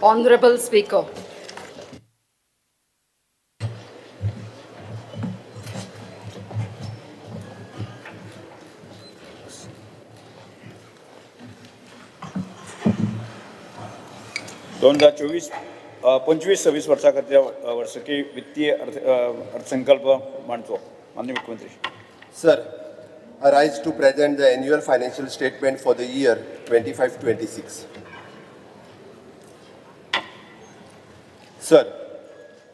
Honorable Speaker. 2024 25-26 वर्सा खातीर वर्सकी वित्तीय अर्थसंकल्प मांडचो माननीय मुख्यमंत्री. Sir, I rise to present the annual financial statement for the year 25-26. Sir,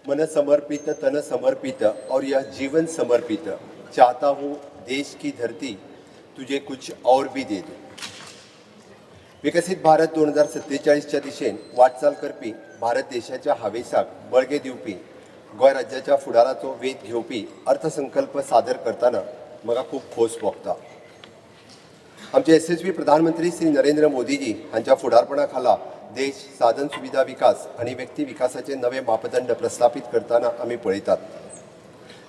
मन समर्पित तन समर्पित और यह जीवन समर्पित, चाहता हूँ देश की धरती तुझे कुछ और भी दे दूँ. विकसीत भारत 2047च्या दिशेन वाटचाल करपी भारत देशाच्या हावेसाक बळगें दिवपी गोंय राज्याच्या फुडाराचो वेध घेवपी अर्थसंकल्प सादर करतना म्हाका खूब खोस भोगता. आमचे यशस्वी प्रधानमंत्री श्री नरेंद्र मोदीजी हांच्या फुडारपणा खाला देश साधन सुविधा विकास आनी व्यक्ती विकासाचे नवे मापदंड प्रस्थापीत करतना आमी पळयतात.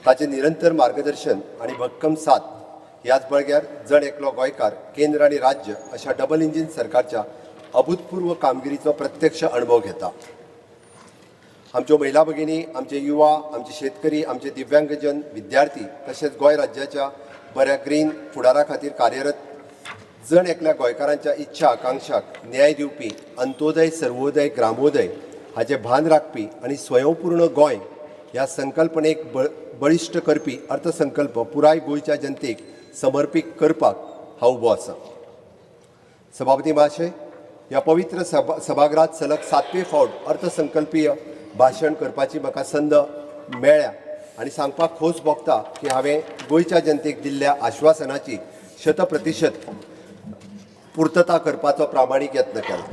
ताचें निरंतर मार्गदर्शन आनी भक्कम साथ ह्याच बळग्यार जण एकलो गोंयकार केंद्र आनी राज्य अशा डबल इंजीन सरकारच्या अभूतपूर्व कामगिरीचो प्रत्यक्ष अणभव घेता. आमच्यो महिला भगिनी, आमचे युवा, आमचे शेतकरी, आमचे दिव्यांगजन, विद्यार्थी तशेंच गोंय राज्याच्या बऱ्या ग्रीन फुडारा खातीर कार्यरत जण एकल्या गोंयकारांच्या इच्छा आकांक्षाक न्याय दिवपी अंत्योदय, सर्वोदय, ग्रामोदय हाचें भान राखपी आनी स्वयंपूर्ण गोंय ह्या संकल्पनेक बळिश्ट करपी अर्थसंकल्प पुराय गोंयच्या जनतेक समर्पीत करपाक हांव उबो आसा. सभापती महाशय, ह्या पवित्र सभागृहात सलग सातवे फावट अर्थसंकल्पीय भाशण करपाची म्हाका संद मेळ्ळ्या आनी सांगपाक खोस भोगता की हांवें गोंयच्या जनतेक दिल्ल्या आश्वासनाची शतप्रतिशत पूर्तता करपाचो प्रामाणीक यत्न केला.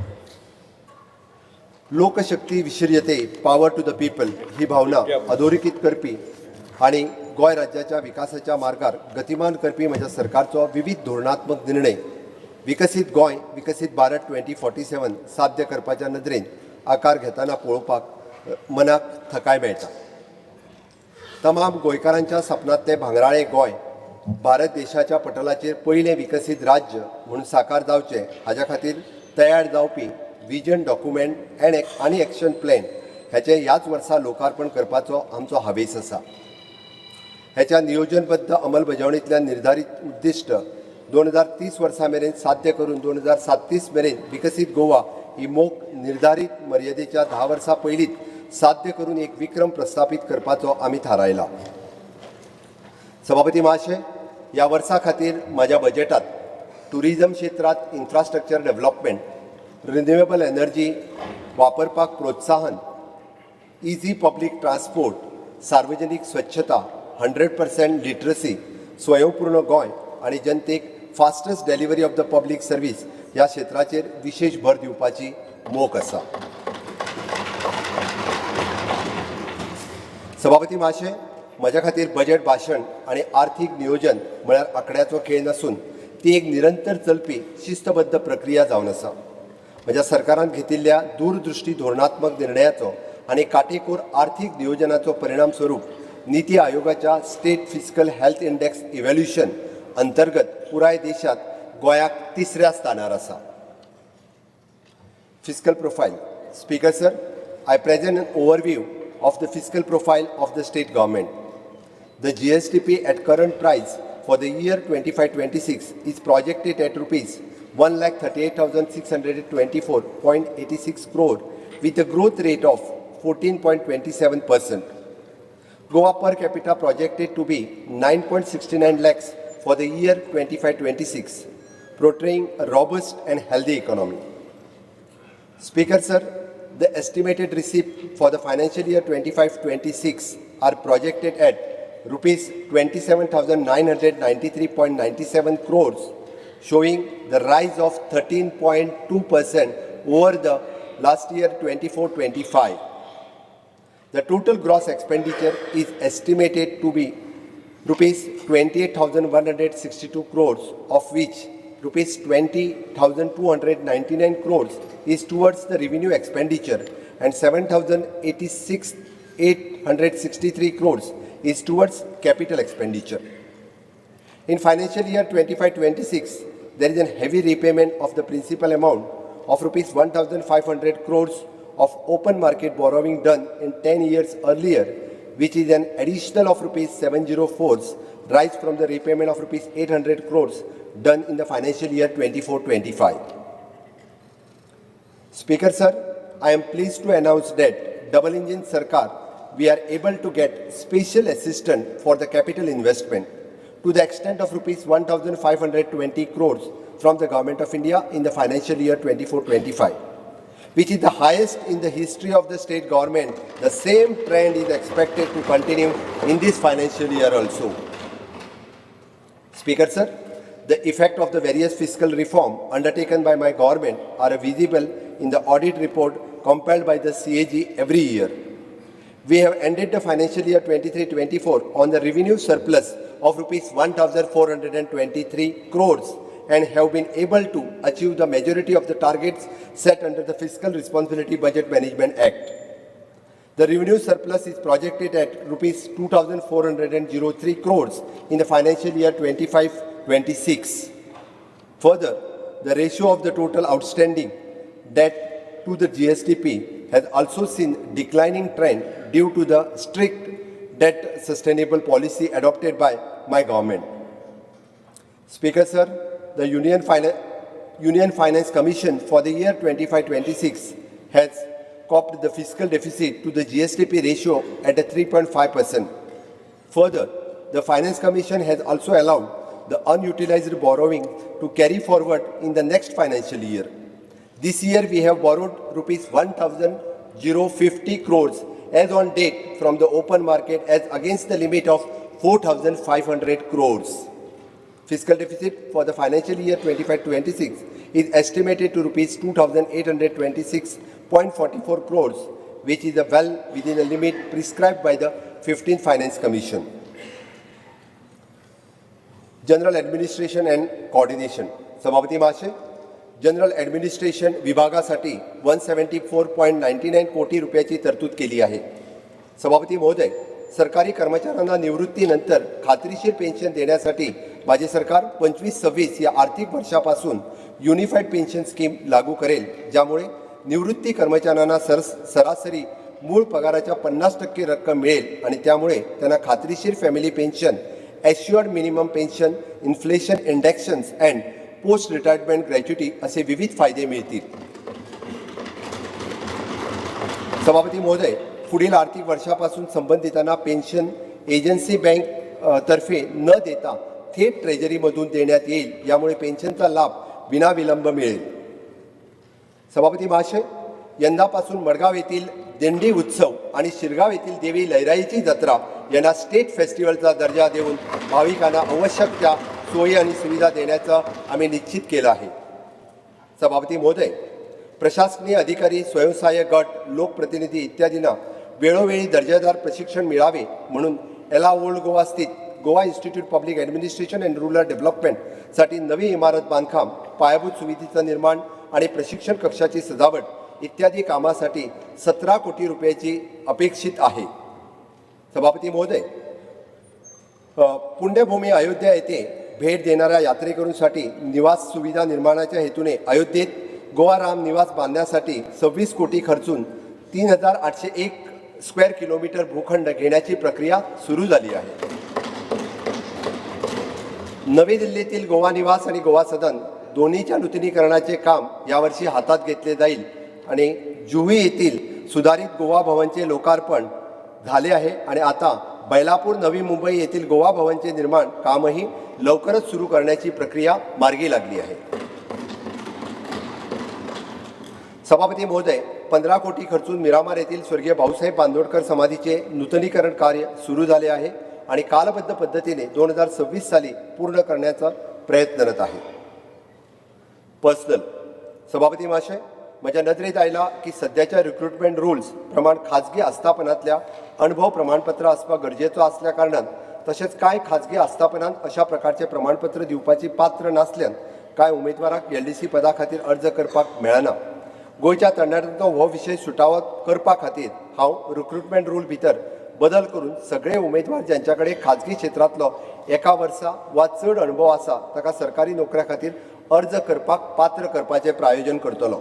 लोकशक्ती विश्रीयते, पावर टू the people ही भावना अधोरेखीत करपी आनी गोंय राज्याच्या विकासाच्या मार्गार गतिमान करपी म्हज्या सरकारचो विविध धोरणात्मक निर्णय विकसीत गोंय, विकसीत भारत 2047 साध्य करपाच्या नदरेन आकार घेतना पळोवपाक मनाक थकाय मेळटा. तमाम गोंयकारांच्या सपनांतलें भांगराळें गोंय भारत देशाच्या पटलाचेर पयलें विकसीत राज्य म्हूण साकार जावचें हाज्या खातीर तयार जावपी विजन डॉक्युमेंट एंड आनी एक्शन प्लॅन ह्याचें ह्याच वर्सा लोकार्पण करपाचो आमचो हावेस आसा. ह्याच्या नियोजनबद्ध अंमलबजावणींतल्यान निर्धारीत उद्दिश्ट 2030 वर्सा मेरेन साध्य करून 2037 मेरेन विकसीत गोवा ही मोख निर्धारीत मर्यादेच्या 10 वर्सां पयलींच साध्य करून एक विक्रम प्रस्थापीत करपाचो आमी थारायला. सभापती महाशय, ह्या वर्सा खातीर म्हज्या बजेटात टुरिजम क्षेत्रांत इन्फ्रास्ट्रक्चर डेव्हलपमेंट, रिन्युएबल एनर्जी वापरपाक प्रोत्साहन, इझी पब्लीक ट्रान्सपोर्ट, सार्वजनीक स्वच्छता, 100% लिटरसी, स्वयंपूर्ण गोंय आनी जनतेक fastest delivery of the public service ह्या क्षेत्राचेर विशेश भर दिवपाची मोख आसा. सभापती महाशय, म्हज्या खातीर बजेट भाशण आनी आर्थीक नियोजन म्हळ्यार आंकड्याचो खेळ नासून ती एक निरंतर चलपी शिस्तबद्ध प्रक्रिया जावन आसा. म्हज्या सरकारान घेतिल्ल्या दूरदृश्टी धोरणात्मक निर्णयाचो आनी काटेकोर आर्थीक नियोजनाचो परिणाम स्वरूप नीती आयोगाच्या state fiscal health index evaluation अंतर्गत पुराय देशांत गोंयाक तिसऱ्या स्थानार आसा. Fiscal profile. Speaker sir, I present an overview of the fiscal profile of the state government. The GSDP at current price for the year 25-26 is projected at rupees 1,38,624.86 crore with a growth rate of 14.27%. Goa per capita projected to be 9.69 lakhs for the year 25-26, portraying a robust and healthy economy. Speaker sir, the estimated receipt for the financial year 25-26 are projected at rupees 27,993.97 crores, showing the rise of 13.2% over the last year 24-25. The total gross expenditure is estimated to be rupees 28,162 crores, of which rupees 20,299 crores is towards the revenue expenditure and 7,863 crores is towards capital expenditure. In financial year 25-26, there is a heavy repayment of the principal amount of rupees 1,500 crores of open market borrowing done in 10 years earlier, which is an additional of rupees 704 rise from the repayment of rupees 800 crores done in the financial year 24-25. Speaker sir, I am pleased to announce that double engine Sarkar, we are able to get special assistance for the capital investment to the extent of rupees 1,520 crores from the Government of India in the financial year 24-25, which is the highest in the history of the state government. The same trend is expected to continue in this financial year also. Speaker sir, the effect of the various fiscal reform undertaken by my government are visible in the audit report compiled by the CAG every year. We have ended the financial year 23-24 on the revenue surplus of rupees 1,423 crores and have been able to achieve the majority of the targets set under the Fiscal Responsibility Budget Management Act. The revenue surplus is projected at rupees 2,403 crores in the financial year 25-26. Further, the ratio of the total outstanding debt to the GSDP has also seen declining trend due to the strict debt sustainable policy adopted by my government. Speaker sir, the Union Finance Commission for the year 25-26 has copped the fiscal deficit to the GSDP ratio at a 3.5%. Further, the Finance Commission has also allowed the unutilized borrowing to carry forward in the next financial year. This year we have borrowed rupees 1,050 crores as on date from the open market as against the limit of 4,500 crores. Fiscal deficit for the financial year 25-26 is estimated to rupees 2,826.44 crores, which is a well within the limit prescribed by the 15th Finance Commission. General Administration and Coordination. सभापती महाशय, general administration विभागासाठी 174.99 कोटी रुपयाची तरतूद केली आहे. सभापती महोदय, सरकारी कर्मचाऱ्यांना निवृत्तीनंतर खात्रीशीर पेन्शन देण्यासाठी माझे सरकार 25-26 या आर्थिक वर्षापासून युनिफाईड पेन्शन स्कीम लागू करेल, ज्यामुळे निवृत्ती कर्मचाऱ्यांना सरासरी मूळ पगाराच्या 50% रक्कम मिळेल आणि त्यामुळे त्यांना खात्रीशीर family pension, assured minimum pension, inflation indexations and post retirement gratuity असे विविध फायदे मिळतील. सभापती महोदय, पुढील आर्थिक वर्षापासून संबंधितांना पेन्शन एजन्सी बँक तर्फे न देता थेट ट्रेजरीमधून देण्यात येईल. यामुळे पेन्शनचा लाभ विनाविलंब मिळेल. सभापती महाशय, यंदापासून मडगाव येथील दिंडी उत्सव आणि शिरगाव येथील देवी लैराईची जत्रा यांना स्टेट फेस्टिवलचा दर्जा देऊन भाविकांना आवश्यक त्या सोयी आणि सुविधा देण्याचं आम्ही निश्चित केलं आहे. सभापती महोदय, प्रशासकीय अधिकारी, स्वयंसहाय्य गट, लोकप्रतिनिधी इत्यादींना वेळोवेळी दर्जेदार प्रशिक्षण मिळावे म्हणून एला ओल्ड गोवा स्थित Goa institute public administration and rural डेव्हलपमेंटसाठी नवी इमारत बांधकाम, पायाभूत सुविधेचं निर्माण आणि प्रशिक्षण कक्षाची सजावट इत्यादी कामासाठी 17 कोटी रुपयाची अपेक्षित आहे. सभापती महोदय, पुण्यभूमी अयोध्या येथे भेट देणाऱ्या यात्रेकरूंसाठी निवास सुविधा निर्माणाच्या हेतूने अयोध्येत गोवा राम निवास बांधण्यासाठी 26 कोटी खर्चून 3801 स्क्वेअर किलोमीटर भूखंड घेण्याची प्रक्रिया सुरू झाली आहे. नवी दिल्लीतील गोवा निवास आणि गोवा सदन दोन्हीच्या नूतनीकरणाचे काम यावर्षी हातात घेतले जाईल आणि जुहू येथील सुधारित गोवा भवनचे लोकार्पण झाले आहे आणि आता बैलापूर, नवी मुंबई येथील गोवा भवनचे निर्माण कामही लवकरच सुरू करण्याची प्रक्रिया मार्गी लागली आहे. सभापती महोदय, 15 कोटी खर्चून मिरामार येथील स्वर्गीय भाऊसाहेब बांदोडकर समाधीचे नूतनीकरण कार्य सुरू झाले आहे आणि कालबद्ध पद्धतीने 2026 साली पूर्ण करण्याचा प्रयत्नरत आहे. पर्सनल. सभापती महाशय, म्हज्या नदरेत आयला की सद्याच्या रिक्रुटमेंट रुल्स प्रमाण खाजगी आस्थापनांतल्या अणभव प्रमाणपत्र आसपाक गरजेचो आसल्या कारणान, तशेंच कांय खाजगी आस्थापनांत अशा प्रकारचे प्रमाणपत्र दिवपाची पात्र नासल्यान कांय उमेदवाराक एलडीसी पदा खातीर अर्ज करपाक मेळना. गोंयच्या तरणाट्यांचो हो विशय सुटावो करपा खातीर हांव रिक्रुटमेंट रूल भितर बदल करून सगळे उमेदवार ज्यांच्या कडेन खाजगी क्षेत्रांतलो एका वर्सा वा चड अणभव आसा ताका सरकारी नोकऱ्या खातीर अर्ज करपाक पात्र करपाचें प्रायोजन करतलो.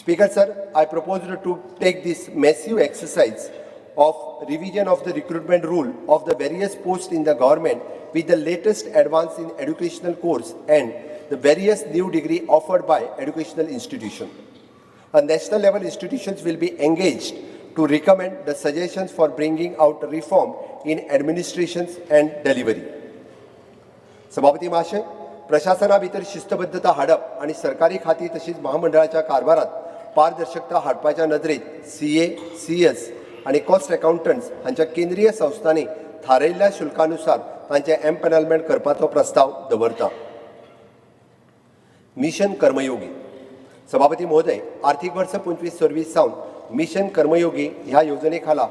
Speaker sir, I propose to take this massive exercise of revision of the recruitment rule of the various posts in the government with the latest advance in educational course and the various new degree offered by educational institution. A national level institutions will be engaged to recommend the suggestions for bringing out reform in administrations and delivery. सभापती महाशय, प्रशासना भितर शिस्तबद्धता हाडप आनी सरकारी खातीं तशींच महामंडळाच्या कारभारात पारदर्शकता हाडपाच्या नदरेन सीए, सीएस आनी कॉस्ट अकाउंटंट्स हांच्या केंद्रीय संस्थांनी थारायिल्ल्या शुल्कानुसार तांचें एम्पॅनलमेंट करपाचो प्रस्ताव दवरता. मिशन कर्मयोगी. सभापती महोदय, आर्थिक वर्स 25-26 सावन मिशन कर्मयोगी ह्या येवजणे खाला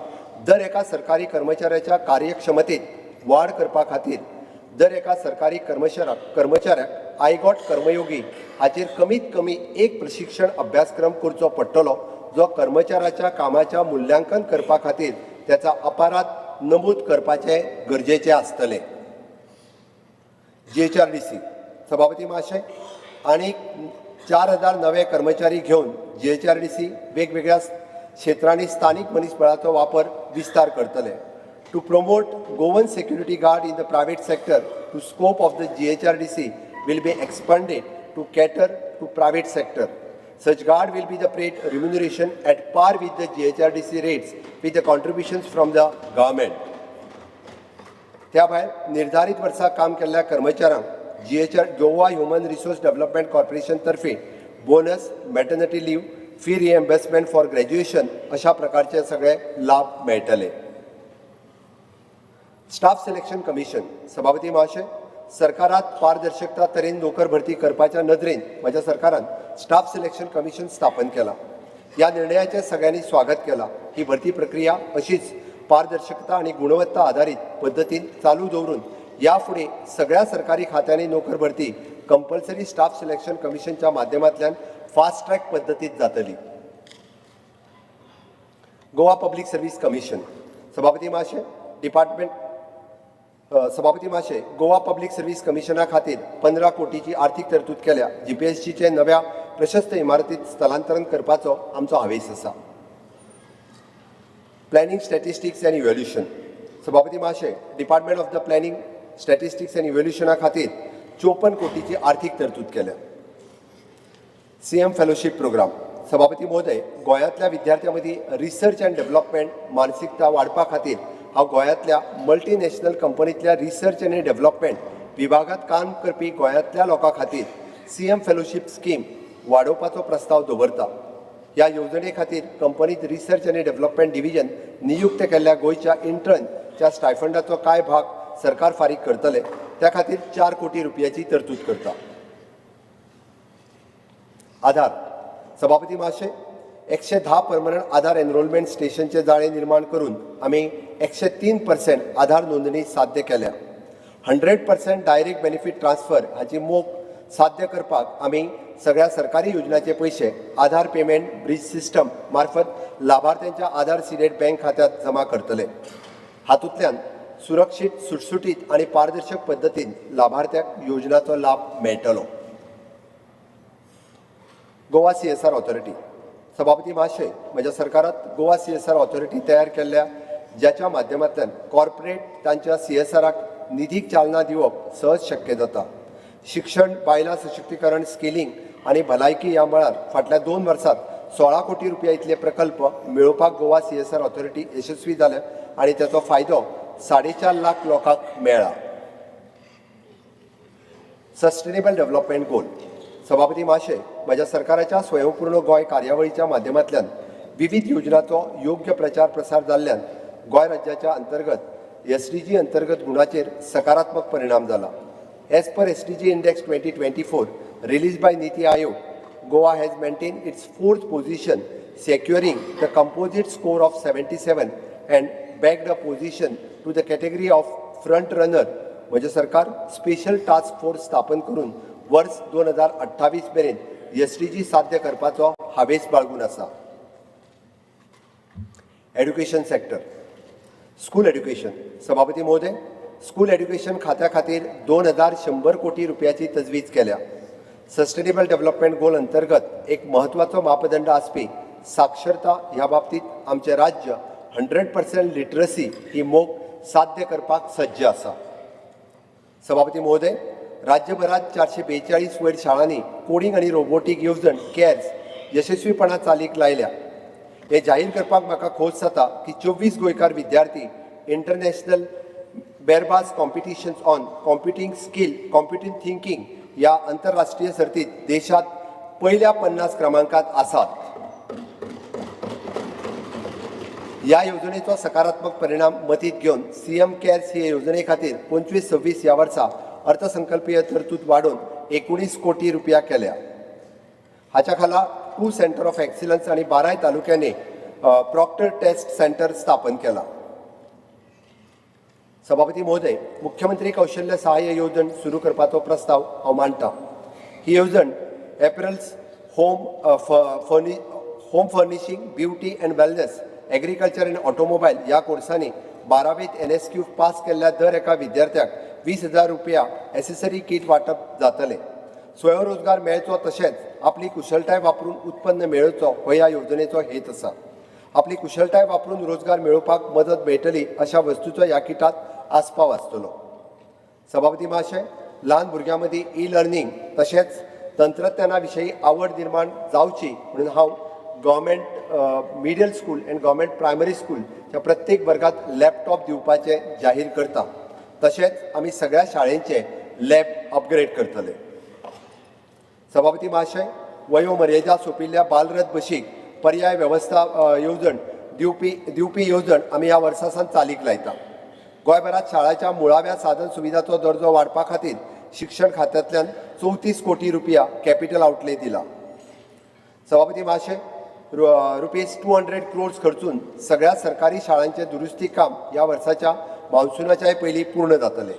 दर एका सरकारी कर्मचाऱ्याच्या कार्यक्षमतेत वाड करपा खातीर दर एका सरकारी कर्मचाऱ्याक आयगॉट कर्मयोगी हाचेर कमीत कमी एक प्रशिक्षण अभ्यासक्रम करचो पडटलो, जो कर्मचाऱ्याच्या कामाच्या मुल्यांकन करपा खातीर त्याचा अपारात नमूद करपाचें गरजेचें आसतलें. जीएचआरडीसी. सभापती महाशय, आनी 4000 नवे कर्मचारी घेवन जीएचआरडीसी वेगवेगळ्या क्षेत्रांनी स्थानीक मनीसबळाचो वापर विस्तार करतले. To promote Goan security guard in the private sector, to scope of the GHRDC will be expanded to cater to private sector. Such guard will be the paid remuneration at par with the GHRDC rates with the contributions from the government. त्या भायर निर्धारीत वर्सा काम केल्ल्या कर्मचाऱ्यांक GHR Goa Human Resource Development Corporation तर्फे bonus, maternity leave, fee reimbursement for graduation अशा प्रकारचे सगळे लाभ मेळटले. Staff selection commission. सभापती महाशय, सरकारात पारदर्शकता तरेन नोकर भरती करपाच्या नदरेन म्हज्या सरकारान स्टाफ सिलेक्शन कमिशन स्थापन केला. ह्या निर्णयाचें सगळ्यांनी स्वागत केलां. ही भरती प्रक्रिया अशीच पारदर्शकता आनी गुणवत्ता आधारीत पद्दतीन चालू दवरून ह्या फुडें सगळ्या सरकारी खात्यांनी नोकर भरती कंपल्सरी स्टाफ सिलेक्शन कमिशनच्या माध्यमांतल्यान फास्ट ट्रॅक पद्दतीत जातली. Goa public service commission. सभापती महाशय, डिपार्टमेंट सभापती महाशय, गोवा पब्लीक सर्व्हिस कमिशना खातीर 15 कोटीची आर्थिक तरतूद केल्या. जीपीएससीचे नव्या प्रशस्त इमारतीत स्थलांतरण करपाचो आमचो हावेस आसा. प्लॅनिंग, स्टॅटिस्टिक्स आनी इव्हॅल्युशन. सभापती महाशय, Department of the Planning, Statistics and इव्हॅल्युशना खातीर 54 कोटीची आर्थिक तरतूद केल्या. CM fellowship programme. सभापती महोदय, गोंयांतल्या विद्यार्थ्यां मदीं रिसर्च अँड डेव्हलपमेंट मानसिकता वाडपा खातीर हांव गोंयांतल्या मल्टीनॅशनल कंपनींतल्या रिसर्च आनी डेव्हलपमेंट विभागांत काम करपी गोंयांतल्या लोकां खातीर सीएम फेलोशीप स्कीम वाडोवपाचो प्रस्ताव दवरता. ह्या येवजणे खातीर कंपनीत रिसर्च आनी डेव्हलपमेंट डिव्हिजन नियुक्त केल्ल्या गोंयच्या इंटर्नच्या स्टायफंडाचो कांय भाग सरकार फारीक करतले. त्या खातीर 4 कोटी रुपयाची तरतूद करता. आधार. सभापती महाशय, 110 परमनंट आधार एनरोलमेंट स्टेशनचे जाळे निर्माण करून आमी 103% आधार नोंदणी साध्य केल्या. 100% डायरेक्ट बेनिफीट ट्रान्सफर हाची मोख साध्य करपाक आमी सगळ्या सरकारी योजनाचे पयशे आधार पेमेंट ब्रिज सिस्टम मार्फत लाभार्थ्यांच्या आधार सिडेड बँक खात्यात जमा करतले. हातूंतल्यान सुरक्षीत, सुटसुटीत आनी पारदर्शक पद्दतीन लाभार्थ्याक योजनाचो लाभ मेळटलो. Goa CSR authority. सभापती महाशय, म्हज्या सरकारात गोवा सीएसआर ऑथॉरिटी तयार केल्ल्या, ज्याच्या माध्यमांतल्यान कॉर्पोरेट तांच्या सीएसआराक निधीक चालना दिवप सहज शक्य जाता. शिक्षण, बायलां सशक्तीकरण, स्किलिंग आनी भलायकी ह्या मळार फाटल्या 2 वर्सात 16 कोटी रुपया इतले प्रकल्प मेळोवपाक गोवा सीएसआर ऑथॉरिटी यशस्वी जाल्या आनी ताचो फायदो 4.5 लाख लोकांक मेळ्ळा. Sustainable development goal. सभापती महाशय, म्हज्या सरकाराच्या स्वयंपूर्ण गोंय कार्यावळीच्या माध्यमांतल्यान विविध योजनांचो योग्य प्रचार प्रसार जाल्ल्यान गोंय राज्याच्या अंतर्गत एसडीजी अंतर्गत गुणाचेर सकारात्मक परिणाम जाला. As per SDG Index 2024 release by NITI Aayog, Goa has maintain its fourth position, securing the composite score of 77 and bagged a position to the category of front runner. म्हजें सरकार स्पेशल टास्क फोर्स स्थापन करून वर्स 2028 मेरेन SDG साध्य करपाचो हावेस बाळगून आसा. Education sector. School education. सभापती महोदय, स्कूल एड्युकेशन खात्या खातीर 2100 कोटी रुपयाची तजवीज केल्या. सस्टेनेबल डेव्हलपमेंट गोल अंतर्गत एक महत्वाचो मापदंड आसपी साक्षरता ह्या बाबतीत आमचें राज्य 100% लिटरसी ही मोख साध्य करपाक सज्ज आसा. सभापती महोदय, राज्यभरात 442 वयर शाळांनी कोडींग आनी रोबोटीक येवजण कॅर्स यशस्वीपणान चालीक लायल्या. हें जाहीर करपाक म्हाका खोस जाता की 24 गोंयकार विद्यार्थी International Berlitz Competitions on Computing Skill, Computing Thinking ह्या आंतरराष्ट्रीय सर्तीत देशांत पयल्या 50 क्रमांकात आसात. ह्या येवजणेचो सकारात्मक परिणाम मतींत घेवन सीएम कॅर्स हे येवजणे खातीर 25-26 ह्या वर्सा अर्थसंकल्पीय तरतूद वाडोवन 19 कोटी रुपया केल्या. हाच्या खाला टू सेंटर ऑफ एक्सिलन्स आनी बाराय तालुक्यांनी प्रॉक्टर टेस्ट सेंटर स्थापन केला. सभापती महोदय, मुख्यमंत्री कौशल्य सहाय्य येवजण सुरू करपाचो प्रस्ताव हांव मांडटा. ही येवजण apparels, home furnishing, beauty and wellness, agriculture and automobile ह्या कोर्सांनी बारावेंत एनएसक्यू पास केल्ल्या दर एका विद्यार्थ्याक 20,000 रुपया एसेसरी किट वांटप जातलें. स्वयंरोजगार मेळचो तशेंच आपली कुशळटाय वापरून उत्पन्न मेळोवचो हो ह्या येवजणेचो हेत आसा. आपली कुशळटाय वापरून रोजगार मेळोवपाक मदत मेळटली अशा वस्तूचो ह्या किटांत आस्पाव आसतलो. सभापती महाशय, ल्हान भुरग्यां मदीं ई लर्नींग तशेंच तंत्रज्ञाना विशयी आवड निर्माण जावची म्हणून हांव government middle school and government primary स्कूलच्या प्रत्येक वर्गात लॅपटॉप दिवपाचें जाहीर करता. तशेंच आमी सगळ्या शाळेंचे लॅब अपग्रेड करतले. सभापती महाशय, वयोमर्यादा सोंपिल्ल्या बालरथ बशीक पर्याय वेवस्था येवजण दिवपी येवजण आमी ह्या वर्सा सावन चालीक लायता. गोंयभरात शाळांच्या मुळाव्या साधन सुविधाचो दर्जो वाडपा खातीर शिक्षण खात्यांतल्यान 34 कोटी रुपया कॅपिटल आउटले दिला. सभापती महाशय, ₹200 क्रोर्स खर्चून सगळ्या सरकारी शाळांचें दुरुस्ती काम ह्या वर्साच्या मान्सुनाच्याय पयलीं पूर्ण जातलें.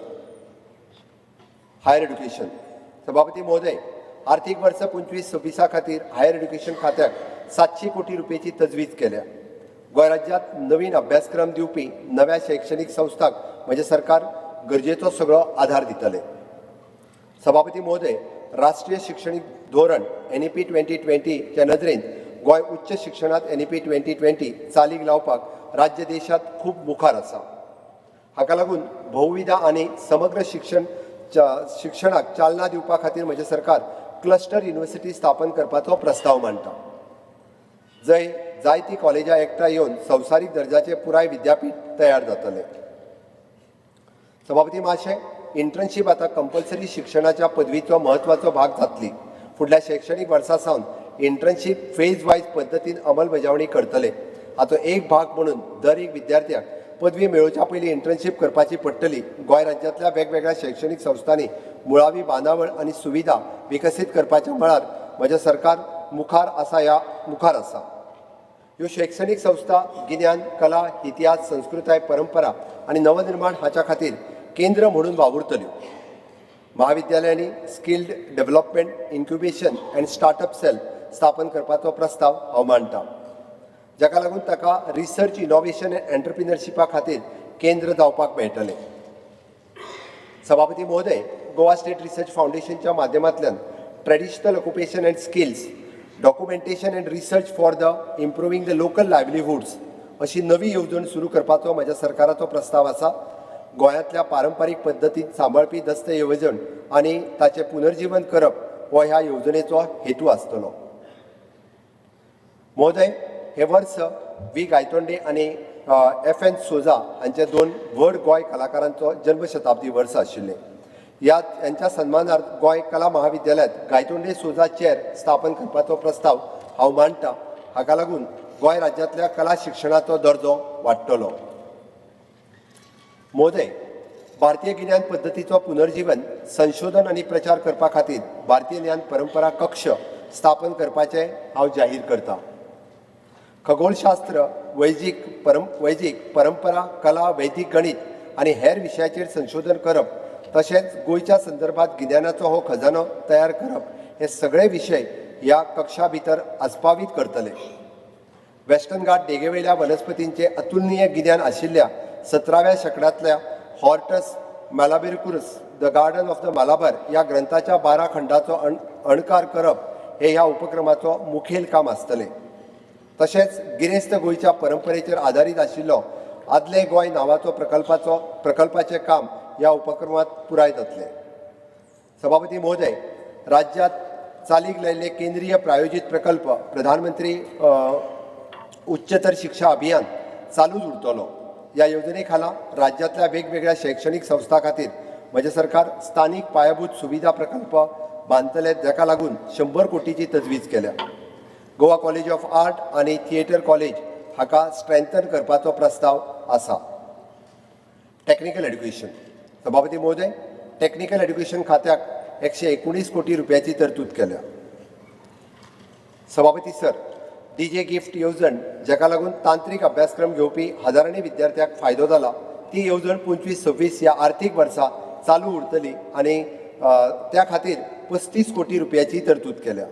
Higher education. सभापती महोदय, आर्थीक वर्स 25-26 खातीर हायर एड्युकेशन खात्याक 700 कोटी रुपयेची तजवीज केल्या. गोंय राज्यांत नवीन अभ्यासक्रम दिवपी नव्या शैक्षणीक संस्थांक म्हजें सरकार गरजेचो सगळो आधार दितले. सभापती महोदय, राष्ट्रीय शिक्षणीक धोरण एनईपी 2020च्या नदरेन गोंय उच्च शिक्षणांत एनईपी 2020 चालीक लावपाक राज्य देशांत खूब मुखार आसा. हाका लागून बहुविधा आनी समग्र शिक्षणाक चालना दिवपा खातीर म्हजें सरकार क्लस्टर युनिव्हर्सिटी स्थापन करपाचो प्रस्ताव मांडटा, जंय जायतीं कॉलेजां एकठांय येवन संवसारीक दर्जाचें पुराय विद्यापीठ तयार जातलें. सभापती महाशय, इंटर्नशीप आतां कंपल्सरी शिक्षणाच्या पदवीचो म्हत्वाचो भाग जातली. फुडल्या शैक्षणीक वर्सा सावन इंटर्नशीप फेज वायज पद्दतीन अंमलबजावणी करतले. हाचो एक भाग म्हणून दर एक विद्यार्थ्याक पदवी मेळोवच्या पयलीं इंटर्नशीप करपाची पडटली. गोंय राज्यांतल्या वेगवेगळ्या शैक्षणीक संस्थांनी मुळावी बांदावळ आनी सुविधा विकसीत करपाच्या मळार म्हजें सरकार मुखार आसा, ह्या मुखार आसा. ह्यो शैक्षणीक संस्था गिन्यान, कला, इतिहास, संस्कृताय, परंपरा आनी नवनिर्माण हाच्या खातीर केंद्र म्हणून वावुरतल्यो. महाविद्यालयांनी skilled development, incubation and startup cell स्थापन करपाचो प्रस्ताव हांव मांडटा, जाका लागून ताका रिसर्च, इनोव्हेशन अँड एंटरप्रिनरशिपा खातीर केंद्र जावपाक मेळटलें. सभापती महोदय, गोवा स्टेट रिसर्च फावंडेशनच्या माध्यमांतल्यान Traditional Occupation and Skills Documentation and Research for the Improving the Local Livelihoods अशी नवी येवजण सुरू करपाचो म्हज्या सरकाराचो प्रस्ताव आसा. गोंयांतल्या पारंपारीक पद्दतीन सांबाळपी दस्तऐवजण आनी ताचें पुनर्जीवन करप हो ह्या येवजणेचो हेतू आसतलो. महोदय, हे वर्स व्ही गायतोंडे आनी एफ एन सोजा हांचे दोन व्हड गोंय कलाकारांचो जन्मशताब्दी वर्स आशिल्लें. ह्या यांच्या सन्मानार्थ गोंय कला महाविद्यालयांत गायतोंडे सोजा चेअर स्थापन करपाचो प्रस्ताव हांव मांडटा. हाका लागून गोंय राज्यांतल्या कला शिक्षणाचो दर्जो वाडटलो. महोदय, भारतीय गिन्यान पद्दतीचो पुनर्जीवन, संशोधन आनी प्रचार करपा खातीर भारतीय ज्ञान परंपरा कक्ष स्थापन करपाचें हांव जाहीर करता. खगोलशास्त्र, वैजीक परंपरा, कला, वैदीक गणित आनी हेर विशयाचेर संशोधन करप तशेंच गोंयच्या संदर्भात गिन्यानाचो हो खजानो तयार करप हे सगळे विशय ह्या कक्षा भितर आस्पावीत करतले. वेस्टर्न घाट देगेवयल्या वनस्पतींचे अतुलनीय गिन्यान आशिल्ल्या 17व्या शेंकड्यांतल्या Hortus Malabaricus the garden of the Malabar ह्या ग्रंथाच्या 12 खंडाचो अणकार करप हे ह्या उपक्रमाचो मुखेल काम आसतलें. तशेंच गिरेस्त गोंयच्या परंपरेचेर आदारीत आशिल्लो आदले गोंय नांवाचो प्रकल्पाचें काम ह्या उपक्रमांत पुराय जातलें. सभापती महोदय, राज्यांत चालीक लायिल्ले केंद्रीय प्रायोजीत प्रकल्प प्रधानमंत्री उच्चतर शिक्षा अभियान चालूच उरतलो. ह्या येवजणे खाला राज्यांतल्या वेगवेगळ्या शैक्षणीक संस्था खातीर म्हजें सरकार स्थानीक पायाभूत सुविधा प्रकल्प बांदतले, जाका लागून 100 कोटीची तजवीज केल्या. गोवा कॉलेज ऑफ आर्ट आनी थिएटर कॉलेज हाका स्ट्रेंथन करपाचो प्रस्ताव आसा. Technical education. सभापती महोदय, टॅक्निकल एड्युकेशन खात्याक 119 कोटी रुपयाची तरतूद केल्या. सभापती सर, डीजे गिफ्ट येवजण जाका लागून तांत्रीक अभ्यासक्रम घेवपी हजारांनी विद्यार्थ्यांक फायदो जाला, ती येवजण 25-26 ह्या आर्थीक वर्सा चालू उरतली आनी त्या खातीर 35 कोटी रुपयाची तरतूद केल्या.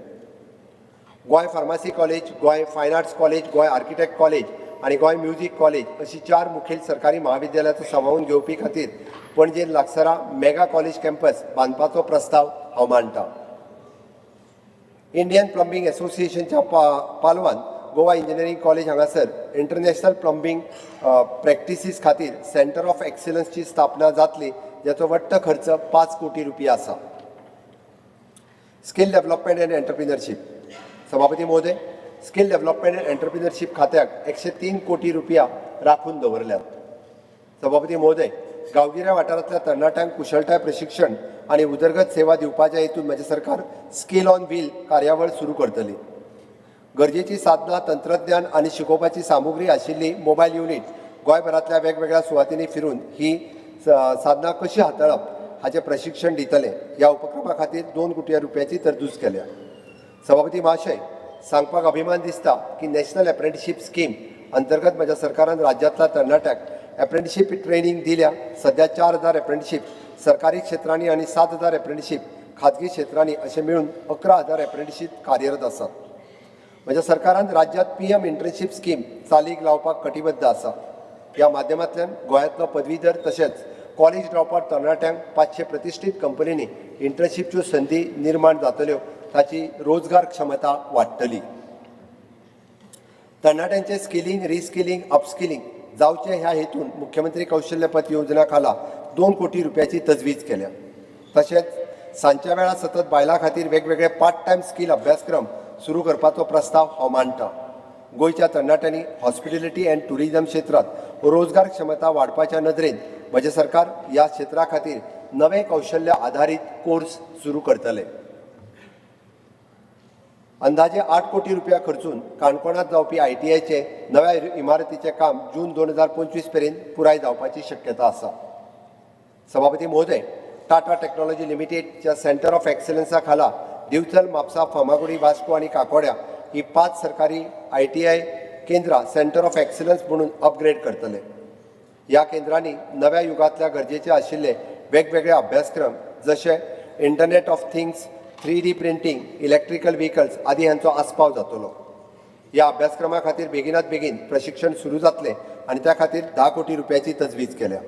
Goa pharmacy college, Goa fine arts college, Goa architect college आनी गोंय म्युजीक कॉलेज अशी 4 मुखेल सरकारी महाविद्यालयाचो सामावून घेवपी खातीर पणजे लागसरा मेगा कॉलेज कॅम्पस बांदपाचो प्रस्ताव हांव मांडटा. इंडियन प्लंबींग एसोसिएशनच्या पालवान गोवा इंजिनियरींग कॉलेज हांगासर इंटरनॅशनल प्लंबींग प्रॅक्टिसीस खातीर सेंटर ऑफ एक्सिलन्सची स्थापना जातली, जाचो वट्ट खर्च 5 कोटी रुपया आसा. Skill development and entrepreneurship. सभापती महोदय, स्कील डेव्हलपमेंट अँड एंटरप्रिनरशीप खात्याक 103 कोटी रुपया राखून दवरल्यात. सभापती महोदय, गांवगिऱ्या वाठारांतल्या तरणाट्यांक कुशळटाय प्रशिक्षण आनी उदरगत सेवा दिवपाच्या हेतून म्हजें सरकार स्कील ऑन व्हील कार्यावळ सुरू करतली. गरजेची साधनां, तंत्रज्ञान आनी शिकोवपाची सामुग्री आशिल्ली मोबायल युनीट गोंयभरांतल्या वेगवेगळ्या सुवातींनी फिरून ही साधनां कशी हाताळप हाचें प्रशिक्षण दितले. ह्या उपक्रमा खातीर 2 कोटी रुपयाची तरतूद केल्या. सभापती महाशय, सांगपाक अभिमान दिसता की नॅशनल एप्रेंटिशीप स्कीम अंतर्गत म्हज्या सरकारान राज्यांतल्या तरणाट्यांक एप्रेंटिशीप ट्रेनींग दिल्या. सध्या 4000 एप्रेंटिशीप सरकारी क्षेत्रांनी आनी 7000 एप्रेंटिशीप खाजगी क्षेत्रांनी अशें मेळून 11,000 एप्रेंटिशीप कार्यरत आसात. म्हज्या सरकारान राज्यांत पीएम इंटर्नशीप स्कीम चालीक लावपाक कटिबद्ध आसा. ह्या माध्यमांतल्यान गोंयांतलो पदवीधर तशेंच कॉलेज ड्रॉपआउट तरणाट्यांक 500 प्रतिश्ठीत कंपनींनी इंटर्नशीपच्यो संदी निर्माण जातल्यो, ताची रोजगार क्षमता वाडटली. तरणाट्यांचे स्किलिंग, रिस्किलिंग, अपस्किलिंग जावचें ह्या हेतून मुख्यमंत्री कौशल्य पथ योजना खाला 2 कोटी रुपयाची तजवीज केल्या. तशेंच सांजच्या वेळार सतत बायलां खातीर वेगवेगळे पार्ट टायम स्कील अभ्यासक्रम सुरू करपाचो प्रस्ताव हांव मांडटा. गोंयच्या तरणाट्यांनी हॉस्पिटॅलिटी अँड टुरिझम क्षेत्रांत रोजगार क्षमता वाडपाच्या नदरेन म्हजें सरकार ह्या क्षेत्रा खातीर नवे कौशल्य आधारीत कोर्स सुरू करतले. अंदाजे 8 कोटी रुपया खर्चून काणकोणांत जावपी आयटीआयचे नव्या इमारतीचें काम जून 2025 मेरेन पुराय जावपाची शक्यता आसा. सभापती महोदय, टाटा टेक्नॉलॉजी लिमिटेडच्या सेंटर ऑफ एक्सलन्सा खाला दिवचल, म्हापसा, फार्मागुडी, वास्को आनी काकोड्या ही 5 सरकारी आयटीआय केंद्रां सेंटर ऑफ एक्सलन्स म्हणून अपग्रेड करतले. ह्या केंद्रांनी नव्या युगांतल्या गरजेचे आशिल्ले वेगवेगळे अभ्यासक्रम जशे internet of things, 3D printing, electrical vehicles आदी हांचो आस्पाव जातलो. ह्या अभ्यासक्रमा खातीर बेगिनात बेगीन प्रशिक्षण सुरू जातलें आनी त्या खातीर 10 कोटी रुपयाची तजवीज केल्या.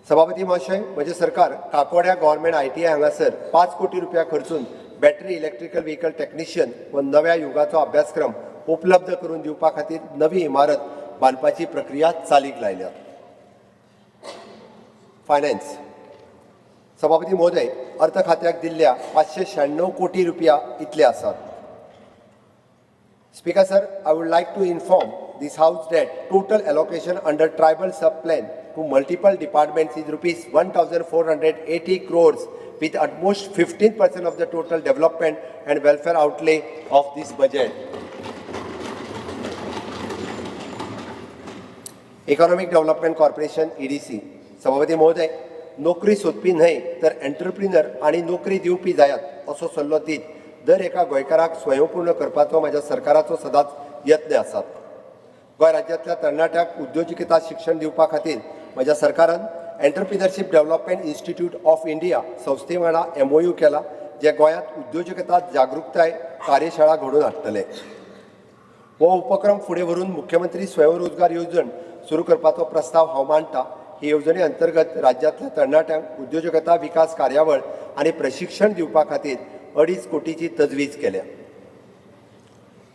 सभापती महाशय, म्हजें सरकार काकोड्या गव्हर्मेंट आयटीआय हांगासर 5 कोटी रुपया खर्चून बॅटरी इलेक्ट्रिकल व्हेकल टॅक्निशियन व नव्या युगाचो अभ्यासक्रम उपलब्ध करून दिवपा खातीर नवी इमारत बांदपाची प्रक्रिया चालीक लायल्या. फायनान्स. सभापती महोदय, अर्थ खात्याक दिल्ल्या 596 कोटी रुपया इतले आसात. Speaker sir, I would like to inform this house that total allocation under tribal sub plan to multiple departments is rupees 1480 crores, with at most 15% of the total development and welfare outlay of this budget. Economic development corporation EDC. सभापती महोदय, नोकरी सोदपी न्हय तर entrepreneur आनी नोकरी दिवपी जायात असो सल्लो दीत दर एका गोंयकाराक स्वयंपूर्ण करपाचो म्हज्या सरकाराचो सदांच यत्न आसात. गोंय राज्यांतल्या तरणाट्यांक उद्योजकता शिक्षण दिवपा खातीर म्हज्या सरकारान entrepreneurship development institute of India संस्थे वांगडा एमओयू केला, जे गोंयांत उद्योजकता जागृताय कार्यशाळा घडोवन हाडटले. हो उपक्रम फुडें व्हरून मुख्यमंत्री स्वयंरोजगार येवजण सुरू करपाचो प्रस्ताव हांव मांडटा. ही येवजणे अंतर्गत राज्यांतल्या तरणाट्यांक उद्योजकता विकास कार्यावळ आनी प्रशिक्षण दिवपा खातीर 2.5 कोटीची तजवीज केल्या.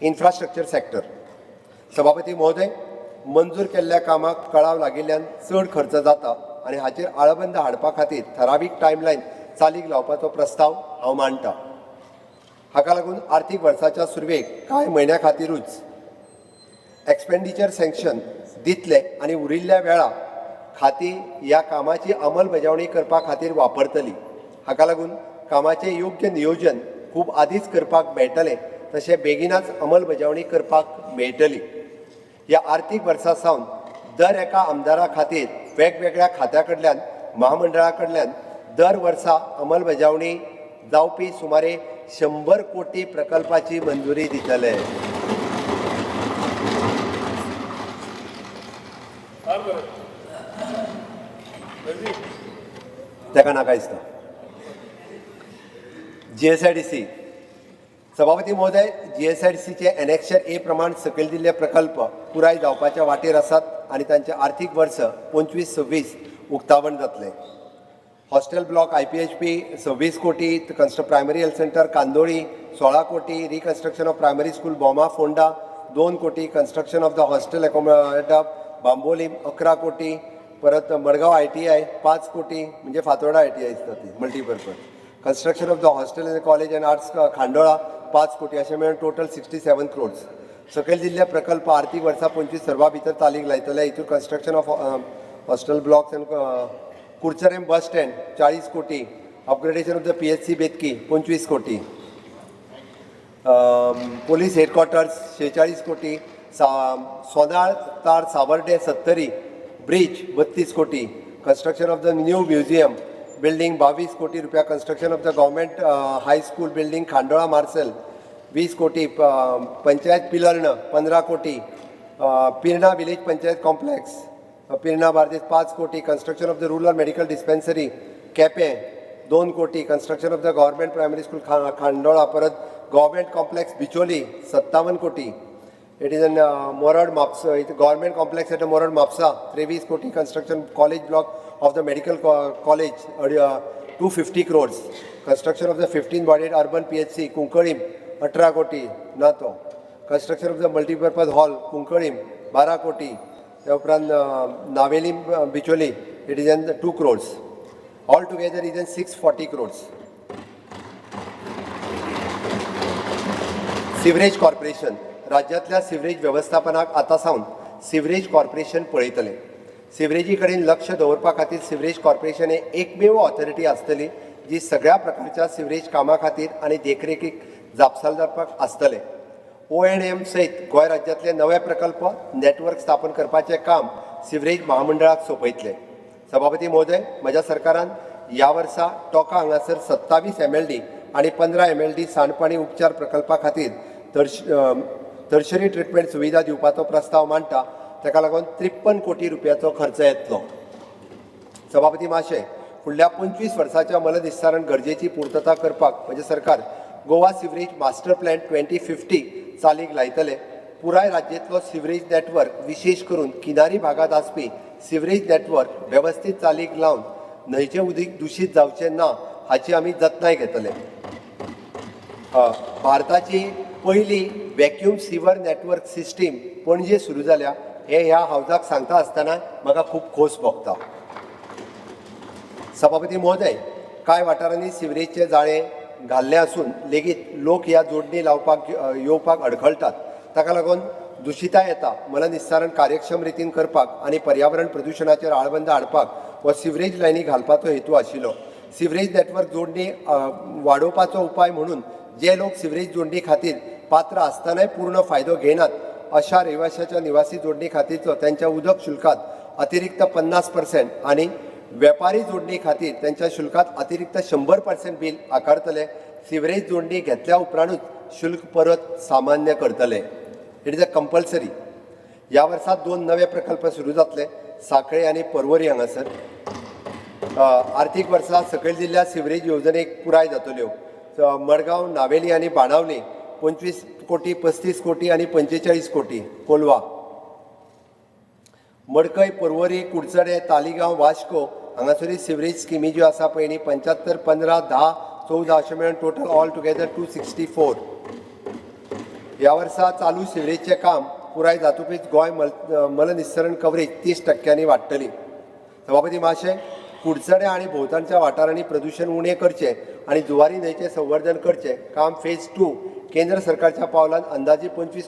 Infrastructure sector. सभापती महोदय, मंजूर केल्ल्या कामाक कळाव लागिल्ल्यान चड खर्च जाता आनी हाचेर आळबंद हाडपा खातीर थरावीक टायमलायन चालीक लावपाचो प्रस्ताव हांव मांडटा. हाका लागून आर्थीक वर्साच्या सुरवेक कांय म्हयन्या खातीरूच एक्सपेंडिचर सँक्शन दितले आनी उरिल्ल्या वेळा खाती ह्या कामाची अंमलबजावणी करपा खातीर वापरतली. हाका लागून कामाचें योग्य नियोजन खूब आदींच करपाक मेळटलें, तशें बेगिनाच अंमलबजावणी करपाक मेळटली. ह्या आर्थीक वर्सा सावन दर एका आमदारा खातीर वेगवेगळ्या खात्या कडल्यान, महामंडळा कडल्यान दर वर्सा अंमलबजावणी जावपी सुमारे 100 कोटी प्रकल्पाची मंजुरी दितले. ताका नाका दिसता. जीएसआयडीसी. सभापती महोदय, जीएसआयडीसीचे एनेक्शर ए प्रमाण सकयल दिल्ले प्रकल्प पुराय जावपाच्या वाटेर आसात आनी तांचे आर्थीक वर्स 25-26 उक्तावण जातलें. हॉस्टेल ब्लॉक IPHP 26 कोटी, प्रायमरी हेल्थ सेंटर कांदोळी 16 कोटी, reconstruction of primary school Bhoma Ponda 2 कोटी, construction of the hostel accommodation Bambolim 11 कोटी, परत मडगांव ITI 5 कोटी, म्हणजे फातोर्डा ITI दिसता ती multipurpose, construction of the hostel and college and arts Khandola 5 कोटी, अशें मेळून टोटल 67 क्रोड्स. सकयल दिल्ले प्रकल्प आर्थीक वर्सा 25 सर्वा भितर चालीक लायतले. हितूर construction of hostel blocks and Curchorem bus stand 40 कोटी, upgradation of the PHC Betki 25 कोटी, पोलीस हेडक्वॉर्टर्स 46 कोटी, सोनाळ तार सावर्डे सत्तरी ब्रिज 32 कोटी, construction of the new museum building 22 कोटी रुपया, construction of the government high school building Khandola Marcel 20 कोटी, पंचायत पिलर्ण 15 कोटी, पिर्णा विलेज पंचायत कॉम्प्लेक्स पिर्णा बार्देस 5 कोटी, construction of the rural medical dispensary Quepem 2 कोटी, construction of the government primary school Khandola, परत government complex Bicholim 57 कोटी, it is an Morad Mapusa government complex at Morad Mapusa 23 कोटी, construction college block of the medical college 250 crores, construction of the 15 bedded urban PHC Cuncolim 18 कोटी ना तो, construction of the multipurpose hall Cuncolim 12 कोटी, त्या उपरांत Navelim Bicholim it is an 2 crores, all together is an 640 crores. Sewerage corporation. राज्यांतल्या sewerage वेवस्थापनाक आतां सावन sewerage corporation पळयतलें. सिवरेजी कडेन लक्ष दवरपा खातीर सिवरेज कॉर्पोरेशन हे एकमेव ऑथॉरिटी आसतली जी सगळ्या प्रकारच्या सिवरेज कामां खातीर आनी देखरेखीक जापसालदारपाक आसतलें. O&M सयत गोंय राज्यांतले नवे प्रकल्प नेटवर्क स्थापन करपाचें काम सिवरेज महामंडळाक सोंपयतले. सभापती महोदय, म्हज्या सरकारान ह्या वर्सा टोका हांगासर 27 MLD आनी 15 MLD सांडपाणी उपचार प्रकल्पा खातीर टर्शरी ट्रिटमेंट सुविधा दिवपाचो प्रस्ताव मांडटा. ताका लागून 53 कोटी रुपयाचो खर्च येतलो. सभापती महाशय, फुडल्या 25 वर्साच्या मलनिस्सारण गरजेची पूर्तता करपाक म्हजें सरकार गोवा सिवरेज मास्टर प्लॅन 2050 चालीक लायतले. पुराय राज्यांतलो सिवरेज नेटवर्क, विशेश करून किनारी भागांत आसपी सिवरेज नेटवर्क वेवस्थीत चालीक लावन न्हंयचें उदीक दुशीत जावचें ना हाची आमी जतनाय घेतले. भारताची पयली vacuum sewer network system Panaji सुरू जाल्या हे ह्या हावजाक सांगता आसतना म्हाका खूब खोस भोगता. सभापती महोदय, कांय वाठारांनी सिवरेजचे जाळें घाल्लें आसून लेगीत लोक ह्या जोडणी लावपाक येवपाक अडखळटात. ताका लागून दुशिताय येता. मलनिस्सारण कार्यक्षम रितीन करपाक आनी पर्यावरण प्रदुशणाचेर आळबंद हाडपाक हो सिवरेज लायनी घालपाचो हेतू आशिल्लो. सिवरेज नेटवर्क जोडणी वाडोवपाचो उपाय म्हणून जे लोक सिवरेज जोडणी खातीर पात्र आसतनाय पूर्ण फायदो घेनात अशा रहिवाशाच्या निवासी जोडणी खातीरचो त्यांच्या उदक शुल्कात अतिरिक्त 50% आनी वेपारी जोडणी खातीर त्यांच्या शुल्कात अतिरिक्त 100% बील आकारतले. सिवरेज जोडणी घेतल्या उपरांतूच शुल्क परत सामान्य करतले. It is a compulsory. ह्या वर्सा 2 नवे प्रकल्प सुरू जातले, साखळे आनी पर्वरी हांगासर. आर्थीक वर्सा सकयल दिल्ल्या सिवरेज येवजणेक पुराय जातल्यो. मडगांव, नावेली आनी बाणावली 25 कोटी, 35 कोटी आनी 45 कोटी. कोलवा मडकय, पर्वरी, कुडचडे, तालिगांव, वास्को हांगासरूय सिवरेज स्किमी ज्यो आसा पळय न्ही, 75, 15, 10, 14 अशें मेळून टोटल ऑल टुगेदर 264. ह्या वर्सा चालू सिवरेजचें काम पुराय जातकूच गोंय मलनिस्सरण कवरेज 30% वाडटली. सभापती महाशय, कुडचडे आनी भोंवतणच्या वाठारांनी प्रदूशण उणें करचें आनी जुवारी न्हंयचें संवर्धन करचें काम फेज 2 केंद्र सरकारच्या पावलान अंदाजे 25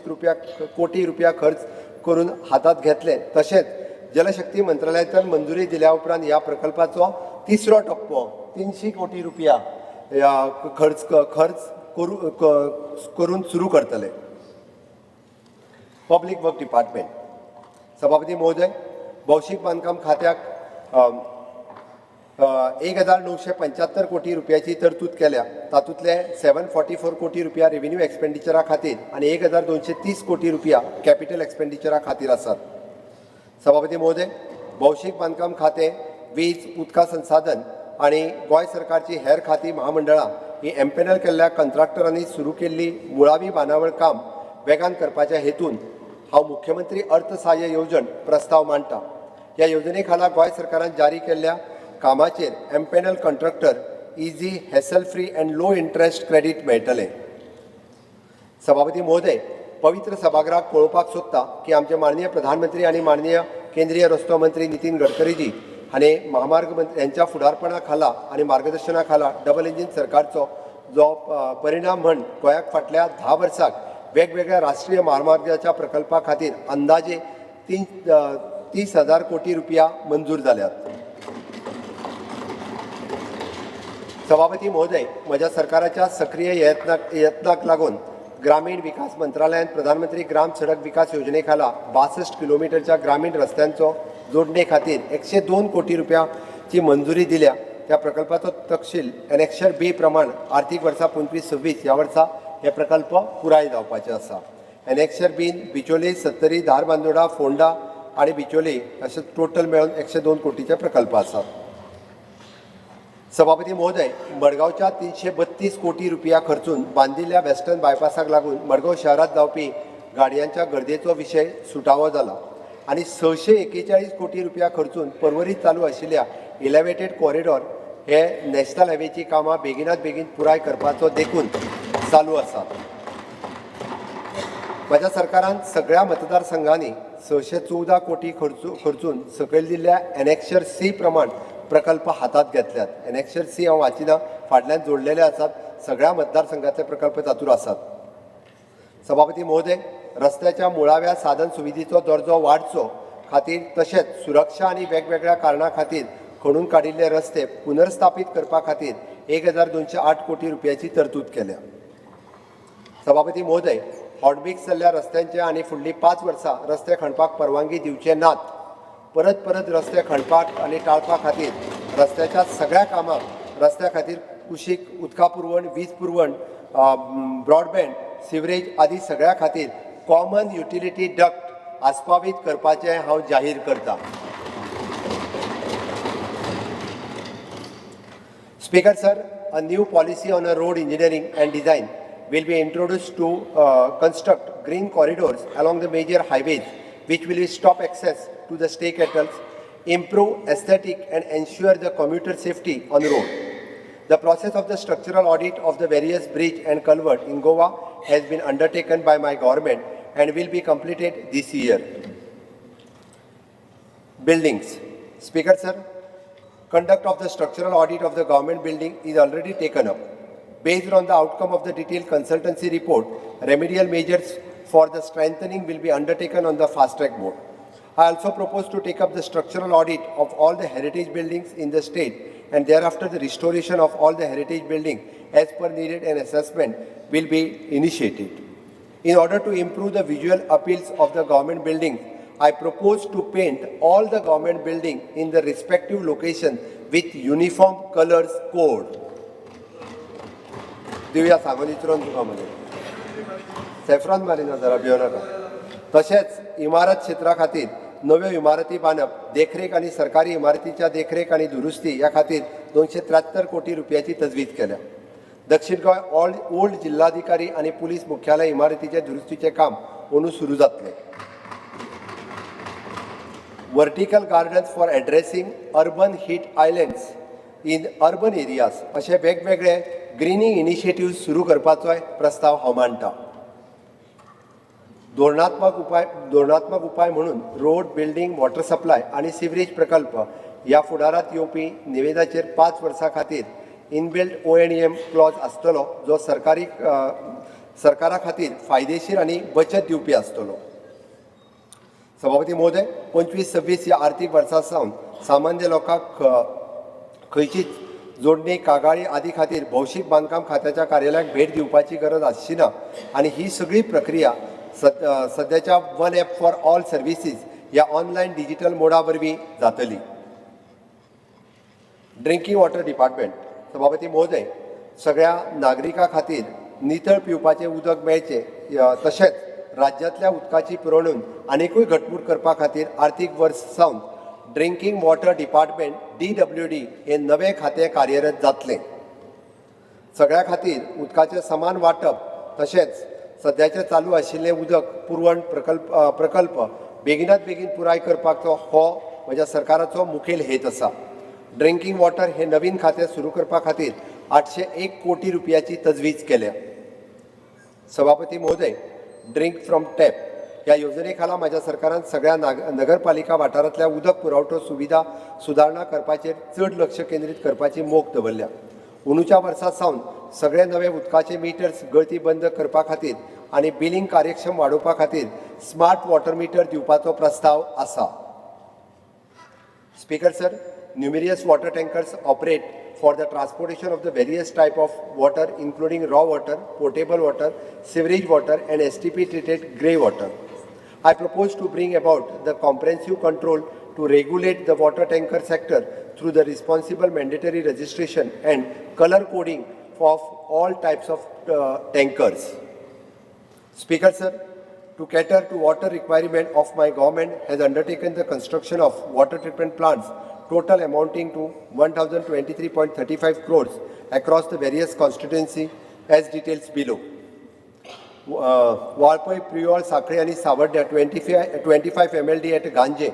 कोटी रुपया खर्च करून हातांत घेतले. तशेंच जलशक्ती मंत्रालयांतल्यान मंजुरी दिल्या उपरांत ह्या प्रकल्पाचो तिसरो टप्पो 300 कोटी रुपया खर्च खर्च करून सुरू करतले. Public work department. सभापती महोदय, भौशीक बांदकाम खात्याक 1975 कोटी रुपयाची तरतूद केल्या. तातूंतले 744 कोटी रुपया रेव्हेन्यू एक्सपेंडिचरा खातीर आनी 1230 कोटी रुपया कॅपिटल एक्सपेंडिचरा खातीर आसात. सभापती महोदय, भौशीक बांदकाम खातें, वीज, उदका संसाधन आनी गोंय सरकारची हेर खातीं, महामंडळां ही एम्पेनल केल्ल्या कंत्राक्टरांनी सुरू केल्ली मुळावी बांदावळ काम वेगान करपाच्या हेतून हांव मुख्यमंत्री अर्थसहाय्य येवजण प्रस्ताव मांडटा. ह्या येवजणे खाला गोंय सरकारान जारी केल्ल्या कामाचेर empanel contractor easy, hassle free and low interest credit मेळटलें. सभापती महोदय, पवित्र सभागृहाक पळोवपाक सोदता की आमचे माननीय प्रधानमंत्री आनी माननीय केंद्रीय रस्तो मंत्री नितीन गडकरीजी हांणी महामार्ग मंत्री यांच्या फुडारपणा खाला आनी मार्गदर्शना खाला डबल इंजीन सरकारचो जो परिणाम म्हण गोंयाक फाटल्या 10 वर्साक वेगवेगळ्या राष्ट्रीय म्हामार्गाच्या प्रकल्पा खातीर अंदाजे 30,000 कोटी रुपया मंजूर जाल्यात. सभापती महोदय, म्हज्या सरकाराच्या सक्रीय यत्नाक लागून ग्रामीण विकास मंत्रालयान प्रधानमंत्री ग्राम सडक विकास योजने खाला 62 किलोमिटरच्या ग्रामीण रस्त्यांचो जोडणे खातीर 102 कोटी रुपयाची मंजुरी दिल्या. त्या प्रकल्पाचो तपशील एनेक्शर बी प्रमाण आर्थीक वर्सा 25-26 ह्या वर्सा हे प्रकल्प पुराय जावपाचे आसा. एनेक्शर बीन बिचोले, सत्तरी, धारबांदोडा, फोंडा आनी बिचोले अशे टोटल मेळून 102 कोटीचे प्रकल्प आसात. सभापती महोदय, मडगांवच्या 332 कोटी रुपया खर्चून बांदिल्ल्या वेस्टर्न बायपासाक लागून मडगांव शहरांत जावपी गाडयांच्या गर्देचो विशय सुटावो जाला आनी 641 कोटी रुपया खर्चून पर्वरीत चालू आशिल्ल्या इलेवेटेड कॉरिडॉर हे नॅशनल हायवेची कामां बेगिनात बेगीन पुराय करपाचो देखून चालू आसा. म्हज्या सरकारान सगळ्या मतदारसंघांनी 614 कोटी खर्चून सकयल दिल्ल्या एनेक्शर सी प्रमाण प्रकल्प हातांत घेतल्यात. एनेक्शर सी हांव वाचिना, फाटल्यान जोडलेले आसात. सगळ्या मतदारसंघातले प्रकल्प तातूंत आसात. सभापती महोदय, रस्त्याच्या मुळाव्या साधन सुविधेचो दर्जो वाडचो खातीर तशेंच सुरक्षा आनी वेगवेगळ्या कारणां खातीर खणून काडिल्ले रस्ते पुनर्स्थापीत करपा खातीर 1208 कोटी रुपयाची तरतूद केल्या. सभापती महोदय, हॉटमिक्स जाल्ल्या रस्त्यांचे आनी फुडलीं 5 वर्सां रस्ते खणपाक परवानगी दिवचे नात. परत परत रस्ते खणपाक आनी टाळपा खातीर रस्त्याच्या सगळ्या कामाक रस्त्या खातीर कुशीक उदका पुरवण, वीज पुरवण, ब्रॉडबँड, सिवरेज आदी सगळ्या खातीर कॉमन युटिलिटी डक्ट आस्पावीत करपाचें हांव जाहीर करता. Speaker sir, a new policy on a road engineering and design will be introduced to construct green corridors along the major highways, which will stop access to the stray cattle, improve aesthetic and ensure the commuter safety on the road. The process of the structural audit of the various bridge and culvert in Goa has been undertaken by my government and will be completed this year. Buildings. Speaker sir, conduct of the structural audit of the government building is already taken up. Based on the outcome of the detailed consultancy report, remedial measures for the strengthening will be undertaken on the fast track mode. I also propose to take up the structural audit of all the heritage buildings in the state and thereafter the restoration of all the heritage buildings as per needed and assessment will be initiated. In order to improve the visual appeals of the government buildings, I propose to paint all the government buildings in the respective location with uniform colors code. दिवया सांगून इचरोन तुका मगे saffron मारिना जरा भियो नाका. तशेंच इमारत क्षेत्रा खातीर नव्यो इमारती बांदप, देखरेख आनी सरकारी इमारतीच्या देखरेख आनी दुरुस्ती ह्या खातीर 273 कोटी रुपयाची तजवीज केल्या. दक्षिण गोंय ओल्ड जिल्हाधिकारी आनी पुलीस मुख्यालय इमारतीचे दुरुस्तीचें काम अंदू सुरू जातलें. Vertical gardens for addressing urban heat islands in urban areas अशे वेगवेगळे ग्रिनींग इनिशिएटिव्ह सुरू करपाचोय प्रस्ताव हांव मांडटा. धोरणात्मक उपाय म्हणून रोड, बिल्डींग, वॉटर सप्लाय आनी सिवरेज प्रकल्प ह्या फुडारांत येवपी निवेदाचेर 5 वर्सां खातीर inbuilt O&M clause आसतलो, जो सरकारा खातीर फायदेशीर आनी बचत दिवपी आसतलो. सभापती महोदय, 25-26 ह्या आर्थीक वर्सा सावन सामान्य लोकांक खंयचीच जोडणी, कागाळी आदी खातीर भौशीक बांदकाम खात्याच्या कार्यालयाक भेट दिवपाची गरज आसची ना आनी ही सगळी प्रक्रिया सद्याच्या One App for All Services ह्या ऑनलायन डिजिटल मोडा वरवीं जातली. Drinking water department. सभापती महोदय, सगळ्या नागरिकां खातीर नितळ पिवपाचें उदक मेळचें, तशेंच राज्यांतल्या उदकाची पुरवण आनिकूय घटमूट करपा खातीर आर्थीक वर्स सावन ड्रिंकींग वॉटर डिपार्टमेंट, डीडब्ल्यूडी हे नवें खातें कार्यरत जातलें. सगळ्या खातीर उदकाचें समान वांटप तशेंच सद्याचें चालू आशिल्लें उदक पुरवण प्रकल्प बेगिनात बेगीन पुराय करपाचो हो म्हज्या सरकाराचो मुखेल हेत आसा. ड्रिंकींग वॉटर हे नवीन खातें सुरू करपा खातीर 801 कोटी रुपयाची तजवीज केल्या. सभापती महोदय, ड्रिंक फ्रॉम टॅप ह्या येवजणे खाला म्हज्या सरकारान सगळ्या नगरपालिका वाठारांतल्या उदक पुरवठो सुविधा सुदारणा करपाचेर चड लक्ष केंद्रीत करपाची मोख दवरल्या. अंदूच्या वर्सा सावन सगळे नवे उदकाचे मिटर्स गळती बंद करपा खातीर आनी बिलिंग कार्यक्षम वाडोवपा खातीर स्मार्ट वॉटर मिटर दिवपाचो प्रस्ताव आसा. Speaker sir, numerous water tankers operate for the transportation of the various type of water, including raw water, potable water, sewerage water and STP treated grey water. I propose to bring about the comprehensive control to regulate the water tanker sector through the responsible mandatory registration and color coding of all types of tankers. Speaker sir, to cater to water requirement of my government has undertaken the construction of water treatment plants total amounting to 1023.35 crores across the various constituency as details below. Valpoi, Priol, Sanquelim आनी सावर्ड्या 25 MLD at Ganje,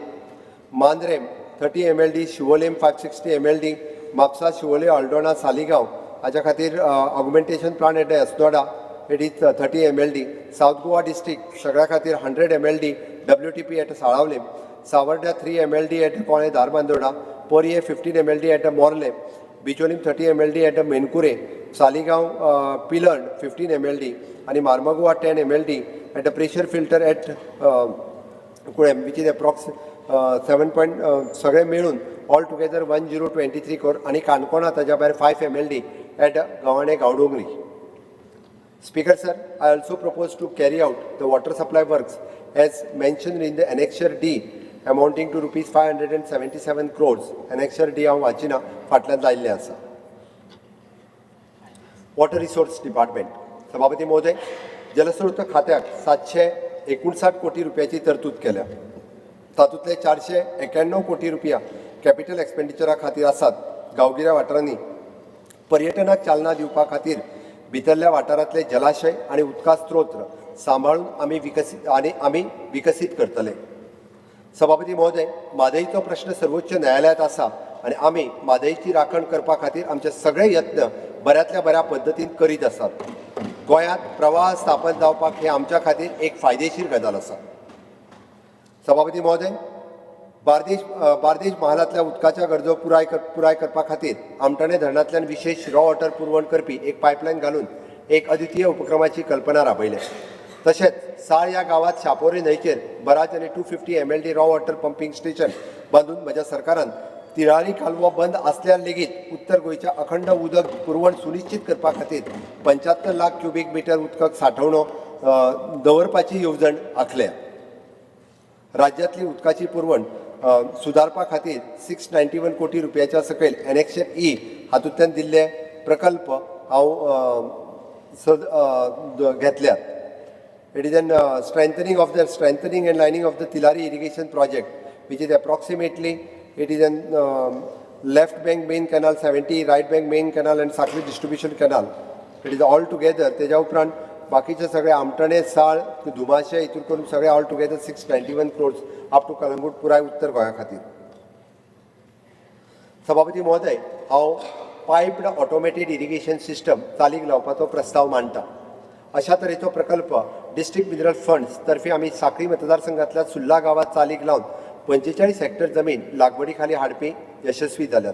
Mandrem 30 MLD, Siolim 560 MLD, Mapusa, Siolim, Aldona, Saligao हाच्या खातीर augmentation plant at Assonora, it is 30 MLD. South Goa district सगळ्या खातीर 100 MLD WTP at Salaulim, Savarda 3 MLD at Kolem Dharbandora, Poriem 15 MLD at Morlem, Bicholim 30 MLD at Menkure, Saligao Pilerne 15 MLD आनी Mormugao 10 MLD at a pressure filter at Kulem, which is approx seven point सगळे मेळून all together 1023 crore आनी काणकोणा ताज्या भायर 5 MLD at Gavane, Gaondongri. Speaker sir, I also propose to carry out the water supply works as mentioned in the Annexure D amounting to rupees 577 crores. Annexure D हांव वाचिना, फाटल्यान लायिल्लें आसा. Water resource department. सभापती महोदय, जलस्रोत खात्याक 759 कोटी रुपयाची तरतूद केल्या. तातूंतले 491 कोटी रुपया कॅपिटल एक्सपेंडिचरा खातीर आसात. गांवगिऱ्या वाठारांनी पर्यटनाक चालना दिवपा खातीर भितरल्या वाठारांतले जलाशय आनी उदका स्त्रोत सांबाळून आमी विकसीत करतले. सभापती महोदय, म्हादईचो प्रश्न सर्वोच्च न्यायालयांत आसा आनी आमी म्हादईची राखण करपा खातीर आमचे सगळे यत्न बऱ्यांतल्या बऱ्या पद्दतीन करीत आसात. गोंयांत प्रवाह स्थापन जावपाक हे आमच्या खातीर एक फायदेशीर गजाल आसा. सभापती महोदय, बार्देश महालांतल्या उदकाच्या गरजो पुराय करपा खातीर आमठाणे धरणांतल्यान विशेश रॉ वॉटर पुरवण करपी एक पायपलायन घालून एक अद्वितीय उपक्रमाची कल्पना राबयल्या. तशेंच साळ ह्या गांवांत शापोरे न्हंयचेर बराज आनी 250 MLD raw water pumping station बांदून म्हज्या सरकारान तिळारी कालवो बंद आसल्यार लेगीत उत्तर गोंयच्या अखंड उदक पुरवण सुनिश्चित करपा खातीर 75 लाख क्युबीक मिटर उदक सांठोवणो दवरपाची येवजण आंखल्या. राज्यांतली उदकाची पुरवण सुदारपा खातीर 691 कोटी रुपयाच्या सकयल एनेक्शर ई हातूंतल्यान दिल्ले प्रकल्प हांव घेतल्यात. It is an strengthening and lining of the Tillari irrigation project, which is approximately, it is an left bank main canal 70, right bank main canal and Sanquelim distribution canal. It is all together. तेज्या उपरांत बाकीचे सगळे आमटणे, साळ, धुमाशे हितून करून सगळे all together 691 crores up to Calangute, पुराय उत्तर गोंया खातीर. सभापती महोदय, हांव पायप्ड ऑटोमेटेड इरिगेशन सिस्टम चालीक लावपाचो प्रस्ताव मांडटा. अशा तरेचो प्रकल्प डिस्ट्रिक्ट मिनरल फंड्स तर्फे आमी साखळी मतदारसंघातल्या सुर्ला गांवात चालीक लावन 45 हेक्टर जमीन लागवडी खाली हाडपी यशस्वी जाल्यात.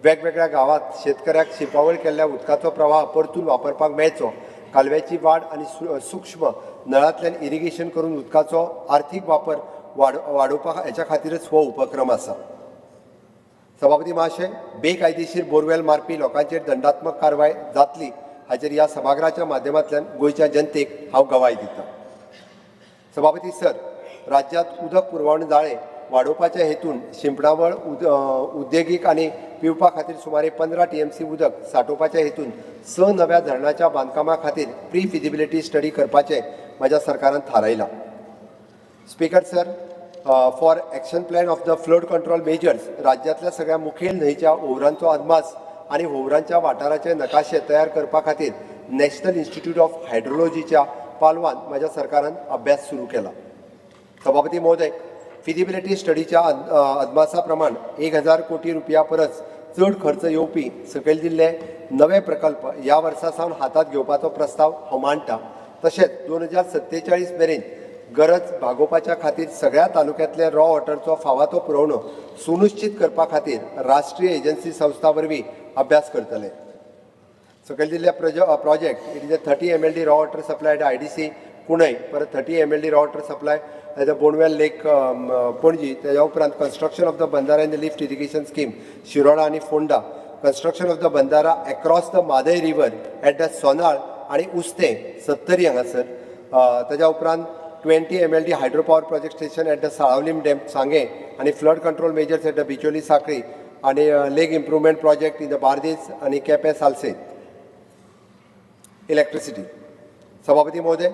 वेगवेगळ्या गांवात शेतकऱ्याक शिंपावळ केल्ल्या उदकाचो प्रवाह परतून वापरपाक मेळचो, कालव्याची वाड आनी सूक्ष्म नळांतल्यान इरिगेशन करून उदकाचो आर्थीक वापर वाडोवपा हेच्या खातीरच हो उपक्रम आसा. सभापती महाशय, बेकायदेशीर बोरवेल मारपी लोकांचेर दंडात्मक कारवाय जातली हाचेर ह्या सभाघराच्या माध्यमांतल्यान गोंयच्या जनतेक हांव गवाय दितां. सभापती सर, राज्यांत उदक पुरवण जाळें वाडोवपाच्या हेतून शिंपणावळ, उद्देगीक आनी पिवपा खातीर सुमारे 15 टीएमसी उदक सांठोवपाच्या हेतून स नव्या धरणाच्या बांदकामा खातीर प्री फिजिबिलिटी स्टडी करपाचें म्हज्या सरकारान थारायलां. Speaker sir, for action plan of the flood control measures, राज्यांतल्या सगळ्या मुखेल न्हंयच्या होंवरांचो अदमास आनी होंवरांच्या वाठाराचे नकाशे तयार करपा खातीर नॅशनल इन्स्टिट्यूट ऑफ हायड्रोलॉजीच्या पालवान म्हज्या सरकारान अभ्यास सुरू केला. सभापती महोदय, फिजिबिलिटी स्टडीच्या अदमासा प्रमाण 1000 कोटी रुपया परस चड खर्च येवपी सकयल दिल्ले नवे प्रकल्प ह्या वर्सा सावन हातांत घेवपाचो प्रस्ताव हांव मांडटा. तशेंच 2047 मेरेन गरज भागोवपाच्या खातीर सगळ्या तालुक्यांतले रॉ वॉटरचो फावा तो पुरवणो सुनिश्चित करपा खातीर राष्ट्रीय एजन्सी संस्था वरवीं अभ्यास करतले. सकयल दिल्ल्या project, it is a 30 MLD raw water supply at IDC Cuncolim, परत 30 MLD raw water supply at the Bonwell Lake, Panaji. तेज्या उपरांत construction of the bandhara and the lift irrigation scheme, Shiroda आनी Ponda, construction of the bandhara across the Mhadei river at the Sonal आनी उस्तें, सत्तरी हांगासर. तेज्या उपरांत 20 MLD hydro power project station at the Salaulim dam, Sanguem आनी flood control measures at the Bicholim, Sanquelim आनी lake improvement project in the Bardez आनी Quepem, Salcete. Electricity. सभापती महोदय,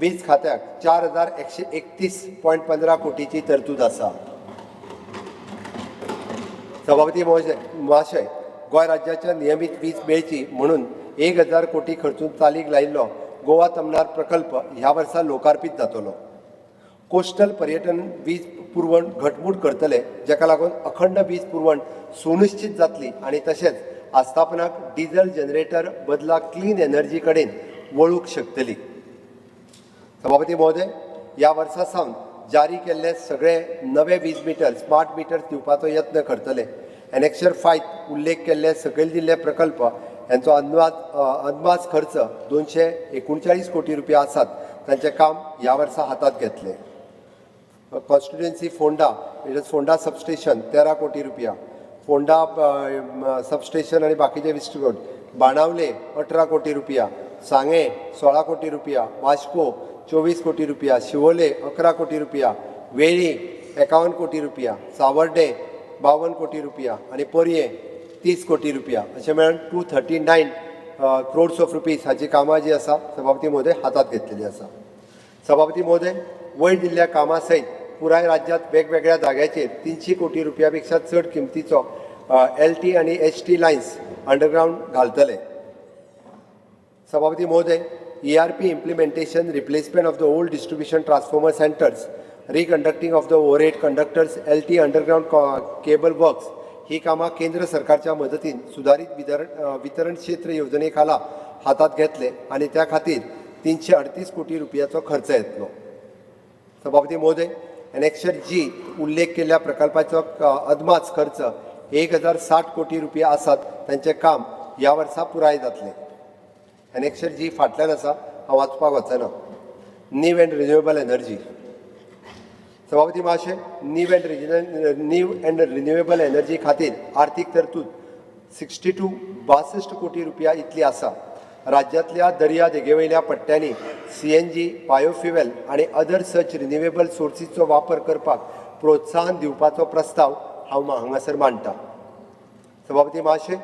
वीज खात्याक 4131.15 कोटीची तरतूद आसा. सभापती महाशय, गोंय राज्याच्या नियमीत वीज मेळची म्हणून 1000 कोटी खर्चून चालीक लायिल्लो गोवा तमनार प्रकल्प ह्या वर्सा लोकार्पीत जातलो. कोस्टल पर्यटन वीज पुरवण घटमूट करतले, जाका लागून अखंड वीज पुरवण सुनिश्चित जातली आनी तशेंच आस्थापनाक डिझल जनरेटर बदला क्लीन एनर्जी कडेन वळूंक शकतली. सभापती महोदय, ह्या वर्सा सावन जारी केल्ले सगळे नवे वीज मिटर स्मार्ट मिटर दिवपाचो यत्न करतले. एनेक्शर 5 उल्लेख केल्ले सकयल दिल्ले प्रकल्प यांचो अदमास खर्च 239 कोटी रुपया आसात. तांचें काम ह्या वर्सा हातांत घेतले. Constituency Ponda, it is Ponda substation, 13 कोटी रुपया, फोंडा सबस्टेशन आनी बाकीचे विस्टकोट, बाणावले 18 कोटी रुपया, सांगें 16 कोटी रुपया, वास्को 24 कोटी रुपया, शिवोले 11 कोटी रुपया, वेळ्ळी 51 कोटी रुपया, सावर्डे 52 कोटी रुपया आनी पर्ये 30 कोटी रुपया, अशें मेळून 239 crores of rupees हाची कामां जी आसा, सभापती महोदय, हातांत घेतलेली आसा. सभापती महोदय, वयर दिल्ल्या कामां सयत पुराय राज्यांत वेगवेगळ्या जाग्याचेर 300 कोटी रुपया पेक्षा चड किमतीचो एल टी आनी एच टी लायन्स अंडरग्रावंड घालतले. सभापती महोदय, ERP implementation, replacement of the old distribution transformer centers, reconducting of the overhead conductors, LT underground cable works ही कामां केंद्र सरकारच्या मदतीन सुदारीत वितरण क्षेत्र येवजणे खाला हातात घेतले आनी त्या खातीर 338 कोटी रुपयाचो खर्च येतलो. सभापती महोदय, एनेक्शर जी उल्लेख केल्ल्या प्रकल्पाचो अदमास खर्च 1060 कोटी रुपया आसात. तांचें काम ह्या वर्सा पुराय जातलें. एनेक्शर जी फाटल्यान आसा, हांव वाचपाक वचना. New and renewable energy. सभापती महाशय, new and renewable energy खातीर आर्थीक तरतूद 62 62 कोटी रुपया इतली आसा. राज्यांतल्या दर्या देगेवयल्या पट्ट्यांनी सीएनजी, बायोफ्युएल आनी अदर सच रिन्युएबल सोर्सीचो वापर करपाक प्रोत्साहन दिवपाचो प्रस्ताव हांव हांगासर मांडटा. सभापती महाशय,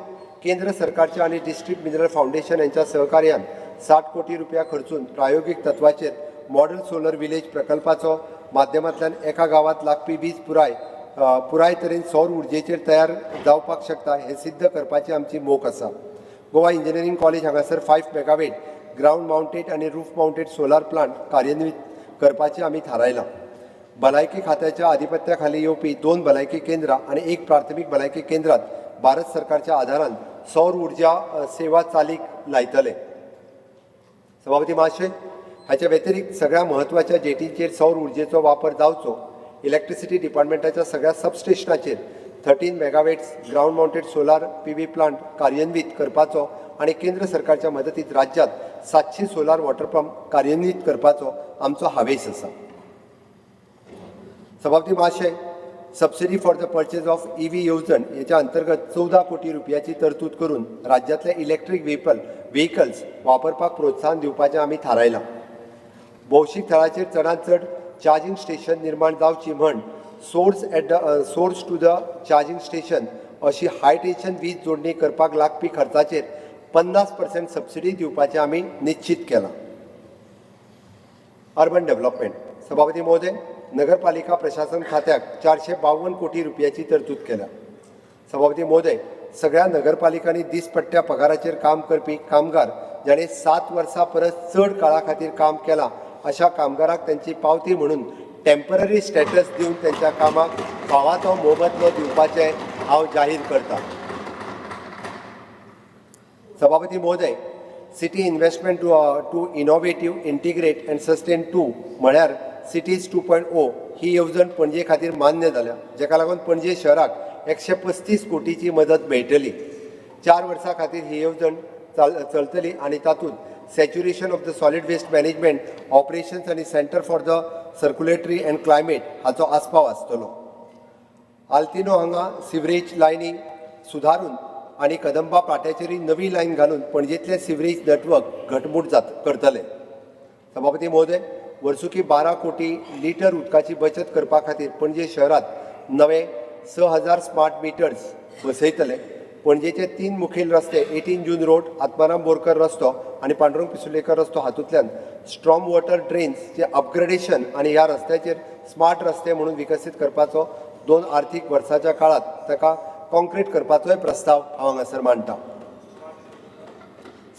केंद्र सरकारच्या आनी डिस्ट्रिक्ट मिनरल फावंडेशन यांच्या सहकार्यान 60 कोटी रुपया खर्चून प्रायोगीक तत्वाचेर मॉडेल सोलर विलेज प्रकल्पाचो माध्यमांतल्यान एका गांवांत लागपी वीज पुराय तरेन सौर उर्जेचेर तयार जावपाक शकता हें सिद्ध करपाची आमची मोख आसा. गोवा इंजिनियरींग कॉलेज हांगासर 5 मेगावेट ग्रावंड मावंटेड आनी रूफ मावंटेड सोलार प्लांट कार्यान्वीत करपाचें आमी थारायलां. भलायकी खात्याच्या आधिपत्या खाली येवपी 2 भलायकी केंद्रां आनी 1 प्राथमीक भलायकी केंद्रांत भारत सरकारच्या आदारान सौर ऊर्जा सेवा चालीक लायतले. सभापती महाशय, हाच्या व्यतिरिक्त सगळ्या म्हत्वाच्या जेटींचेर सौर ऊर्जेचो वापर जावचो, इलेक्ट्रिसिटी डिपार्टमेंटाच्या सगळ्या सबस्टेशनाचेर 13 megawatts ground mounted solar PV plant कार्यान्वीत करपाचो आनी केंद्र सरकारच्या मदतीत राज्यांत 700 सोलार वॉटर पंप कार्यान्वीत करपाचो आमचो हावेस आसा. सभापती महाशय, subsidy for the purchase of EV येवजण हेच्या अंतर्गत 14 कोटी रुपयाची तरतूद करून राज्यांतले इलेक्ट्रीक व्हेकल्स वापरपाक प्रोत्साहन दिवपाचें आमी थारायलां. भौशीक थळाचेर चडांत चड चार्जींग स्टेशन निर्माण जावची म्हण source to the charging station अशी हाय टेन्शन वीज जोडणी करपाक लागपी खर्चाचेर 50% सबसिडी दिवपाचें आमी निश्चीत केलां. Urban development. सभापती महोदय, नगरपालिका प्रशासन खात्याक 452 कोटी रुपयाची तरतूद केल्या. सभापती महोदय, सगळ्या नगरपालिकांनी दिसपट्ट्या पगाराचेर काम करपी कामगार जाणें 7 वर्सां परस चड काळा खातीर काम केलां अशा कामगाराक त्यांची पावती म्हणून टेम्पररी स्टेटस दिवन त्यांच्या कामाक फावा तो मोबदलो दिवपाचें हांव जाहीर करतां. सभापती महोदय, city investment to innovative integrate and sustain 2 म्हळ्यार सिटीज 2.0 ही येवजण पणजे खातीर मान्य जाल्या, जेका लागून पणजे शहराक 135 कोटीची मदत मेळटली. 4 वर्सां खातीर ही येवजण चलतली आनी तातूंत saturation of the solid waste management operations आनी centre for the circulatory and climate हाचो आस्पाव आसतलो. आल्तिनो हांगा सिवरेज लायनी सुदारून आनी कदंबा पाट्याचेरय नवी लायन घालून पणजेंतलें सिवरेज नेटवर्क घटमूट करतले. सभापती महोदय, वर्सुकी 12 कोटी लिटर उदकाची बचत करपा खातीर पणजे शहरांत नवे 6000 स्मार्ट मिटर्स बसयतले. पणजेचे 3 मुखेल रस्ते 18 जून रोड, आत्माराम बोरकर रस्तो आनी पांडुरंग पिसुर्लेकर रस्तो हातूंतल्यान स्ट्रॉम वॉटर ड्रेन्सचे अपग्रेडेशन आनी ह्या रस्त्याचेर स्मार्ट रस्ते म्हणून विकसीत करपाचो 2 आर्थीक वर्साच्या काळांत ताका कॉन्क्रीट करपाचोय प्रस्ताव हांव हांगासर मांडटा.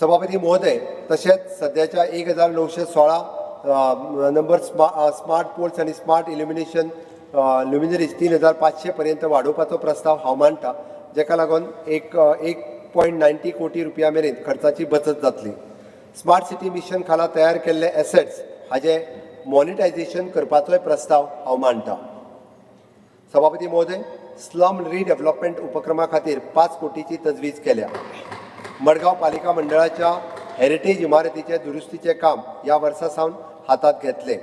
सभापती महोदय, तशेंच सद्याच्या 1916 नंबर स्मार्ट पोल्स आनी स्मार्ट इल्युमिनेशन ल्युमिनरीज 3500 पर्यंत वाडोवपाचो प्रस्ताव हांव मांडटा, जेका लागून 1.90 कोटी रुपया मेरेन खर्चाची बचत जातली. स्मार्ट सिटी मिशन खाला तयार केल्ले एसेट्स हाजे मॉनिटायझेशन करपाचोय प्रस्ताव हांव मांडटा. सभापती महोदय, स्लम रिडेव्हलपमेंट उपक्रमा खातीर 5 कोटीची तजवीज केल्या. मडगांव पालिका मंडळाच्या हेरिटेज इमारतीचे दुरुस्तीचें काम ह्या वर्सा सावन हातांत घेतले.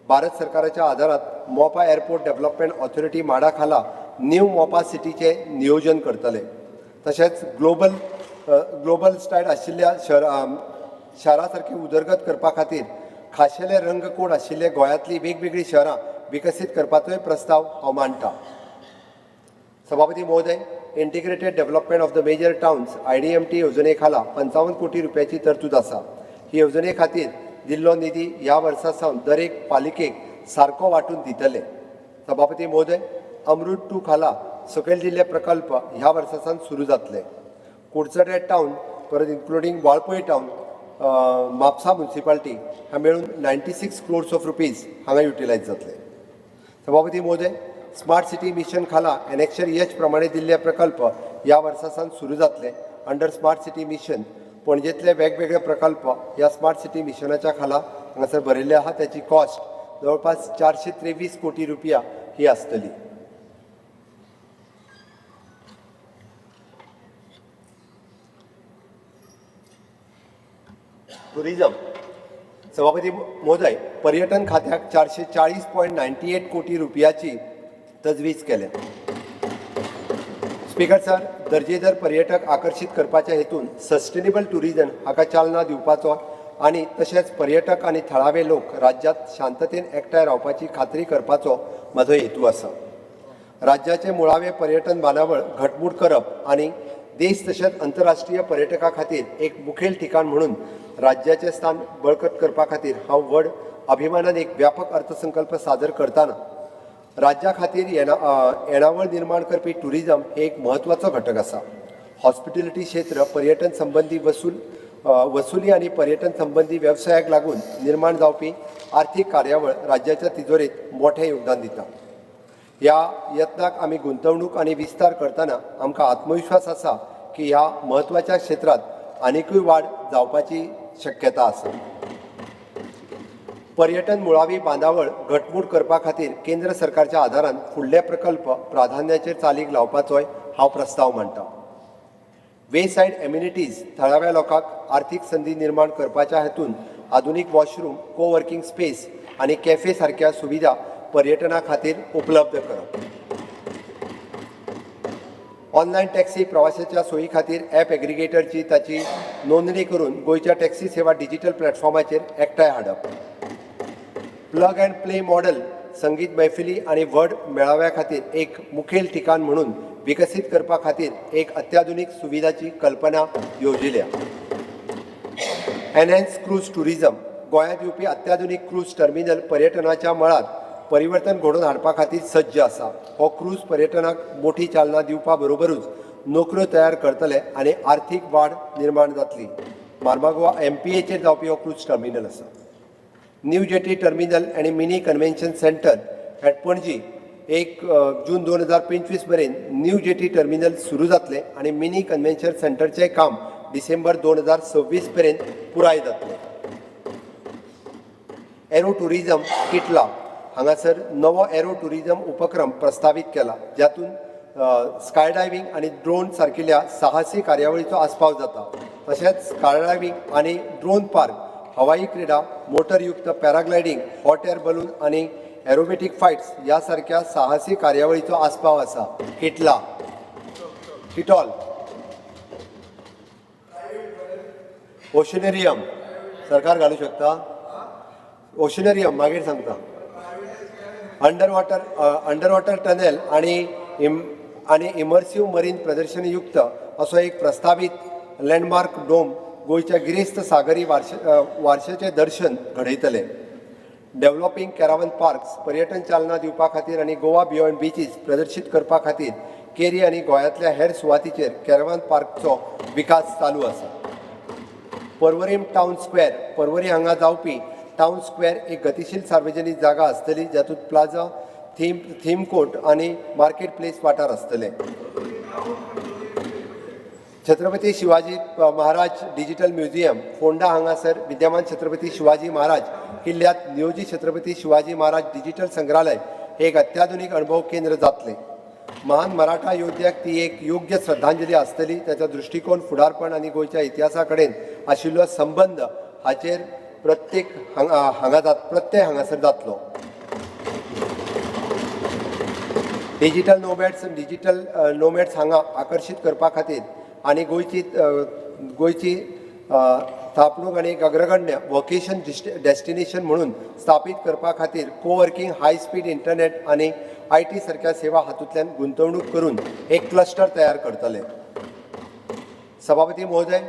भारत सरकाराच्या आदारात मोपा एअरपोर्ट डेव्हलपमेंट ऑथॉरिटी माडा खाला न्यू मोपा सिटीचें नियोजन करतले. तशेंच ग्लोबल स्टायल आशिल्ल्या शारा सारकी उदरगत करपा खातीर खाशेले रंग कोड आशिल्ले गोंयांतली वेगवेगळीं शहरां विकसीत करपाचोय प्रस्ताव हांव मांडटा. सभापती महोदय, integrated development of the major towns IDMT येवजणे खाला 55 कोटी रुपयाची तरतूद आसा. ही येवजणे खातीर दिल्लो निधी ह्या वर्सा सावन दरेक पालिकेक सारको वांटून दितले. सभापती महोदय, अमृत 2 खाला सकयल दिल्ले प्रकल्प ह्या वर्सा सावन सुरू जातले. कुडचडे टावन परत including Valpoi town, Mapusa municipality ह्या मेळून 96 क्रोर्स ऑफ रुपीज हांगा युटिलायज जातले. सभापती महोदय, स्मार्ट सिटी मिशन खाला एनेक्शर एच प्रमाणे दिल्ले प्रकल्प ह्या वर्सा सावन सुरू जातले. अंडर स्मार्ट सिटी मिशन पणजेंतले वेगवेगळे प्रकल्प ह्या स्मार्ट सिटी मिशनाच्या खाला हांगासर बरयल्ले आहा. त्याची कॉस्ट जवळपास 423 कोटी रुपया ही आसतली. टुरिझम. सभापती महोदय, पर्यटन खात्याक 440.98 कोटी रुपयाची तजवीज केल्या. स्पीकर सर, दर्जेदार पर्यटक आकर्शीत करपाच्या हेतून सस्टेनेबल टुरिझम हाका चालना दिवपाचो आनी तशेंच पर्यटक आनी थळावे लोक राज्यांत शांततेन एकठांय रावपाची खात्री करपाचो म्हजो हेतू आसा. राज्याचे मुळावे पर्यटन बांदावळ घटमूट करप आनी देश तशेंच अंतरराष्ट्रीय पर्यटकां खातीर एक मुखेल ठिकाण म्हणून राज्याचें स्थान बळकट करपा खातीर हांव व्हड अभिमानान एक व्यापक अर्थसंकल्प सादर करतना राज्या खातीर येणावळ निर्माण करपी टुरिझम हे एक म्हत्वाचो घटक आसा. हॉस्पिटॅलिटी क्षेत्र पर्यटन संबंदी वसूल वसुली आनी पर्यटन संबंदी वेवसायाक लागून निर्माण जावपी आर्थीक कार्यावळ राज्याच्या तिजोरेंत मोठें योगदान दिता. ह्या यत्नाक आमी गुंतवणूक आनी विस्तार करतना आमकां आत्मविश्वास आसा की ह्या म्हत्वाच्या क्षेत्रांत आनिकूय वाड जावपाची शक्यता आसा. पर्यटन मुळावी बांदावळ घटमूट करपा खातीर केंद्र सरकारच्या आदारान फुडले प्रकल्प प्राधान्याचेर चालीक लावपाचोय हांव प्रस्ताव मांडटा. वे सायड एम्युनिटीज थळाव्या लोकांक आर्थीक संदी निर्माण करपाच्या हेतून आधुनीक वॉशरूम, को वर्किंग स्पेस आनी कॅफे सारक्या सुविधा पर्यटना खातीर उपलब्ध करप. ऑनलायन टॅक्सी प्रवाशाच्या सोयी खातीर ॲप एग्रिगेटरची ताची नोंदणी करून गोंयच्या टॅक्सी सेवा डिजिटल प्लॅटफॉर्माचेर एकठांय हाडप. प्लग अँड प्ले मॉडल संगीत मैफिली आनी व्हड मेळाव्या खातीर एक मुखेल ठिकाण म्हणून विकसीत करपा खातीर एक अत्याधुनीक सुविधाची कल्पना येवजिल्या. एनहॅन्स क्रूज टुरिझम गोंयांत येवपी अत्याधुनीक क्रूज टर्मिनल पर्यटनाच्या मळार परिवर्तन घडोवन हाडपा खातीर सज्ज आसा. हो क्रूज पर्यटनाक मोठी चालना दिवपा बरोबरूच नोकऱ्यो तयार करतले आनी आर्थीक वाड निर्माण जातली. मार्मागोवा एमपीएचेर जावपी हो क्रूज टर्मिनल आसा. न्यू जेटी टर्मिनल आनी mini convention centre at Panaji 1 जून 2025 मेरेन न्यू जेटी टर्मिनल सुरू जातलें आनी मिनी कन्व्हेन्शन सेंटरचें काम डिसेंबर 2026 मेरेन पुराय जातलें. एरो टुरिझम किटला हांगासर नवो एरो टुरिझम उपक्रम प्रस्तावीत केला, जातूंत स्काय डायव्हींग आनी ड्रोन सारकिल्ल्या साहसी कार्यावळीचो आस्पाव जाता. तशेंच स्काय डायव्हींग आनी ड्रोन पार्क, हवाई क्रिडा, मोटरयुक्त पॅराग्लायडींग, हॉट एअर बलून आनी एरोबेटीक फायट्स ह्या सारक्या साहसी कार्यावळीचो आस्पाव आसा. किटला किटॉल ओशनेरियम सरकार घालू शकता. ओशनेरियम मागीर सांगता. अंडर वॉटर टनेल आनी इमर्सीव मरीन प्रदर्शनयुक्त असो एक प्रस्तावीत लँडमार्क डोम गोंयच्या गिरेस्त सागरी वारशाचें दर्शन घडयतले. डेव्हलॉपिंग कॅरावन पार्क्स पर्यटन चालना दिवपा खातीर आनी गोवा बियॉन्ड बिचीस प्रदर्शीत करपा खातीर केरी आनी गोंयांतल्या हेर सुवातीचेर कॅरवन पार्कचो विकास चालू आसा. पर्वरीम टावन स्क्वेअर, पर्वरी हांगा जावपी टावन स्क्वेअर एक गतिशील सार्वजनीक जागा आसतली, जातूंत प्लाझा, थीम थीम कोर्ट आनी मार्केट प्लेस वाठार आसतले. छत्रपती शिवाजी महाराज डिजिटल म्युझियम, फोंडा हांगासर विद्यमान छत्रपती शिवाजी महाराज किल्ल्यात नियोजित छत्रपती शिवाजी महाराज डिजिटल संग्रहालय हे एक अत्याधुनीक अणभव केंद्र जातलें. महान मराठा योद्ध्याक ती एक योग्य श्रद्धांजली आसतली. ताचो दृश्टिकोन, फुडारपण आनी गोंयच्या इतिहासा कडेन आशिल्लो संबंद हाचेर प्रत्येक हांगा हांगा जात प्रत्यय हांगासर जातलो. डिजिटल नोमॅड्स हांगा आकर्शीत करपा खातीर आनी गोंयची स्थापणूक आनी एक अग्रगण्य वोकेशन डेस्टिनेशन म्हणून स्थापीत करपा खातीर कोवर्किंग, हाय स्पीड इंटरनेट आनी IT सारक्या सेवा हातूंतल्यान गुंतवणूक करून एक क्लस्टर तयार करतले. सभापती महोदय,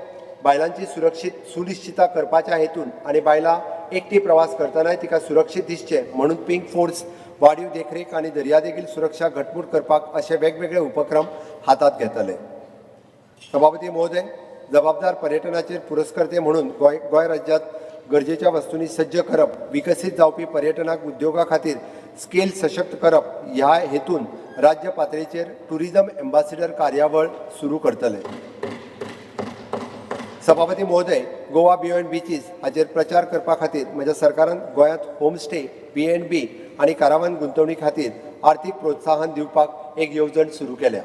बायलांची सुरक्षीत सुनिश्चिता करपाच्या हेतून आनी बायलां एकटी प्रवास करतनाय तिका सुरक्षीत दिसचें म्हणून पिंक फोर्स, वाडीव देखरेख आनी दर्यादेगील सुरक्षा घटमूट करपाक अशे वेगवेगळे उपक्रम हातांत घेतले. सभापती महोदय, जबाबदार पर्यटनाचेर पुरस्कर्ते म्हणून गोंय राज्यांत गरजेच्या वस्तूंनी सज्ज करप, विकसीत जावपी पर्यटनाक उद्योगा खातीर स्केल सशक्त करप ह्या हेतून राज्य पातळेचेर टुरिझम एम्बासिडर कार्यावळ सुरू करतले. सभापती महोदय, गोवा बियॉन्ड बिचीस हाचेर प्रचार करपा खातीर म्हज्या सरकारान गोंयांत होमस्टे, बी एन बी आनी कारावान गुंतवणी खातीर आर्थीक प्रोत्साहन दिवपाक एक येवजण सुरू केल्या.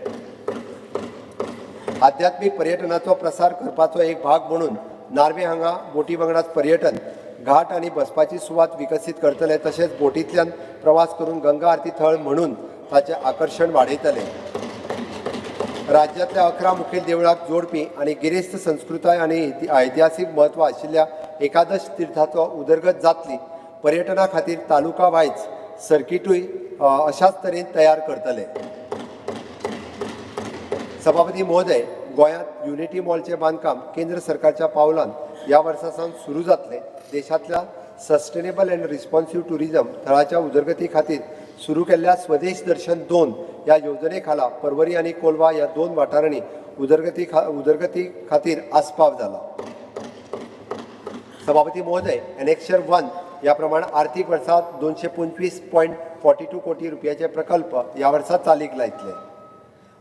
आध्यात्मीक पर्यटनाचो प्रसार करपाचो एक भाग म्हणून नार्वे हांगा बोटी वांगडाच पर्यटन घाट आनी बसपाची सुवात विकसीत करतले. तशेंच बोटींतल्यान प्रवास करून गंगा आरती थळ म्हणून ताचें आकर्शण वाडयतले. राज्यांतल्या 11 मुखेल देवळाक जोडपी आनी गिरेस्त संस्कृताय आनी ऐतिहासीक म्हत्व आशिल्ल्या एकादश तिर्थाचो उदरगत जातली. पर्यटना खातीर तालुका वायज सर्किटूय अशाच तरेन तयार करतले. सभापती महोदय, गोंयांत युनिटी मॉलचें बांदकाम केंद्र सरकारच्या पावलान ह्या वर्सा सावन सुरू जातलें. देशांतल्या सस्टेनेबल अँड रिस्पॉन्सिव्ह टुरिझम थळाच्या उदरगती खातीर सुरू केल्ल्या स्वदेश दर्शन 2 ह्या येवजणे खाला पर्वरी आनी कोलवा ह्या दोन वाठारांनी उदरगती खातीर आस्पाव जाला. सभापती महोदय, एनेक्शर 1 ह्या प्रमाण आर्थीक वर्सा 225.42 कोटी रुपयाचे प्रकल्प ह्या वर्सा चालीक लायतले.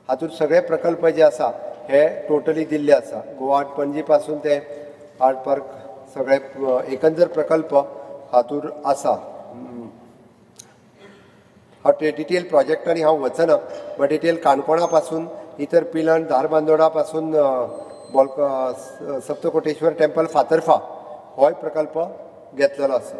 हातूंत सगळे प्रकल्प जे आसा हे टोटली दिल्ले आसा. गोवा पणजी पासून ते आर्ट पार्क सगळे एकंदर प्रकल्प हातूंत आसा. हांव ते डिटेल प्रोजेक्टांनी हांव वचना, बट डिटेल काणकोणा पासून इतर पिलन, धारबांदोडा पासून बोल्क सप्तकोटेश्वर टेम्पल फातर्फा होय प्रकल्प घेतलेलो आसा.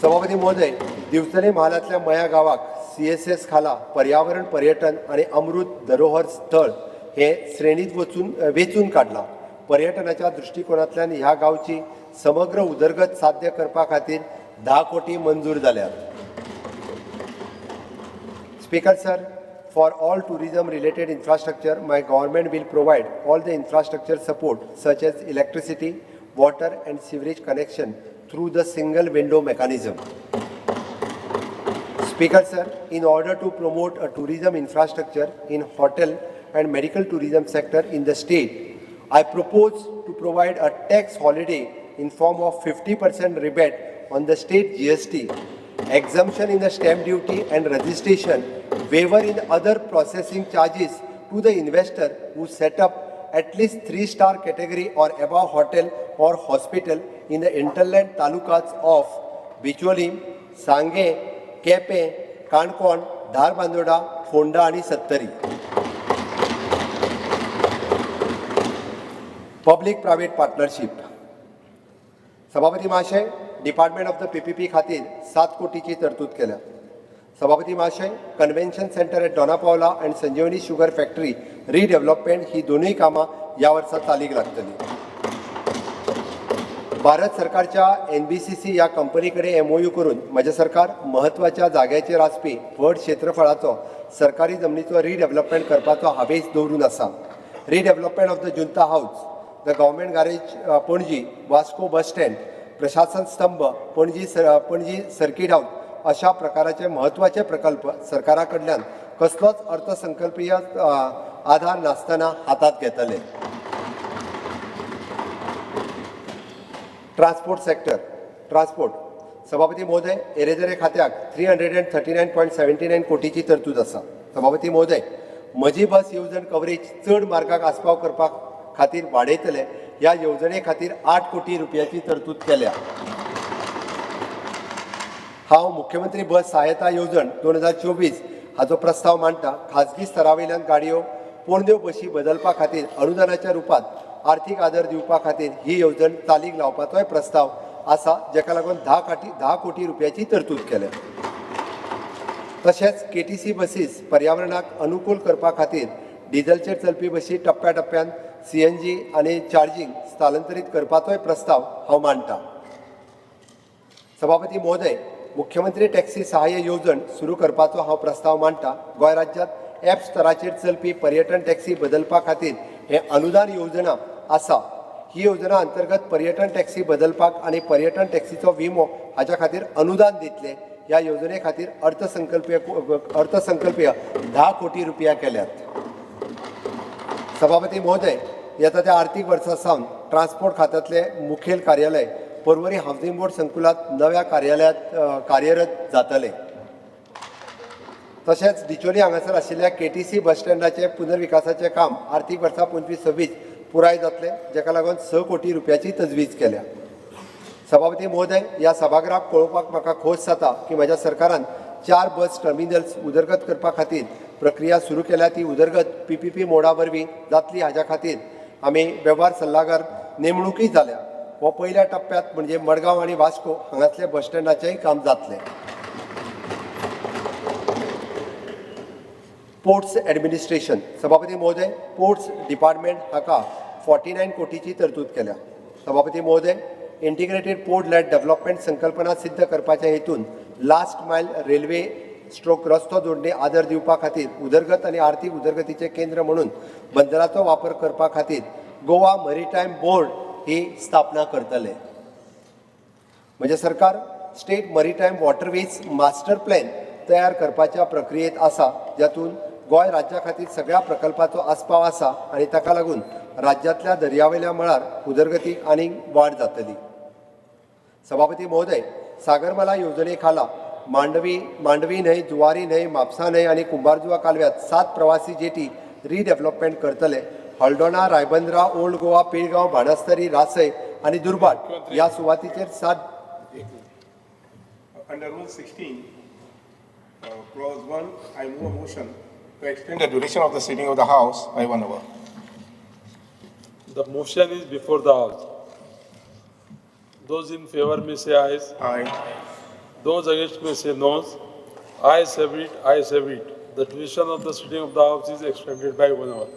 सभापती महोदय, दिवचले म्हालांतल्या मया गांवाक CSS खाला पर्यावरण पर्यटन आनी अमृत धरोहर स्थळ हे श्रेणीत वचून वेंचून काडलां. पर्यटनाच्या दृश्टिकोनांतल्यान ह्या गांवची समग्र उदरगत साध्य करपा खातीर 10 कोटी मंजूर जाल्यात. Speaker sir, for all tourism related infrastructure, my government will provide all the infrastructure support such as electricity, water and sewerage connection through the single window mechanism. Speaker sir, in order to promote a tourism infrastructure in hotel and medical tourism sector in the state, I propose to provide a tax holiday in form of 50% rebate on the state GST, exemption in the stamp duty and registration, waiver in other processing charges to the investor who set up at least 3-star category or above hotel or hospital in the hinterland talukas of Bicholim, Sange, Quepem, Canacona, Dharbandora, Ponda आनी Sattari. Public private partnership. सभापती महाशय, department of the PPP खातीर 7 कोटीची तरतूद केल्या. सभापती महाशय, Convention Centre at Dona Paula and Sanjivani Sugar Factory redevelopment ही दोनूय कामां ह्या वर्सा चालीक लागतली. भारत सरकारच्या NBCC ह्या कंपनी कडेन MOU करून म्हजें सरकार म्हत्वाच्या जाग्याचेर आसपी व्हड क्षेत्रफळाचो सरकारी जमनीचो रिडेव्हलपमेंट करपाचो हावेस दवरून आसा. Redevelopment of the Junta House, the Government Garage Panaji, Vasco bus stand, प्रशासन स्तंभ पणजी, पणजी सर्कीट हाऊस अशा प्रकाराचे म्हत्वाचे प्रकल्प सरकारा कडल्यान कसलोच अर्थसंकल्पीय आधार नासतना हातांत घेतले. Transport sector. Transport. सभापती महोदय, येरादारी खात्याक 339.79 कोटीची तरतूद आसा. सभापती महोदय, म्हजी बस येवजण कवरेज चड मार्गाक आस्पाव करपा खातीर वाडयतले. ह्या येवजणे खातीर 8 कोटी रुपयाची तरतूद केल्या. हांव मुख्यमंत्री बस सहायता येवजण 2024 हाचो प्रस्ताव मांडटा. खाजगी स्तरा वयल्यान गाडयो पोरण्यो बशी बदलपा खातीर अनुदानाच्या रुपात आर्थीक आदर दिवपा खातीर ही येवजण चालीक लावपाचोय प्रस्ताव आसा, जेका लागून 10 कोटी रुपयाची तरतूद केल्या. तशेंच KTC बसीस पर्यावरणाक अनुकूल करपा खातीर डिझलचेर चलपी बसी टप्प्या टप्प्यान CNG आनी चार्जींग स्थलांतरीत करपाचोय प्रस्ताव हांव मांडटा. सभापती महोदय, मुख्यमंत्री टॅक्सी सहाय्य येवजण सुरू करपाचो हांव प्रस्ताव मांडटा. गोंय राज्यांत ॲप स्तराचेर चलपी पर्यटन टॅक्सी बदलपा खातीर हें अनुदान येवजण आसा. ही येवजणा अंतर्गत पर्यटन टॅक्सी बदलपाक आनी पर्यटन टॅक्सीचो विमो हाच्या खातीर अनुदान दितले. ह्या येवजणे खातीर अर्थसंकल्पीय 10 कोटी रुपया केल्यात. सभापती महोदय, येता त्या आर्थीक वर्सा सावन ट्रान्सपोर्ट खात्यांतले मुखेल कार्यालय पर्वरी हावसिंग बोर्ड संकुलांत नव्या कार्यालयांत कार्यरत जातले. तशेंच डिचोली हांगासर आशिल्ल्या KTC बस स्टँडाचें पुनर्विकासाचें काम आर्थीक वर्सा 25-26 पुराय जातलें, जेका लागून 6 कोटी रुपयाची तजवीज केल्या. सभापती महोदय, ह्या सभागृहाक पळोवपाक म्हाका खोस जाता की म्हज्या सरकारान 4 बस टर्मिनल्स उदरगत करपा खातीर प्रक्रिया सुरू केल्या. ती उदरगत PPP मोडा वरवीं जातली हाज्या खातीर आमी वेव्हार सल्लागार नेमणुकूय जाल्या. हो पयल्या टप्प्यांत म्हणजे मडगांव आनी वास्को हांगासले बस स्टँडाचेंय काम जातलें. Ports administration. सभापती महोदय, पोर्ट्स डिपार्टमेंट हाका 49 कोटीची तरतूद केल्या. सभापती महोदय, इंटिग्रेटेड पोर्ट लॅड डेव्हलपमेंट संकल्पना सिद्ध करपाच्या हेतून लास्ट मायल रेल्वे स्ट्रोक रस्तो जोडणी आदर दिवपा खातीर उदरगत आनी आर्थीक उदरगतीचें केंद्र म्हणून बंदराचो वापर करपा खातीर गोवा मरीटायम बोर्ड ही स्थापना करतले. म्हजें सरकार State Maritime Waterways Master Plan तयार करपाच्या प्रक्रियेत आसा, जातूंत गोंय राज्या खातीर सगळ्या प्रकल्पाचो आस्पाव आसा आनी ताका लागून राज्यांतल्या दर्यावेल्या मळार उदरगतीक आनीक वाड जातली. सभापती महोदय, सागरमाला येवजणे खाला मांडवी मांडवी न्हंय, जुवारी न्हंय, म्हापसा न्हंय आनी कुंभारजुवा कालव्यात 7 प्रवासी जेटी रिडेव्हलपमेंट करतले. हल्दोणा, रायबंद्रा, ओल्ड गोवा, पिळगांव, बाणस्तारी, रासय आनी दुर्भाट ह्या सुवातीचेर 7 Under Rule 16, Clause 1, I move a motion to extend the duration of the sitting of the House by 1 hour. The motion is before the House. Those in favor may say ayes. Aye. Those against may say noes. Ayes have it, ayes have it. The duration of the sitting of the House is extended by 1 hour.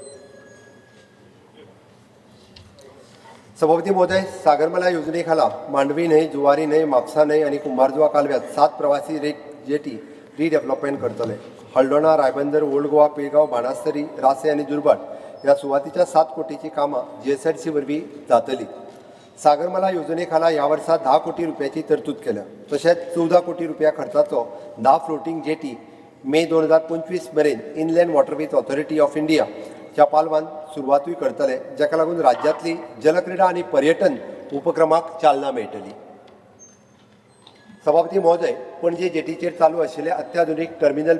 सभापती महोदय, सागरमाला योजनेखाला मांडवी न्हंय, जुवारी न्हंय, म्हापसा न्हंय आनी कुंभारजुवा कालव्यात 7 प्रवासी jetty redevelopment करतले. हल्दोणा, Ribandar, old Goa, Pilgaon, Banastari, रासय आनी दुर्भाट ह्या सुवातीच्या 7 कोटीची कामां जीएसआयडीसी वरवीं जातली. सागरमाला योजनेखाला ह्या वर्सा 10 कोटी रुपयाची तरतूद केल्या. तशेंच 14 कोटी रुपया खर्चाचो 10 फ्लोटींग जेटी मे 2025 मेरेन इनलँड वॉटरवेज ऑथॉरिटी ऑफ इंडियाच्या पालवान सुरवातूय करतले, जाका लागून राज्यांतली जलक्रिडा आनी पर्यटन उपक्रमाक चालना मेळटली. सभापती महोदय, पणजे जेटीचेर चालू आशिल्ले अत्याधुनीक टर्मिनल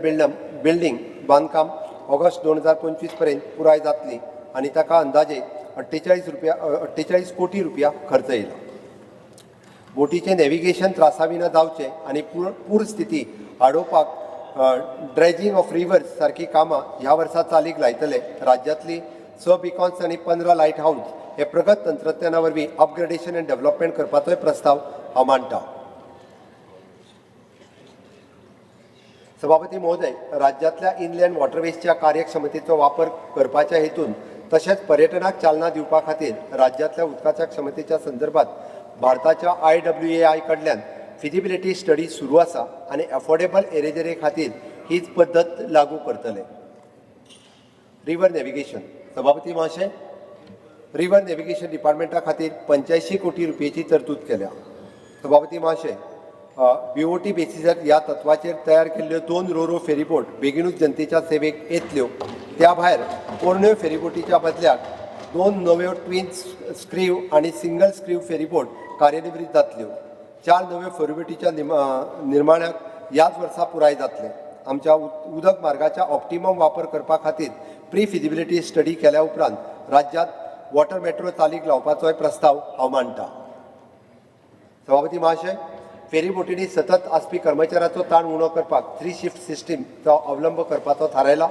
बिल्डींग बांदकाम ऑगस्ट 2025 पर्यंत पुराय जातली आनी ताका अंदाजे 48 कोटी रुपया खर्च येयला. बोटीचें नॅव्हिगेशन त्रासाविना जावचें आनी पूर स्थिती आडोवपाक ड्रेजिंग ऑफ रिवर्स सारकी कामां ह्या वर्सा चालीक लायतले. राज्यांतली 6 बिकॉन्स आनी 15 लायट हावज हे प्रगत तंत्रज्ञाना वरवीं अपग्रेडेशन आनी डेव्हलपमेंट करपाचोय प्रस्ताव हांव मांडटा. सभापती महोदय, राज्यांतल्या इनलँड वॉटरवेजच्या कार्यक्षमतेचो वापर करपाच्या हेतून तशेंच पर्यटनाक चालना दिवपा खातीर राज्यांतल्या उदकाच्या क्षमतेच्या संदर्भात भारताच्या IWAI कडल्यान फिजिबिलिटी स्टडी सुरू आसा आनी एफोर्डेबल एरेजरे खातीर हीच पद्दत लागू करतले. River navigation. सभापती महाशय, रिवर नॅव्हिगेशन डिपार्टमेंटा खातीर 85 कोटी रुपयेची तरतूद केल्या. सभापती महाशय, बीओटी बेसिसार ह्या तत्वाचेर तयार केल्ल्यो 2 रोरो फेरीबोट बेगिनूच जनतेच्या सेवेक येतल्यो. त्या भायर पोरण्यो फेरीबोटीच्या बदल्याक 2 नव्यो ट्वीन स्क्रीव आनी सिंगल स्क्रीव फेरीबोट कार्यनिवृत्त जातल्यो. 4 नव्यो फेरीबोटीच्या निर्माणाक ह्याच वर्सा पुराय जातलें. आमच्या उदक मार्गाच्या ऑप्टिमम वापर करपा खातीर प्री फिजिबिलिटी स्टडी केल्या उपरांत राज्यांत वॉटर मेट्रो चालीक लावपाचोय प्रस्ताव हांव मांडटा. सभापती महाशय, फेरीबोटींनी सतत आसपी कर्मचाऱ्याचो ताण उणो करपाक 3 शिफ्ट सिस्टीमचो अवलंब करपाचो थारायला.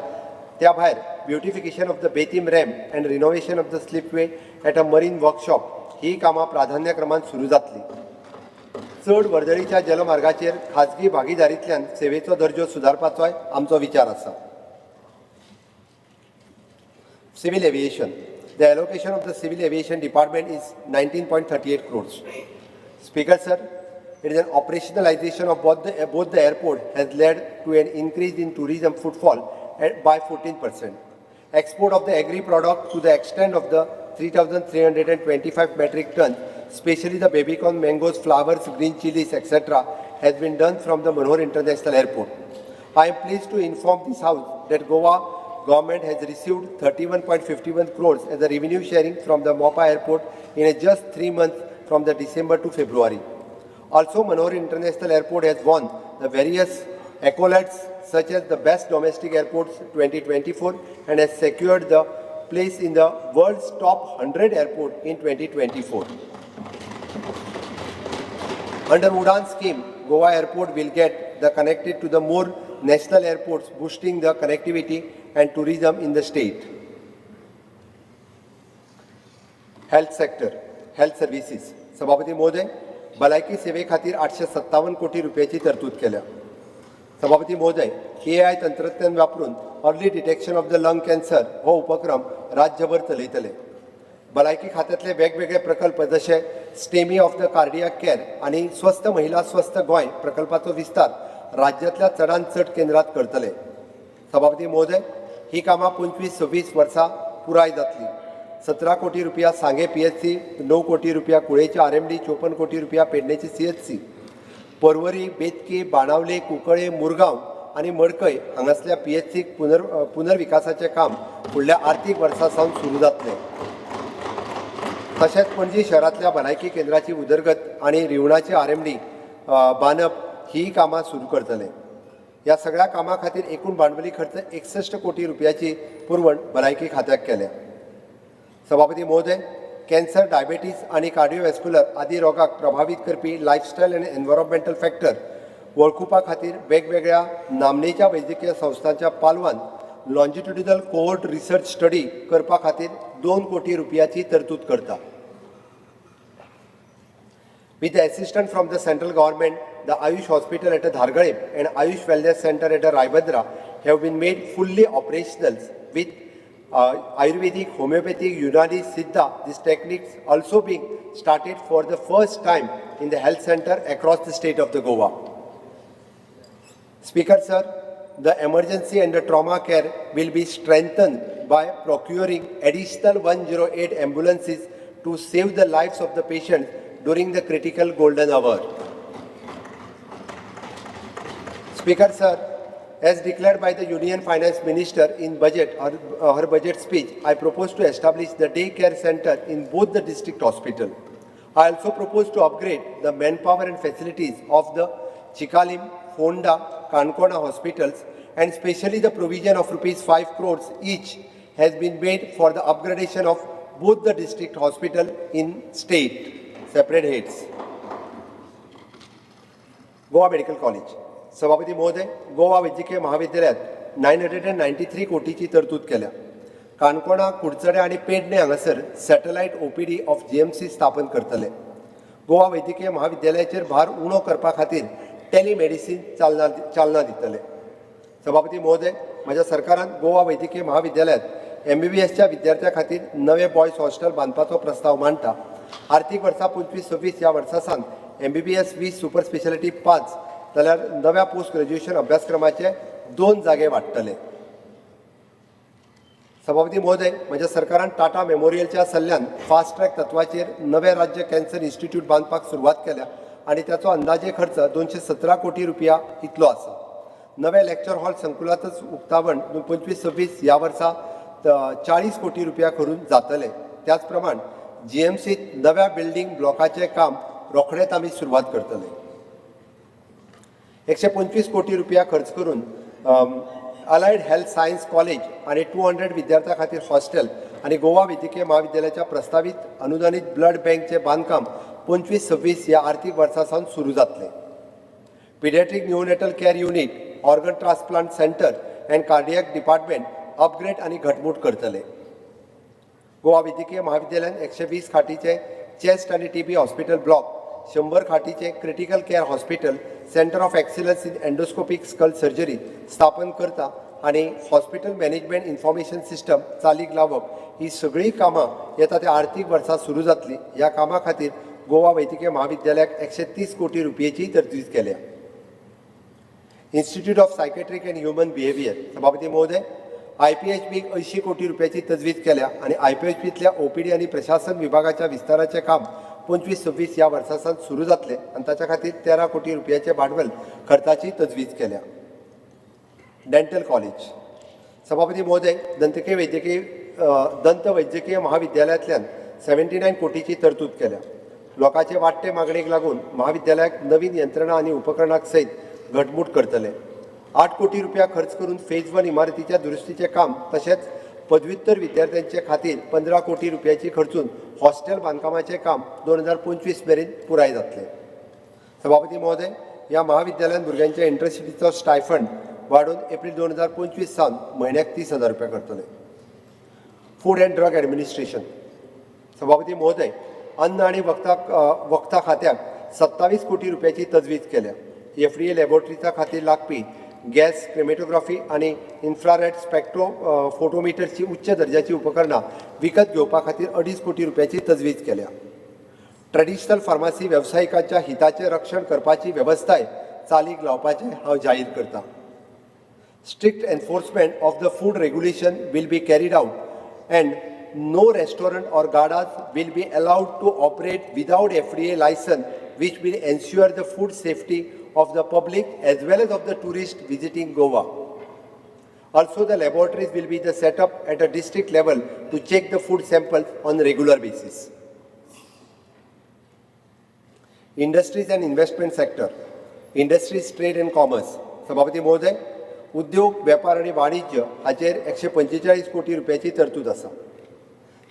त्या भायर beautification of the Betim ramp and renovation of the slipway at a marine workshop ही कामां प्राधान्यक्रमान सुरू जातली. चड वर्दळीच्या जलमार्गाचेर खाजगी भागीदारींतल्यान सेवेचो दर्जो सुदारपाचोय आमचो विचार आसा. Civil aviation. The allocation of the civil aviation department is 19.38 crores. Speaker sir, it is an operationalization of both the airport has led to an increase in tourism footfall by 14%. Export of the agri product to the extent of the 3,325 metric tons, especially the baby corn, mangoes, flowers, green chilies, etc., has been done from the Manohar International Airport. I am pleased to inform this House that Goa government has received 31.51 crores as a revenue sharing from the Mopa Airport in a just 3 months from the December to February. Also, Manohar International Airport has won the various accolades such as the Best Domestic Airports 2024 and has secured the place in the world's top 100 airport in 2024. Under Udan scheme, Goa Airport will get the connected to the more national airports, boosting the connectivity and tourism in the state. Health sector, health services. सभापती महोदय, भलायकी सेवे खातीर 857 कोटी रुपयाची तरतूद केल्या. सभापती महोदय, एआय तंत्रज्ञान वापरून early detection of the lung cancer हो उपक्रम राज्यभर चलयतले. भलायकी खात्यांतले वेगवेगळे प्रकल्प जशे STEMI of the cardiac care आनी स्वस्थ महिला स्वस्थ गोंय प्रकल्पाचो विस्तार राज्यांतल्या चडांत चड केंद्रांत करतले. सभापती महोदय, ही कामां 25-26 वर्सां पुराय जातली. 17 कोटी रुपया सांगे पीएचसी, 9 कोटी रुपया कुळेचे आरएमडी, 54 कोटी रुपया पेडणेची सीएचसी, पर्वरी, बेतकी, बाणावले, कुंकळे, मुरगांव आनी मडकय हांगासल्या पीएचसीक पुनर्विकासाचें काम फुडल्या आर्थीक वर्सा सावन सुरू जातलें. तशेंच पणजी शहरांतल्या भलायकी केंद्राची उदरगत आनी रिवणाची आरएमडी बांदप ही कामां सुरू करतले. ह्या सगळ्या कामां खातीर एकूण भांडवली खर्च 61 कोटी रुपयाची पुरवण भलायकी खात्याक केल्या. सभापती महोदय, कॅन्सर, डायबेटीस आनी कार्डिओवॅस्क्युलर आदी रोगाक प्रभावीत करपी लायफस्टायल आनी एनवायरोमेंटल फॅक्टर वळखुपा खातीर वेगवेगळ्या नामनेच्या वैजकीय संस्थांच्या पालवान लॉन्जिट्युडिनल कोहोर्ट रिसर्च स्टडी करपा खातीर 2 कोटी रुपयाची तरतूद करता. With the assistance from the central government, the Ayush Hospital at Dhargalem and Ayush Wellness Center at Raibandra have been made fully operational with Ayurvedic, Homeopathic, Unani, Siddha. These techniques also being started for the first time in the health center across the state of the Goa. Speaker sir, the emergency and the trauma care will be strengthened by procuring additional 108 ambulances to save the lives of the patients during the critical golden hour. Speaker sir, as declared by the Union Finance Minister in budget or her budget speech, I propose to establish the day care center in both the district hospital. I also propose to upgrade the manpower and facilities of the Chicalim, Fonda, Kankona hospitals, and especially the provision of rupees 5 crores each has been made for the upgradation of both the district hospital in state, separate heads. Goa medical college. सभापती महोदय, गोवा वैद्यकीय महाविद्यालयात 993 कोटीची तरतूद केल्या. काणकोणा, कुडचडे आनी पेडणे हांगासर satellite OPD of GMC स्थापन करतले. गोवा वैद्यकीय महाविद्यालयाचेर भार उणो करपा खातीर टेलिमेडिसीन चालना दितले. सभापती महोदय, म्हज्या सरकारान गोवा वैद्यकीय महाविद्यालयात एमबीबीएसच्या विद्यार्थ्यां खातीर नवे बॉयज हॉस्टेल बांदपाचो प्रस्ताव मांडटा. आर्थीक वर्सा 25-26 ह्या वर्सा सावन एमबीबीएस 20, सुपर स्पेशालिटी 5 जाल्यार नव्या पोस्ट ग्रॅज्युएशन अभ्यासक्रमाचे 2 जागे वाडटले. सभापती महोदय, म्हज्या सरकारान टाटा मेमोरियलच्या सल्ल्यान फास्ट ट्रॅक तत्वाचेर नवे राज्य कॅन्सर इन्स्टिट्यूट बांदपाक सुरवात केल्या आनी ताचो अंदाजे खर्च 217 कोटी रुपया इतलो आसा. नवे लेक्चर हॉल संकुलाचो उक्तावण 25-26 ह्या वर्सा 40 कोटी रुपया करून जातले. त्याच प्रमाण जीएमसीत नव्या बिल्डींग ब्लॉकाचें काम रोखडेच आमी सुरवात करतले. 125 कोटी रुपया खर्च करून अलायड हेल्थ सायन्स कॉलेज आनी 200 विद्यार्थ्यां खातीर हॉस्टेल आनी गोवा वैद्यकीय महाविद्यालयाच्या प्रस्तावीत अनुदानीत ब्लड बँकचें बांदकाम 25-26 ह्या आर्थीक वर्सा सावन सुरू जातलें. Pediatric neonatal care unit, organ transplant center and cardiac department upgrade आनी घटमूट करतले. गोवा वैद्यकीय महाविद्यालयान 120 खाटीचे चेस्ट आनी TB hospital block, 100 खाटीचे critical care hospital, center of excellence in endoscopic skull surgery स्थापन करता आनी हॉस्पिटल मॅनेजमेंट इन्फॉर्मेशन सिस्टम चालीक लावप ही सगळीं कामां येता त्या आर्थीक वर्सा सुरू जातली. ह्या कामां खातीर गोवा वैद्यकीय महाविद्यालयाक 130 कोटी रुपयेची तरतूद केल्या. Institute of Psychiatric and Human Behaviour. सभापती महोदय, आयपीएचबीक 80 कोटी रुपयाची तजवीज केल्या आनी आयपीएचबींतल्या ओपीडी आनी प्रशासन विभागाच्या विस्ताराचें काम 25-26 ह्या वर्सा सावन सुरू जातलें आनी ताच्या खातीर 13 कोटी रुपयाचे भांडवल खर्चाची तजवीज केल्या. Dental college. सभापती महोदय, दंतकीय वैद्यकीय दंत वैद्यकीय महाविद्यालयांतल्यान 79 कोटीची तरतूद केल्या. लोकांचे वाडटे मागणेक लागून महाविद्यालयाक नवीन यंत्रणा आनी उपकरणां सयत घटमूट करतले. 8 कोटी रुपया खर्च करून फेज 1 इमारतीच्या दुरुस्तीचें काम तशेंच पदव्युत्तर विद्यार्थ्यांचे खातीर 15 कोटी रुपयाची खर्चून हॉस्टेल बांदकामाचें काम 2025 मेरेन पुराय जातलें. सभापती महोदय, ह्या महाविद्यालयान भुरग्यांच्या इंटर्नशिपीचो स्टायफंड वाडोवन एप्रील 2025 सावन म्हयन्याक 30,000 रुपया करतले. Food and drug administration. सभापती महोदय, अन्न आनी वखदां खात्याक 27 कोटी रुपयाची तजवीज केल्या. एफडीए लॅबोरेटरीच्या खातीर लागपी गॅस क्रोमॅटोग्राफी आनी इन्फ्रारेड स्पेक्ट्रो फोटोमिटरची उच्च दर्जाची उपकरणां विकत घेवपा खातीर 2.5 कोटी रुपयाची तजवीज केल्या. ट्रेडिशनल फार्मासी वेवसायिकांच्या हिताचें रक्षण करपाची वेवस्थाय चालीक लावपाचें हांव जाहीर करतां. Strict enforcement of the food regulation will be carried out and no restaurant or gadas will be allowed to operate without FDA license, which will ensure the food safety of the public as well as of the tourists visiting Goa. Also, the laboratories will be the set up at a district level to check the food samples on regular basis. Industries and investment sector, industries, trade and commerce. सभापती महोदय, उद्योग, वेपार आनी वाणिज्य हाचेर 145 कोटी रुपयाची तरतूद आसा.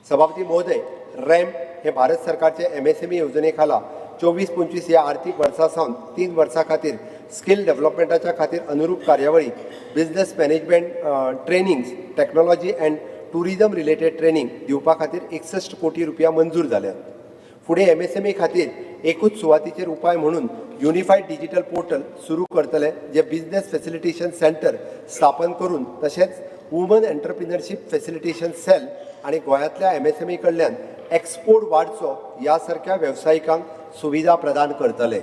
सभापती महोदय, रॅम्प हे भारत सरकारचे एमएसएमई येवजणे खाला 24-25 ह्या आर्थीक वर्सा सावन 3 वर्सां खातीर स्कील डेव्हलपमेंटाच्या खातीर अनुरूप कार्यावळी, business management trainings, technology and tourism related training दिवपा खातीर 61 कोटी रुपया मंजूर जाल्यात. फुडें एमएसएमई खातीर एकूच सुवातीचेर उपाय म्हणून युनिफायड डिजिटल पोर्टल सुरू करतले, जे बिझनेस फेसिलिटेशन सेंटर स्थापन करून, तशेंच वुमन एंटरप्रिनरशीप फेसिलिटेशन सेल आनी गोंयांतल्या एमएसएमई कडल्यान एक्सपोर्ट वाडचो ह्या सारक्या वेवसायिकांक सुविधा प्रदान करतले.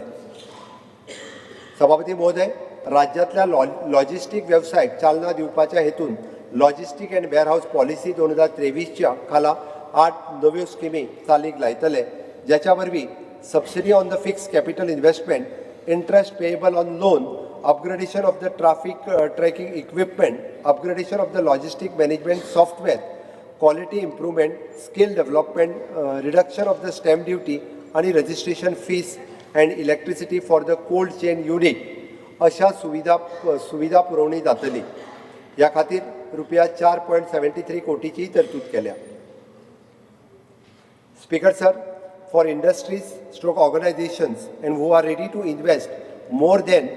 सभापती महोदय, राज्यांतल्या लॉजिस्टीक वेवसायाक चालना दिवपाच्या हेतून लॉजिस्टीक अँड वेअरहावस पॉलिसी 2023च्या खाला 8 नव्यो स्किमी चालीक लायतले, ज्याच्या वरवीं subsidy on the fixed capital investment, interest payable on loan, upgradation of the traffic tracking equipment, upgradation of the logistic management software, quality improvement, skill development, reduction of the stamp duty आणि registration fees and electricity for the cold chain unit अशा सुविधा सुविधा पुरवणी जातली. ह्या खातीर रुपया 4.73 कोटीची तरतूद केल्या. Speaker sir, for industries stroke organizations and who are ready to invest more than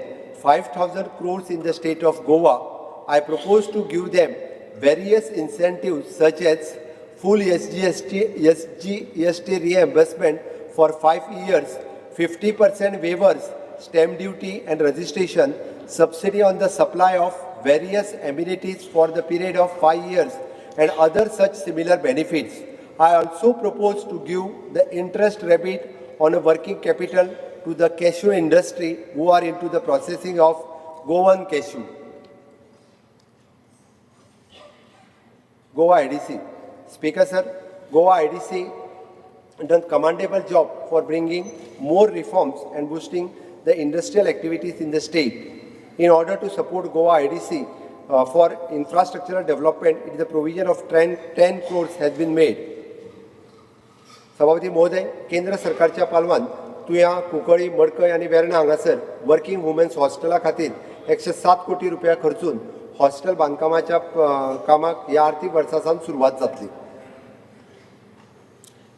5,000 crores in the state of Goa, I propose to give them various incentives such as full SGST, SGST reimbursement for 5 years, 50% waivers, stamp duty and registration, subsidy on the supply of various amenities for the period of 5 years and other such similar benefits. I also propose to give the interest rebate on a working capital to the cashew industry who are into the processing of Goan cashew. Goa IDC. Speaker sir, Goa IDC done commendable job for bringing more reforms and boosting the industrial activities in the state. In order to support Goa IDC for infrastructural development, it is the provision of 10 crores has been made. सभापती महोदय, केंद्र सरकारच्या पालवान तुयां, कुंकळी, मडकय आनी वेर्णा हांगासर working women's हॉस्टेला खातीर 107 कोटी रुपया खर्चून हॉस्टेल बांदकामाच्या कामाक ह्या आर्थीक वर्सा सावन सुरवात जातली.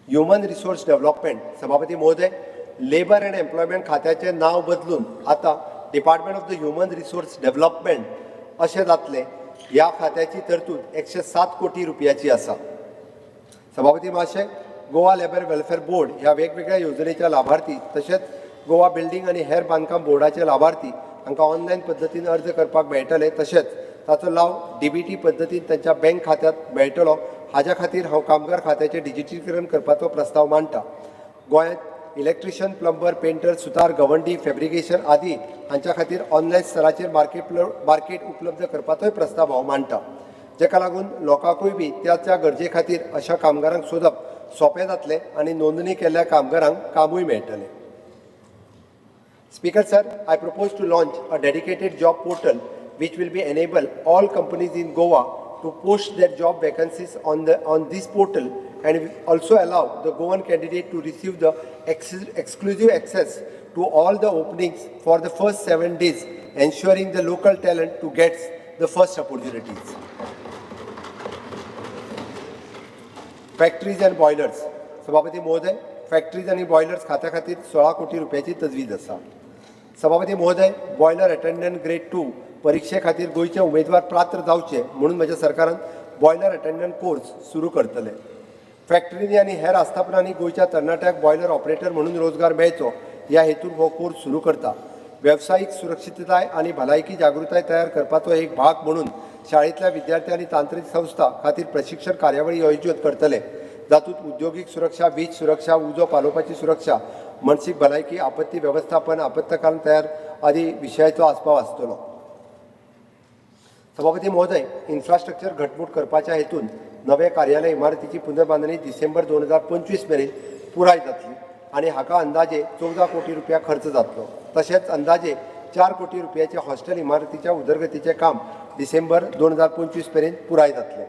Human resource development. सभापती महोदय, लेबर अँड एम्प्लॉयमेंट खात्याचें नांव बदलून आतां department of the human resource development अशें जातलें. ह्या खात्याची तरतूद 107 कोटी रुपयाची आसा. सभापती महाशय, गोवा लेबर वेलफेअर बोर्ड ह्या वेगवेगळ्या येवजणेच्या लाभार्थी तशेंच गोवा बिल्डींग आनी हेर बांदकाम बोर्डाचे लाभार्थी हांकां ऑनलायन पद्दतीन अर्ज करपाक मेळटले, तशेंच ताचो लाव डीबीटी पद्दतीन तांच्या बँक खात्यांत मेळटलो. हाज्या खातीर हांव कामगार खात्याचें डिजिटीकरण करपाचो प्रस्ताव मांडटा. गोंयांत इलेक्ट्रिशियन, प्लंबर, पेंटर, सुतार, गवंडी, फेब्रिकेशन आदी हांच्या खातीर ऑनलायन स्तराचेर मार्केट उपलब्ध करपाचोय प्रस्ताव हांव मांडटा, जाका लागून लोकांकूय बी त्या त्या गरजे खातीर अशा कामगारांक सोदप सोंपें जातलें आनी नोंदणी केल्ल्या कामगारांक कामूय मेळटलें. Speaker sir, I propose to launch a dedicated job portal which will be enable all companies in Goa to post their job vacancies on this portal and will also allow the Goan candidate to receive the exclusive access to all the openings for the first 7 days, ensuring the local talent to get the first opportunities. Factories and boilers. सभापती महोदय, factories आनी boilers खात्या खातीर 16 कोटी रुपयाची तजवीज आसा. सभापती महोदय, बॉयलर अटेंडंट ग्रेड 2 परिक्षे खातीर गोंयचे उमेदवार पात्र जावचे म्हणून म्हज्या सरकारान बॉयलर अटेंडंट कोर्स सुरू करतले. फॅक्टरींनी आनी हेर आस्थापनांनी गोंयच्या तरणाट्यांक बॉयलर ऑपरेटर म्हणून रोजगार मेळचो ह्या हेतून हो कोर्स सुरू करता. वेवसायीक सुरक्षितताय आनी भलायकी जागृताय तयार करपाचो एक भाग म्हणून शाळेंतल्या विद्यार्थी आनी तांत्रिक संस्था खातीर प्रशिक्षण कार्यावळी आयोजीत करतले, जातूंत उद्योगीक सुरक्षा, वीज सुरक्षा, उजो पालोवपाची सुरक्षा, मनशीक भलायकी, आपत्ती वेवस्थापन, आपत्कालीन तयार आदी विशयाचो आस्पाव आसतलो. सभापती महोदय, इन्फ्रास्ट्रक्चर घटमूट करपाच्या हेतून नवे कार्यालय इमारतीची पुनर्बांदणी डिसेंबर 2025 मेरेन पुराय जातली आनी हाका अंदाजे 14 कोटी रुपया खर्च जातलो. तशेंच अंदाजे 4 कोटी रुपयाचे हॉस्टेल इमारतीच्या उदरगतीचें काम डिसेंबर 2025 मेरेन पुराय जातलें.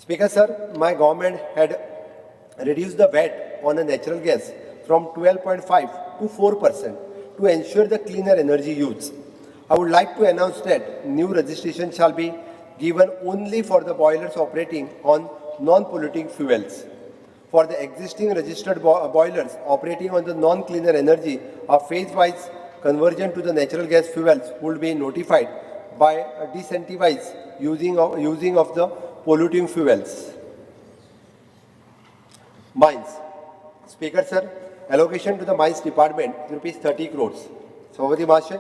Speaker sir, my government had reduced the VAT on a natural gas from 12.5 to 4% to ensure the cleaner energy use. I would like to announce that new registration shall be given only for the boilers operating on non-polluting fuels. For the existing registered boilers operating on the non-cleaner energy, a phase-wise conversion to the natural gas fuels would be notified by disincentivize using of the polluting fuels. Mines. Speaker sir, allocation to the mines department rupees 30 crores. सभापती महाशय,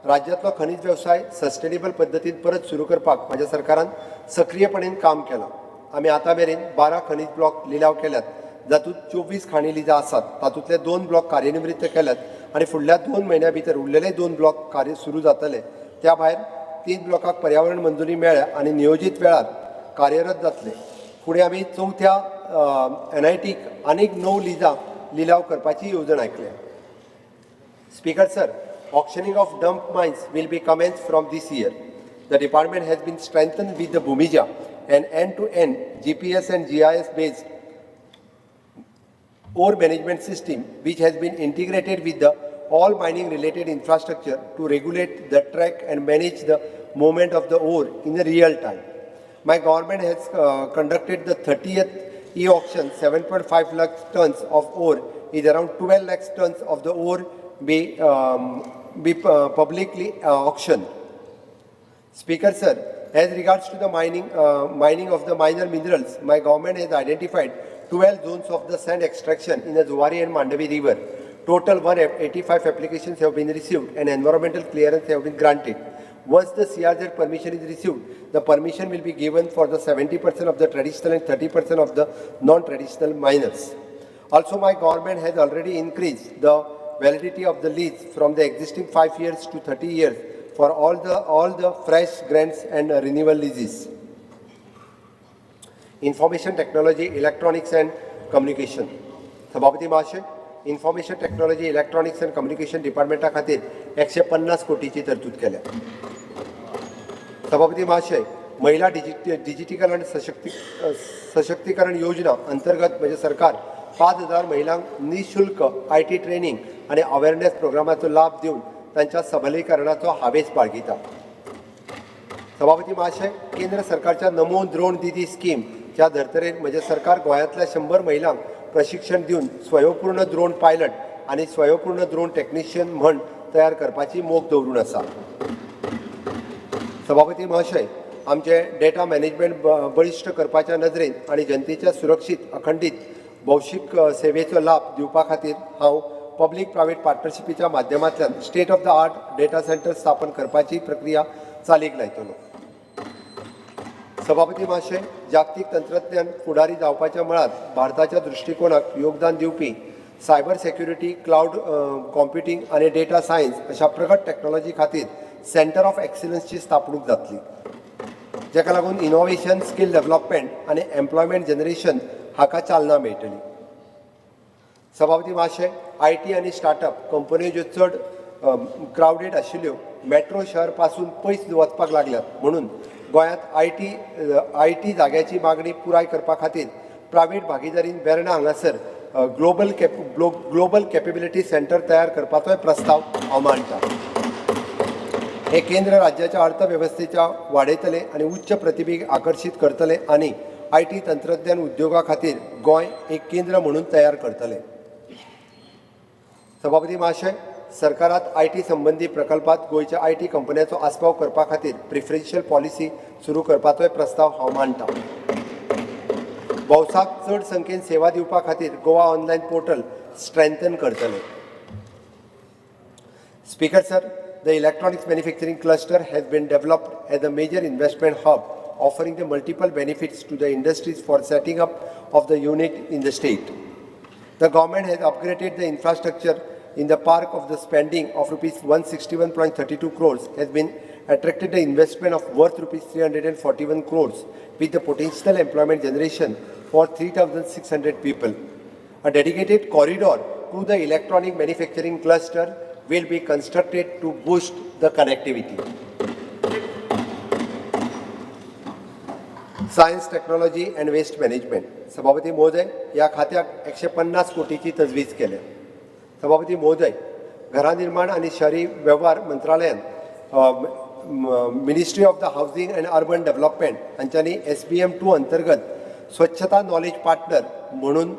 राज्यांतलो खनीज वेवसाय sustainable पद्दतीन परत सुरू करपाक म्हाज्या सरकारान सक्रीयपणान काम केलां. आमी आतां मेरेन 12 खनीज ब्लॉक लिलाव केल्यात, जातूंत 24 खाणी लिजां आसात. तातूंतले 2 ब्लॉक कार्यनिवृत्त केल्यात आनी फुडल्या 2 म्हयन्या भितर उरलेले 2 ब्लॉक कार्य सुरू जातले. त्या भायर 3 ब्लॉकाक पर्यावरण मंजुरी मेळ्ळ्या आनी नियोजीत वेळार कार्यरत जातले. फुडें आमी चवथ्या एनआयटीक आनीक 9 लिजां लिलाव करपाची येवजण आयकल्या. Speaker sir, auctioning of dump mines will be commenced from this year. The department has been strengthened with the Bhumija and end-to-end GPS and GIS based ore management system, which has been integrated with the all mining related infrastructure to regulate the track and manage the movement of the ore in the real time. My government has conducted the 30th e-auction. 7.5 lakh tons of ore is around 12 lakh tons of the ore be publicly auctioned. Speaker sir, as regards to the mining of the minor minerals, my government has identified 12 zones of the sand extraction in the Zuari and Mandavi river. Total 185 applications have been received and environmental clearance have been granted. Once the CRZ permission is received, the permission will be given for the 70% of the traditional and 30% of the non-traditional miners. Also, my government has already increased the validity of the lease from the existing 5 years to 30 years for all the fresh grants and renewal leases. Information Technology, Electronics and Communication. सभापती महाशय, Information Technology, Electronics and Communication डिपार्टमेंटा खातीर 150 कोटीची तरतूद केल्या. सभापती महाशय, महिला डिजिटीकरण सशक्तीकरण योजना अंतर्गत म्हजें सरकार 5,000 महिलांक निशुल्क IT training आनी अवेरनेस प्रोग्रामाचो लाभ दिवन तांच्या सबलीकरणाचो हावेस बाळगिता. सभापती महाशय, केंद्र सरकारच्या नमो द्रोण दिदी स्कीमच्या धर्तरेर म्हजें सरकार गोंयांतल्या 100 महिलांक प्रशिक्षण दिवन स्वयंपूर्ण द्रोण पायलट आनी स्वयंपूर्ण द्रोण टॅक्निशियन म्हण तयार करपाची मोख दवरून आसा. सभापती महाशय, आमचे डेटा मॅनेजमेंट बळिश्ट करपाच्या नदरेन आनी जनतेच्या सुरक्षीत अखंडीत भौशीक सेवेचो लाभ दिवपा खातीर हांव पब्लीक प्रायवेट पार्टनरशिपीच्या माध्यमांतल्यान state of the art data center स्थापन करपाची प्रक्रिया चालीक लायतलो. सभापती महाशय, जागतीक तंत्रज्ञान फुडारी जावपाच्या मळार भारताच्या दृश्टिकोणाक योगदान दिवपी सायबर सेक्युरिटी, क्लावड कॉम्प्युटींग आनी डेटा सायन्स अशा प्रगत टॅक्नॉलॉजी खातीर सेंटर ऑफ एक्सिलन्सची स्थापणूक जातली, जाका लागून इनोव्हेशन, स्कील डेव्हलपमेंट आनी एम्प्लॉयमेंट जनरेशन हाका चालना मेळटली. सभापती महाशय, IT आनी स्टार्टअप कंपन्यो ज्यो चड क्रावडेड आशिल्ल्यो मेट्रो शहर पासून पयस वचपाक लागल्यात, म्हणून गोंयांत IT जाग्याची मागणी पुराय करपा खातीर प्रायवेट भागीदारीन वेर्णा हांगासर ग्लोबल कॅपेबिलिटी सेंटर तयार करपाचोय प्रस्ताव हांव मांडटा. हे केंद्र राज्याच्या अर्थवेवस्थेच्या वाडयतले आनी उच्च प्रतिभेक आकर्शीत करतले आनी IT तंत्रज्ञान उद्योगा खातीर गोंय एक केंद्र म्हणून तयार करतले. सभापती महाशय, सरकारात IT संबंदी प्रकल्पात गोंयच्या IT कंपन्यांचो आस्पाव करपा खातीर प्रिफरन्शियल पॉलिसी सुरू करपाचोय प्रस्ताव हांव मांडटा. भौसाक चड संख्येन सेवा दिवपा खातीर गोवा ऑनलायन पोर्टल स्ट्रेंथन करतले. Speaker sir, the electronics manufacturing cluster has been developed as a major investment hub, offering the multiple benefits to the industries for setting up of the unit in the state. The government has upgraded the infrastructure in the park of the spending of rupees 161.32 crores has been attracted the investment of worth rupees 341 crores with the potential employment generation for 3,600 people. A dedicated corridor to the electronic manufacturing cluster will be constructed to boost the connectivity. Science, technology and waste management. सभापती महोदय, ह्या खात्याक 150 कोटीची तजवीज केल्या. सभापती महोदय, घरां निर्माण आनी शहरी वेव्हार मंत्रालयान, Ministry of the Housing and Urban Development हांच्यांनी SBM 2 अंतर्गत स्वच्छता नॉलेज पार्टनर म्हणून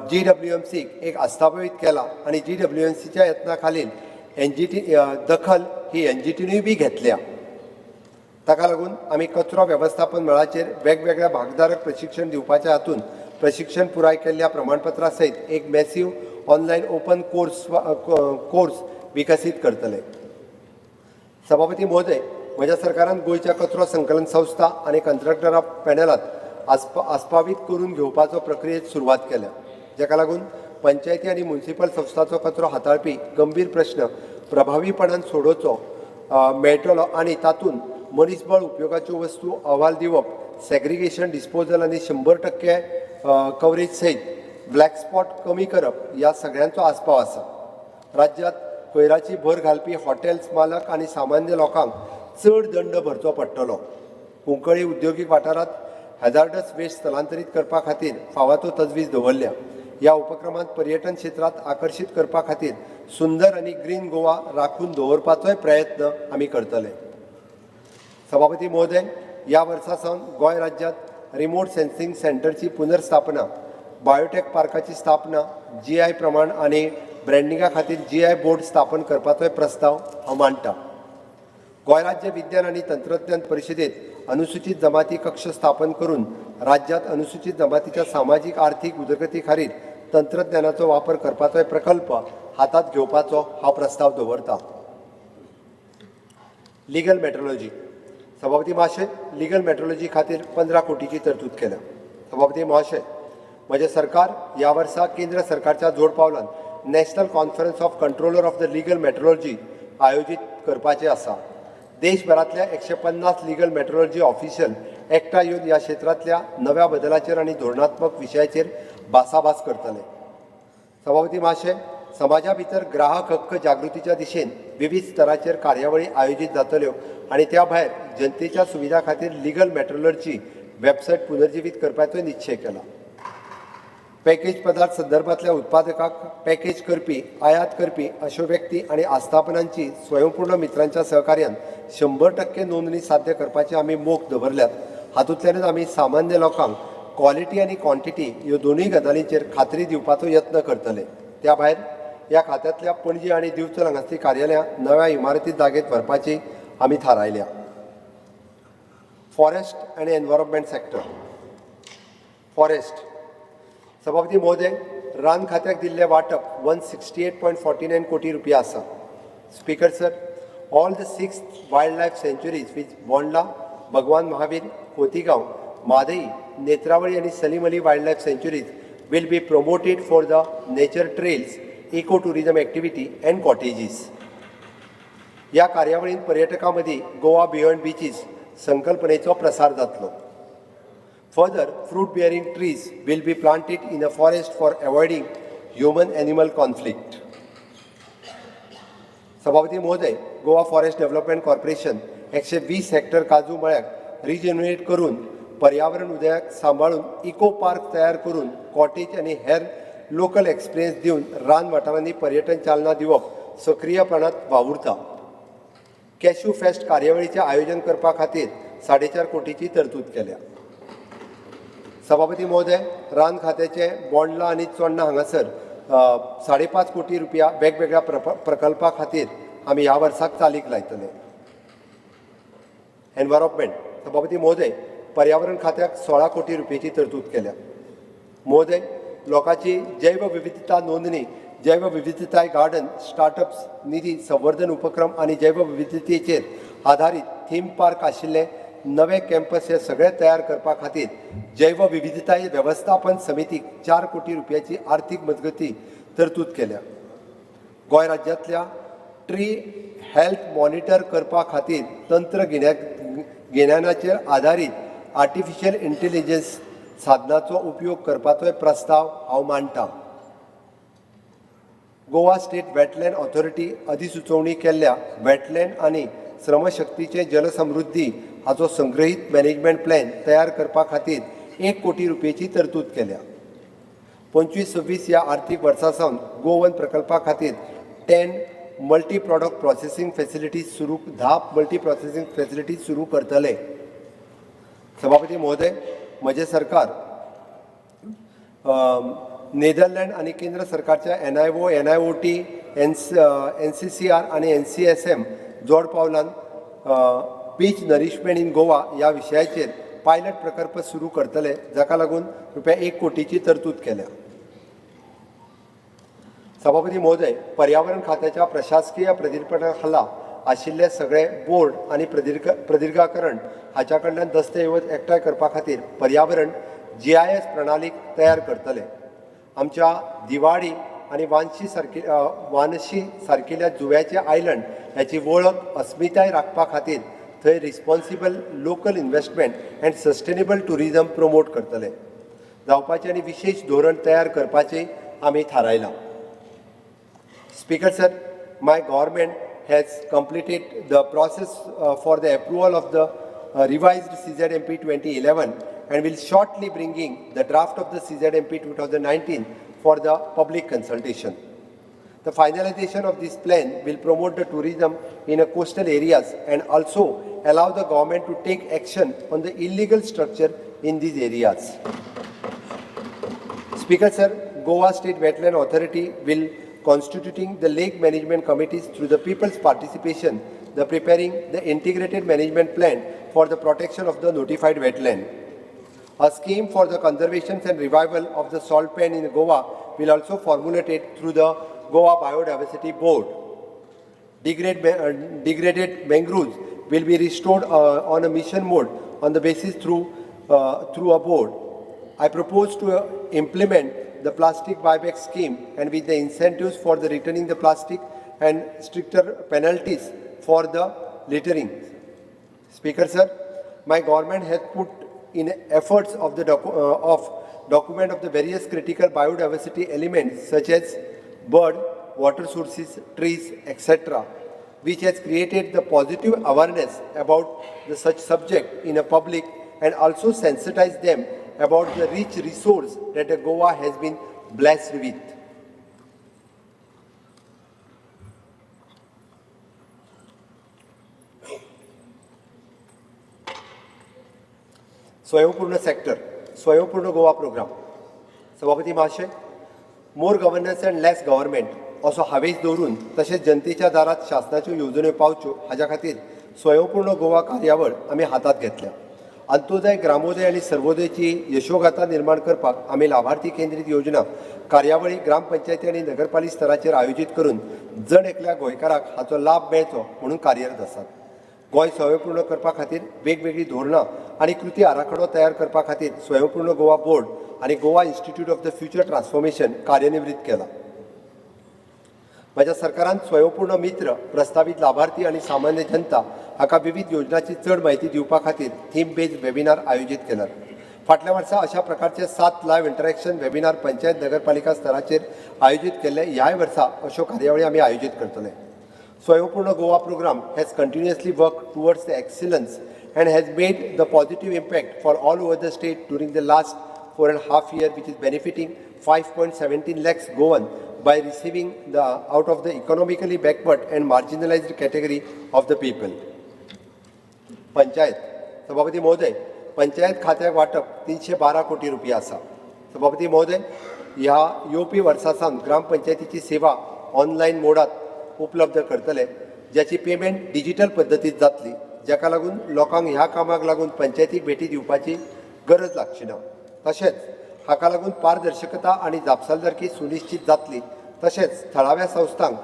जीडब्ल्यूएमसीक एक आस्थापीत केला आनी जीडब्ल्यूएमसीच्या यत्ना खालील एनजीटी दखल ही एनजीटीनूय बी घेतल्या. ताका लागून आमी कचरो वेवस्थापन मळाचेर वेगवेगळ्या भागधारक प्रशिक्षण दिवपाच्या हातून प्रशिक्षण पुराय केल्ल्या प्रमाणपत्रा सयत एक massive online open course विकसीत करतले. सभापती महोदय, म्हज्या सरकारान गोंयच्या कचरो संकलन संस्था आनी कंत्राटदारा पॅनलात आस्पावीत करून घेवपाचो प्रक्रियेत सुरवात केल्या, जाका लागून पंचायती आनी मुन्सिपल संस्थाचो कचरो हाताळपी गंभीर प्रश्न प्रभावीपणान सोडोवचो मेळटलो आनी तातूंत मनीसबळ, उपयोगाच्यो वस्तू अहवाल दिवप, सेग्रिगेशन, डिस्पोजल आनी 100% कवरेज सयत ब्लॅक स्पॉट कमी करप ह्या सगळ्यांचो आस्पाव आसा. राज्यांत कोयराची भर घालपी हॉटेल्स मालक आनी सामान्य लोकांक चड दंड भरचो पडटलो. कुंकळी उद्योगीक वाठारांत हॅजार्डस वेस्ट स्थलांतरीत करपा खातीर फावो तो तजवीज दवरल्या. ह्या उपक्रमांत पर्यटन क्षेत्रांत आकर्शीत करपा खातीर सुंदर आनी ग्रीन गोवा राखून दवरपाचोय प्रयत्न आमी करतले. सभापती महोदय, ह्या वर्सा सावन गोंय राज्यांत रिमोट सेन्सिंग सेंटरची पुनर्स्थापना, बायोटेक पार्काची स्थापना, जीआय प्रमाण आनी ब्रँडिंगा खातीर जीआय बोर्ड स्थापन करपाचोय प्रस्ताव हांव मांडटा. गोंय राज्य विज्ञान आनी तंत्रज्ञान परिशदेत अनुसूचित जमाती कक्ष स्थापन करून राज्यांत अनुसूचित जमातीच्या सामाजीक आर्थीक उदरगती खातीर तंत्रज्ञानाचो वापर करपाचोय प्रकल्प हातांत घेवपाचो हांव प्रस्ताव दवरता. Legal metrology. सभापती महाशय, लिगल मेट्रोलॉजी खातीर 15 कोटीची तरतूद केल्या. सभापती महाशय, म्हजें सरकार ह्या वर्सा केंद्र सरकारच्या जोड पावलान National Conference of Controller of the Legal Metrology आयोजीत करपाचें आसा. देशभरांतल्या 150 लिगल मेट्रोलॉजी ऑफिशियल एकठांय येवन ह्या क्षेत्रांतल्या नव्या बदलाचेर आनी धोरणात्मक विशयाचेर भासाभास करतले. सभापती महाशय, समाजा भितर ग्राहक हक्क जागृतीच्या दिशेन विविध स्तराचेर कार्यावळी आयोजीत जातल्यो आनी त्या भायर जनतेच्या सुविधा खातीर लिगल मेट्रोलॉजी वेबसायट पुनर्जिवीत करपाचोय निश्चय केला. पॅकेज पदार्थ संदर्भांतल्या उत्पादकाक पॅकेज करपी, आयात करपी अश्यो व्यक्ती आनी आस्थापनांची स्वयंपूर्ण मित्रांच्या सहकार्यान 100% नोंदणी साध्य करपाची आमी मोख दवरल्यात. हातूंतल्यानच आमी सामान्य लोकांक क्वॉलिटी आनी क्वॉन्टिटी ह्यो दोनूय गजालींचेर खात्री दिवपाचो यत्न करतले. त्या भायर ह्या खात्यांतल्या पणजी आनी दिवचल हांगासलीं कार्यालयां नव्या इमारतीत जागेत व्हरपाची आमी थारायल्या. Forest and environment sector, forest. सभापती महोदय, रान खात्याक दिल्लें वांटप 168.49 कोटी रुपया आसा. Speaker sir, all the six wild life sanctuaries which Bondla, Bhagwan Mahavir, Cotigao, Mhadei, Netravali आनी Salim Ali wild life sanctuaries will be promoted for the nature trails, eco tourism activity and cottages. ह्या कार्यावळींत पर्यटकां मदीं गोवा बियॉन्ड बिचीस संकल्पनेचो प्रसार जातलो. Further, fruit bearing trees will be planted in a forest for avoiding human animal conflict. सभापती महोदय, Goa forest development corporation 120 Hector काजू मळ्याक regenerate करून, पर्यावरण उदयाक सांबाळून, इको पार्क तयार करून, कॉटेज आनी हेर लोकल एक्सपिरियन्स दिवन रान वाठारांनी पर्यटन चालना दिवप सक्रियपणात वावुरता. कॅश्यू फेस्ट कार्यावळीचें आयोजन करपा खातीर 4.5 कोटीची तरतूद केल्या. सभापती महोदय, रान खात्याचे बोंडला आनी चोडणा हांगासर 5.5 कोटी रुपया वेगवेगळ्या प्रकल्पा खातीर आमी ह्या वर्साक चालीक लायतले. एनवायरोमेंट. सभापती महोदय, पर्यावरण खात्याक 16 कोटी रुपयेची तरतूद केल्या. महोदय, लोकांची जैवविविधता नोंदणी, जैवविविधताय गार्डन, स्टार्टअप्स निधी संवर्धन उपक्रम आनी जैवविविधतेचेर आधारीत थीम पार्क आशिल्ले नवे कॅम्पस हे सगळे तयार करपा खातीर जैवविविधताय वेवस्थापन समितीक 4 कोटी रुपयाची आर्थीक मजगती तरतूद केल्या. गोंय राज्यांतल्या ट्री हेल्थ मॉनिटर करपा खातीर तंत्रगिन्यानाचेर आदारीत आर्टिफिशियल इंटेलिजन्स साधनाचो उपयोग करपाचोय प्रस्ताव हांव मांडटा. गोवा स्टेट वेटलँड ऑथॉरिटी अधिसुचोवणी केल्ल्या वेटलँड आनी श्रमशक्तीचे जलसमृद्धी हाचो संग्रहीत मॅनेजमेंट प्लॅन तयार करपा खातीर 1 कोटी रुपयेची तरतूद केल्या. 25-26 ह्या आर्थीक वर्सा सावन गोवन प्रकल्पा खातीर 10 मल्टी प्रॉडक्ट प्रोसेसिंग फॅसिलिटीज सुरू, 10 मल्टी प्रोसेसिंग फॅसिलिटीज सुरू करतले. सभापती महोदय, म्हजें सरकार नेदरलँड आनी केंद्र सरकारच्या एनआयओ, एनआयओटी, एनसीसीआर आनी एनसीएसएम जोड पावलान बीच नरिशमेंट इन गोवा ह्या विशयाचेर पायलट प्रकल्प सुरू करतले, जाका लागून रुपया 1 कोटीची तरतूद केल्या. सभापती महोदय, पर्यावरण खात्याच्या प्रशासकीय प्रदीर्पणा खाला आशिल्ले सगळे बोर्ड आनी प्रदीर्घाकरण हाच्या कडल्यान दस्तऐवज एकठांय करपा खातीर पर्यावरण जीआयएस प्रणालीक तयार करतले. आमच्या दिवाडी आनी वानशी सारकिल्या जुव्याचे आयलंड ह्याची वळख, अस्मिताय राखपा खातीर थंय responsible local investment and sustainable tourism promote करतले जावपाचें आनी विशेश धोरण तयार करपाचें आमी थारायलां. Speaker sir, my government has completed the process for the approval of the revised CZMP 2011 and will shortly bringing the draft of the CZMP 2019 for the public consultation. The finalization of this plan will promote the tourism in a coastal areas and also allow the government to take action on the illegal structure in these areas. Speaker sir, Goa State Wetland Authority will constituting the lake management committees through the people's participation, the preparing the integrated management plan for the protection of the notified wetland. A scheme for the conservation and revival of the salt pan in Goa will also formulated through the Goa Biodiversity Board. Degraded mangroves will be restored on a mission mode on the basis through a board. I propose to implement the plastic buyback scheme and with the incentives for the returning the plastic and stricter penalties for the littering. Speaker sir, my government has put in efforts of document of the various critical biodiversity elements such as bird, water sources, trees, etc., which has created the positive awareness about the such subject in a public and also sensitized them about the rich resource that the Goa has been blessed with. स्वयंपूर्ण sector, स्वयंपूर्ण Goa programme. सभापती महाशय, more governance and less government असो हावेस दवरून तशेंच जनतेच्या दारात शासनाच्यो येवजण्यो पावच्यो हाज्या खातीर स्वयंपूर्ण गोवा कार्यावळ आमी हातांत घेतल्या. अंत्योदय, ग्रामोदय आनी सर्वोदयची यशोगाथा निर्माण करपाक आमी लाभार्थी केंद्रीत योजना, कार्यावळी ग्रामपंचायती आनी नगरपालिका स्तराचेर आयोजीत करून जण एकल्या गोंयकाराक हाचो लाभ मेळचो म्हणून कार्यरत आसात. गोंय स्वयंपूर्ण करपा खातीर वेगवेगळीं धोरणां आनी कृती आराखडो तयार करपा खातीर स्वयंपूर्ण गोवा बोर्ड आनी Goa Institute of the Future Transformation कार्यनिवृत्त केला. म्हज्या सरकारान स्वयंपूर्ण मित्र, प्रस्तावीत लाभार्थी आनी सामान्य जनता हाका विविध योजनांची चड म्हायती दिवपा खातीर थीम बेज्ड वेबिनार आयोजीत केल्यात. फाटल्या वर्सा अशा प्रकारचे सात लायव्ह इंटरॅक्शन वेबिनार पंचायत, नगरपालिका स्तराचेर आयोजीत केल्ले. ह्याय वर्सा अश्यो कार्यावळी आमी आयोजीत करतले. Swayampoorna Goa program has continuously worked towards the excellence and has made the positive impact for all over the state during the last 4.5 year, which is benefiting 5.17 lakhs Goan by receiving the out of the economically backward and marginalized category of the people. Panchayat. सभापती महोदय, पंचायत खात्याक वाटप 312 कोटी रुपया आसा. सभापती महोदय, ह्या येवपी वर्सा सावन ग्रामपंचायतीची सेवा ऑनलायन मोडात उपलब्ध करतले, ज्याची पेमेंट डिजिटल पद्दतीत जातली, जाका लागून लोकांक ह्या कामाक लागून पंचायतीक भेटी दिवपाची गरज लागची ना. तशेंच हाका लागून पारदर्शकता आनी जापसालदारकी सुनिश्चित जातली. तशेंच थळाव्या संस्थांक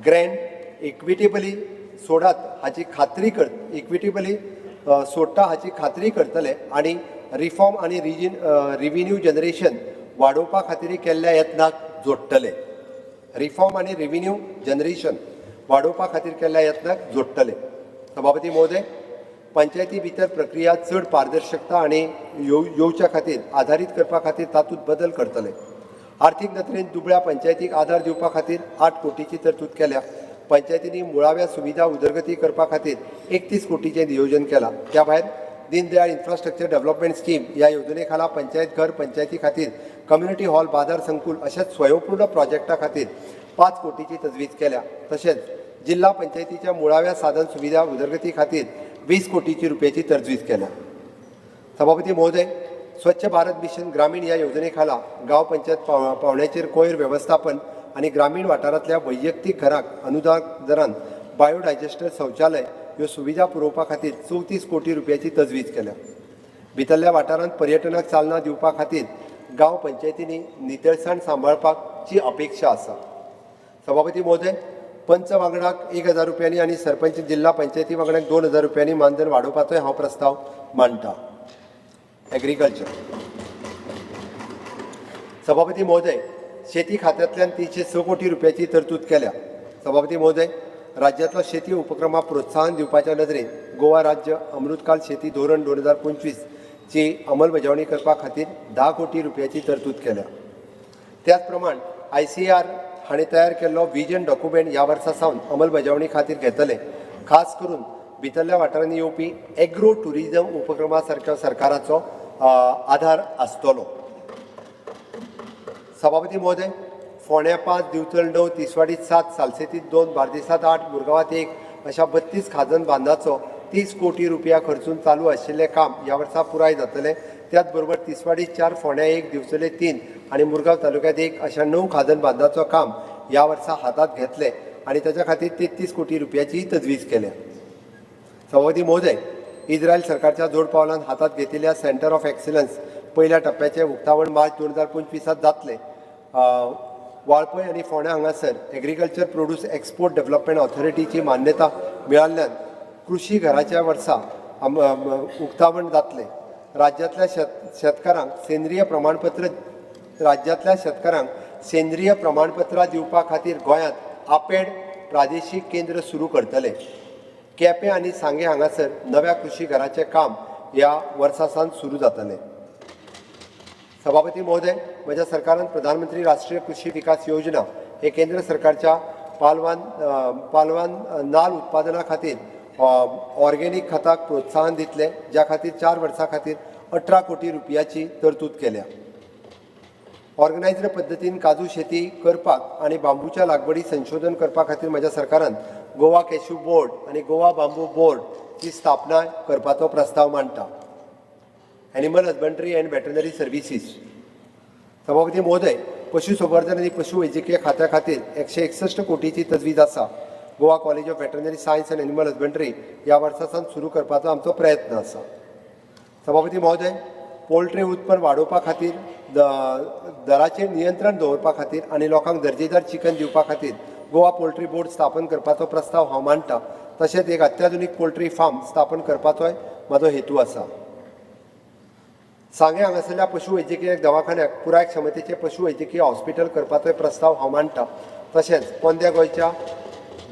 ग्रँट इक्विटेबली सोडात हाची खात्री कर इक्विटेबली सोडटा हाची खात्री करतले आनी रिफॉर्म आनी रिव्हेन्यू जनरेशन वाडोवपा खातीर केल्ल्या यत्नाक जोडटले. रिफॉर्म आनी रेव्हेन्यू जनरेशन वाडोवपा खातीर केल्ल्या यत्नाक जोडटले. सभापती महोदय, पंचायती भितर प्रक्रिया चड पारदर्शकता आनी येवच्या खातीर आधारीत करपा खातीर तातूंत बदल करतले. आर्थीक नदरेन दुबळ्या पंचायतीक आधार दिवपा खातीर 8 कोटीची तरतूद केल्या. पंचायतींनी मुळाव्या सुविधा उदरगती करपा खातीर 31 कोटीचें नियोजन केलां. त्या भायर दीनदयाळ इन्फ्रास्ट्रक्चर डेव्हलपमेंट स्कीम ह्या येवजणे खाला पंचायत घर, पंचायती खातीर कम्युनिटी हॉल, बाजार संकुल अशाच स्वयंपूर्ण प्रोजेक्टा खातीर 5 कोटीची तजवीज केल्या. तशेंच जिल्हा पंचायतीच्या मुळाव्या साधन सुविधा उदरगती खातीर 20 कोटीची रुपयाची तजवीज केल्या. सभापती महोदय, स्वच्छ भारत मिशन ग्रामीण ह्या येवजणे खाला गांव पंचायत पावण्याचेर कोयर वेवस्थापन आनी ग्रामीण वाठारांतल्या वैयक्तीक घरांक अनुदान दरान बायोडायजेस्टर शौचालय ह्यो सुविधा पुरोवपा खातीर 34 कोटी रुपयाची तजवीज केल्या. भितरल्या वाठारांत पर्यटनाक चालना दिवपा खातीर गांव पंचायतींनी नितळसाण सांबाळपाची अपेक्षा आसा. सभापती महोदय, पंच वांगडाक 1000 रुपयांनी आनी सरपंच जिल्हा पंचायती वांगड्यांक 2000 रुपयांनी मानधन वाडोवपाचोय हांव प्रस्ताव मांडटा. एग्रीकल्चर. सभापती महोदय, शेती खात्यांतल्यान 306 कोटी रुपयाची तरतूद केल्या. सभापती महोदय, राज्यांतलो शेती उपक्रमाक प्रोत्साहन दिवपाच्या नदरेन गोवा राज्य अमृतकाल शेती धोरण 2025 ची अंमलबजावणी करपा खातीर 10 कोटी रुपयाची तरतूद केल्या. त्याच प्रमाण आयसीआर हाणें तयार केल्लो विजन डॉक्युमेंट ह्या वर्सा सावन अंमलबजावणी खातीर घेतले. खास करून भितरल्या वाठारांनी येवपी एग्रो ट्युरिजम उपक्रमा सारक्या सरकाराचो आधार आसतलो. सभापती महोदय, फोंड्या 5, दिवचल 9, तिसवाडीत 7, सालसेतीत 2, बार्देसात 8, मुरगांवात 1 अशा 32 खाजन बांदाचो 30 कोटी रुपया खर्चून चालू आशिल्लें काम ह्या वर्सा पुराय जातलें. त्याच बरोबर तिसवाडी 4, फोंड्या 1, दिवचले 3 आनी मुरगांव तालुक्यांत 1 अशा 9 खाजन बांदाचो काम ह्या वर्सा हातांत घेतलें आनी ताच्या खातीर 33 कोटी रुपयाची तजवीज केल्या. सभापती महोदय, इस्रायल सरकारच्या जोड पावलान हातांत घेतिल्ल्या सेंटर ऑफ एक्सिलन्स पयल्या टप्प्याचें उक्तावण मार्च 2025 जातलें. वाळपय आनी फोंड्या हांगासर एग्रीकल्चर प्रोड्यूस एक्सपोर्ट डेव्हलपमेंट ऑथॉरिटीची मान्यता मेळिल्ल्यान कृशी घराच्या वर्सा उक्तावण जातलें. राज्यांतल्या शेतकारांक सेंद्रीय प्रमाणपत्रां दिवपा खातीर गोंयांत आपेड प्रादेशीक केंद्र सुरू करतले. केपें आनी सांगें हांगासर नव्या कृशी घराचें काम ह्या वर्सा सावन सुरू जातलें. सभापती महोदय, म्हज्या सरकारान प्रधानमंत्री राष्ट्रीय कृशी विकास योजना हे केंद्र सरकारच्या पालवान नाल उत्पादना खातीर ऑर्गेनीक खताक प्रोत्साहन दितले, ज्या खातीर 4 वर्सां खातीर 18 कोटी रुपयाची तरतूद केल्या. ऑर्गनायज्ड पद्दतीन काजू शेती करपाक आनी बांबूच्या लागवडी संशोधन करपा खातीर म्हज्या सरकारान गोवा कॅश्यू बोर्ड आनी गोवा बांबू बोर्डची स्थापना करपाचो प्रस्ताव मांडटा. Animal Husbandry and Veterinary Services. सभापती महोदय, पशुसंवर्धन आनी पशुवैजकीय खात्या खातीर 161 कोटीची तजवीज आसा. Goa College of Veterinary Science and Animal Husbandry ह्या वर्सा सावन सुरू करपाचो आमचो प्रयत्न आसा. सभापती महोदय, पोल्ट्री उत्पन्न वाडोवपा खातीर, दराचेर नियंत्रण दवरपा खातीर आनी लोकांक दर्जेदार चिकन दिवपा खातीर गोवा पोल्ट्री बोर्ड स्थापन करपाचो प्रस्ताव हांव मांडटा. तशेंच एक अत्याधुनीक पोल्ट्री फार्म स्थापन करपाचोय म्हाजो हेतू आसा. सांगें हांगासरल्या पशुवैजकीय दवाखान्याक पुराय क्षमतेचें पशुवैजकीय हॉस्पिटल करपाचोय प्रस्ताव हांव मांडटा. तशेंच पोंद्या गोंयच्या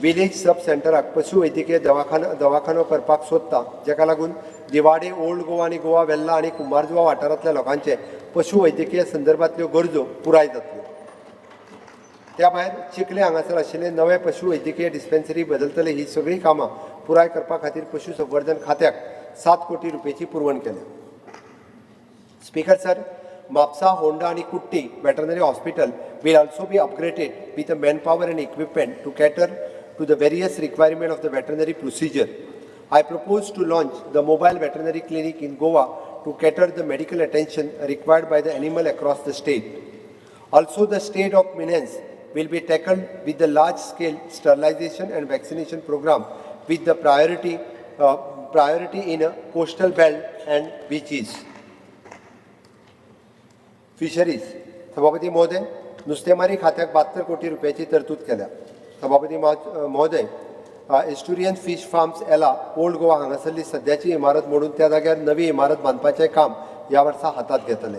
विलेज सब सेंटराक पशुवैजकीय दवाखानो करपाक सोदता, जाका लागून दिवाडे, ओल्ड गोवा आनी गोवा वेल्ला आनी कुंभारजुवा वाठारांतल्या लोकांचे पशुवैजकीय संदर्भांतल्यो गरजो पुराय जातल्यो. त्या भायर चिखले हांगासर आशिल्ले नवे पशुवैजकीय डिस्पेन्सरी बदलतले. ही सगळीं कामां पुराय करपा खातीर पशुसंवर्धन खात्याक 7 कोटी रुपयाची पुरवण केल्या. Speaker sir, Mapsa, Honda and Kutti Veterinary Hospital will also be upgraded with the manpower and equipment to cater to the various requirement of the veterinary procedure. I propose to launch the mobile veterinary clinic in Goa to cater the medical attention required by the animal across the state. Also, the state of menace will be tackled with the large-scale sterilization and vaccination program with the priority in a coastal belt and beaches. Fisheries. सभापती महोदय, नुस्तेमारी खात्याक 72 कोटी रुपयाची तरतूद केल्या. सभापती महोदय, एस्टुरियन फिश फार्म्स एला, ओल्ड गोवा हांगासरली सद्याची इमारत मोडून त्या जाग्यार नवी इमारत बांदपाचें काम ह्या वर्सा हातांत घेतले.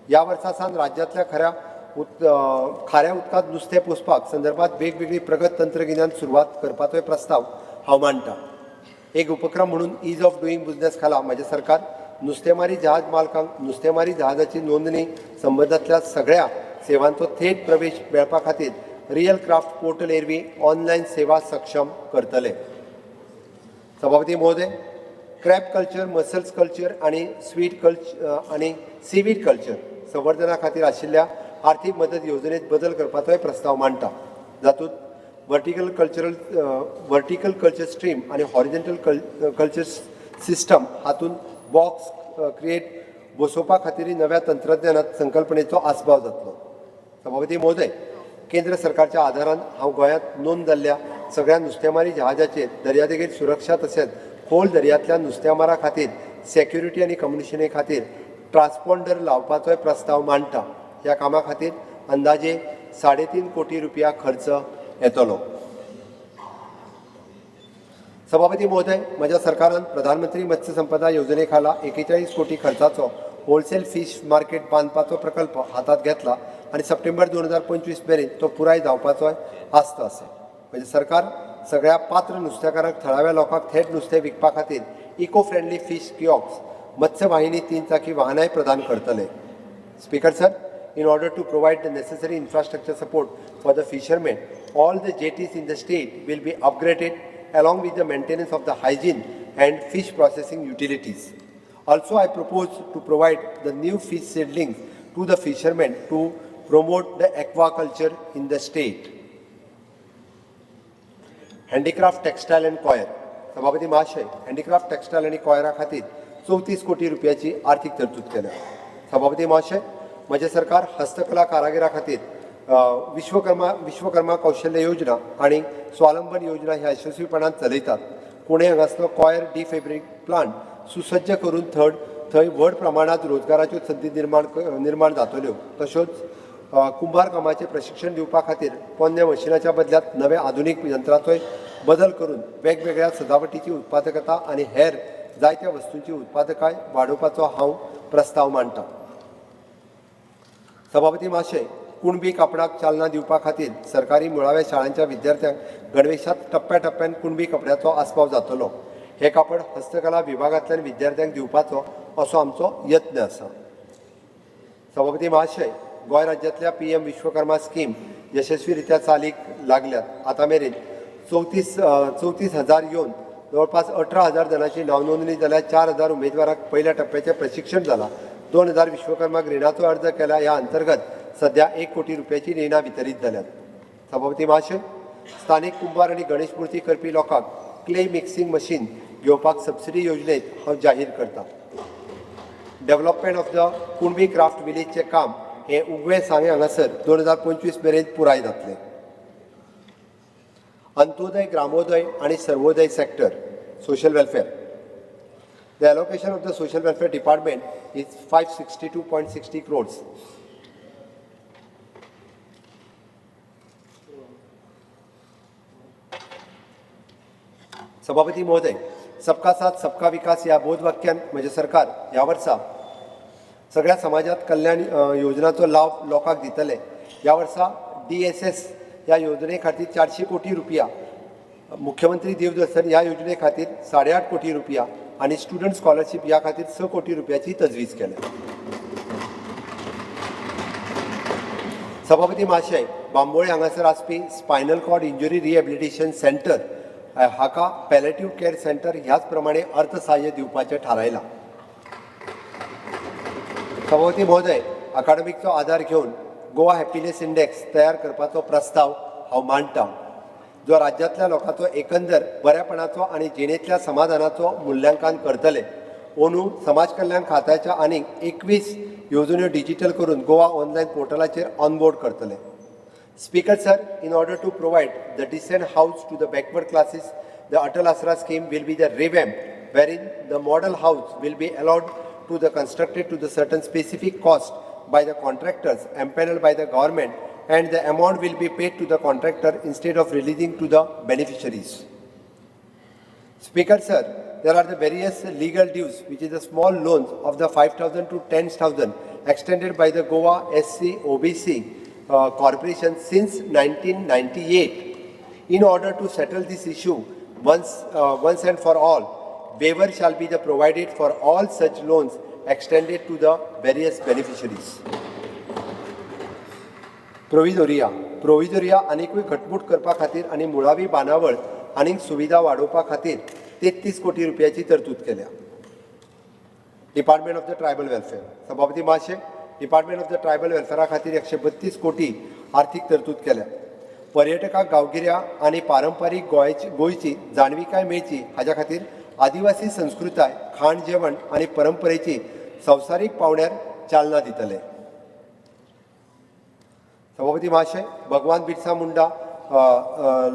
ह्या वर्सा सावन राज्यांतल्या खाऱ्या उदकांत नुस्तें पोसपाक संदर्भात वेगवेगळी प्रगत तंत्रगिन्यान सुरवात करपाचोय प्रस्ताव हांव मांडटा. एक उपक्रम म्हणून ईज ऑफ डुईंग बिझनेस खाला म्हजें सरकार नुस्तेमारी जहाज मालकांक नुस्तेमारी जहाजाची नोंदणी संबंदांतल्या सगळ्या सेवांचो थेट प्रवेश मेळपा खातीर रियल क्राफ्ट पोर्टल एरवी ऑनलायन सेवा सक्षम करतले. सभापती महोदय, क्रॅब कल्चर, मसल्स कल्चर आनी स्वीट कल्चर आनी सीवीड कल्चर संवर्धना खातीर आशिल्ल्या आर्थीक मदत येवजणेत बदल करपाचोय प्रस्ताव मांडटा, जातूंत वर्टिकल कल्चर स्ट्रीम आनी हॉरिजेंटल कल्चर सिस्टम हातूंत बॉक्स क्रिएट बसोवपा खातीर नव्या तंत्रज्ञानात संकल्पनेचो आस्पाव जातलो. सभापती महोदय, केंद्र सरकारच्या आधारान हांव गोंयांत नोंद जाल्ल्या सगळ्या नुस्तेमारी जहाजाचेर दर्यादेगेर सुरक्षा तशेंच खोल दर्यांतल्या नुस्तेमारा खातीर सेक्युरिटी आनी कम्युनिकेशने खातीर ट्रान्सपॉन्डर लावपाचोय प्रस्ताव मांडटा. ह्या कामा खातीर अंदाजे 3.5 कोटी रुपया खर्च येतलो. सभापती महोदय, म्हज्या सरकारान प्रधानमंत्री मत्स्य संपदा येवजणे खाला 41 कोटी खर्चाचो होलसेल फीश मार्केट बांदपाचो प्रकल्प हातांत घेतला आनी सप्टेंबर 2025 मेरेन तो पुराय जावपाचो आस्त आसा. म्हणजे सरकार सगळ्या पात्र नुस्तेकारांक थळाव्या लोकांक थेट नुस्तें विकपा खातीर इको फ्रेंडली फीश किऑक्स, मत्स्यवाहिनी 3 चाकी वाहनांय प्रदान करतले. Speaker sir, in order to provide the necessary infrastructure support for the fishermen, all the jetties in the state will be upgraded along with the maintenance of the hygiene and fish processing utilities. Also, I propose to provide the new fish seedlings to the fishermen to promote the aquaculture in the state. Handicraft, textile and coir. सभापती महाशय, handicraft, textile आनी कॉयरा खातीर 34 कोटी रुपयाची आर्थीक तरतूद केल्या. सभापती महाशय, म्हजें सरकार हस्तकला कारागिरा खातीर विश्वकर्मा कौशल्य योजना आनी स्वावलंबन योजना ह्या यशस्वीपणान चलयतात. पुणे हांगासलो कॉयर डिफेब्रीक प्लांट सुसज्ज करून थंय व्हड प्रमाणांत रोजगाराच्यो संदी निर्माण जातल्यो. तश्योच कुंभार कामाचें प्रशिक्षण दिवपा खातीर पोन्न्या मशिनाच्या बदल्यात नव्या आधुनीक यंत्राचोय बदल करून वेगवेगळ्या सजावटीची उत्पादकता आनी हेर जायत्या वस्तूंची उत्पादकाय वाडोवपाचो हांव प्रस्ताव मांडटा. सभापती महाशय, कुणबी कापडाक चालना दिवपा खातीर सरकारी मुळाव्या शाळांच्या विद्यार्थ्यांक गणवेशांत टप्प्याटप्प्यान कुणबी कपड्याचो आस्पाव जातलो. हे कापड हस्तकला विभागांतल्यान विद्यार्थ्यांक दिवपाचो असो आमचो यत्न आसा. सभापती महाशय, गोंय राज्यांतल्या PM Vishwakarma scheme यशस्वीरित्या चालीक लागल्यात. आतां मेरेन 34,000 येवन जवळपास 18,000 जाणांची नांवनोंदणी जाल्यार 4,000 उमेदवारांक पयल्या टप्प्याचें प्रशिक्षण जालां. 2,000 विश्वकर्मा रिणाचो अर्ज केला. ह्या अंतर्गत सध्या 1 कोटी रुपयाची रिणां वितरीत जाल्यात. सभापती महाशय, स्थानीक कुंभार आनी गणेश मूर्ती करपी लोकांक क्ले मिक्सिंग मशीन घेवपाक सबसिडी योजनेत हांव जाहीर करता. Development of the Kunbi craft विलेजचें काम हें उगवें सांगें हांगासर 2025 मेरेन पुराय जातलें. अंत्योदय, ग्रामोदय आनी Sarvodaya sector, social welfare. The allocation of the social welfare department is 562.60 crores. सभापती महोदय, सबका साथ सबका विकास ह्या बोधवाक्यान म्हजें सरकार ह्या वर्सा सगळ्या समाजात कल्याण योजनाचो लाव लोकांक दितले. ह्या वर्सा DSS ह्या योजने खातीर 400 कोटी रुपया, मुख्यमंत्री देवदर्शन ह्या योजने खातीर 8.5 कोटी रुपया आनी स्टुडंट स्कॉलरशीप ह्या खातीर 6 कोटी रुपयाची तजवीज केल्या. सभापती महाशय, बांबोळे हांगासर आसपी spinal cord injury rehabilitation centre हाका पॅलेटिव्ह केअर सेंटर ह्याच प्रमाणे अर्थसहाय्य दिवपाचें थारायलां. सभापती महोदय, अकाडमीकचो आदार घेवन गोवा हॅपीनेस इंडेक्स तयार करपाचो प्रस्ताव हांव मांडटा, जो राज्यांतल्या लोकांचो एकंदर बऱ्यापणाचो आनी जिणेंतल्या समाधानाचो मुल्यांकन करतले. अंदू समाज कल्याण खात्याच्या आनीक 21 येवजण्यो डिजिटल करून गोवा ऑनलायन पोर्टलाचेर ऑनबोर्ड करतले. Speaker sir, in order to provide the decent house to the backward classes, the Atal Asra scheme will be the revamped, wherein the model house will be allowed to the constructed to the certain specific cost by the contractors empaneled by the government, and the amount will be paid to the contractor instead of releasing to the beneficiaries. Speaker sir, there are the various legal dues, which is the small loans of the 5,000 to 10,000 extended by the Goa SC OBC Corporation since 1998. In order to settle this issue once and for all, waiver shall be the provided for all such loans extended to the various beneficiaries. Provisoria. प्रोविजोरिया आनीकूय घटमूट करपा खातीर आनी मुळावी बांदावळ आनीक सुविधा वाडोवपा खातीर 33 कोटी रुपयाची तरतूद केल्या. Department of the tribal welfare. सभापती महाशय, डिपार्टमेंट ऑफ the tribal वेलफेअरा खातीर 132 कोटी आर्थीक तरतूद केल्या. पर्यटकांक गांवगिऱ्या आनी पारंपारीक गोंयची जाणविकाय मेळची हाज्या खातीर आदिवासी संस्कृताय, खाण जेवण आनी परंपरेची संवसारीक पांवड्यार चालना दितले. सभापती महाशय, भगवान बिरसा मुंडा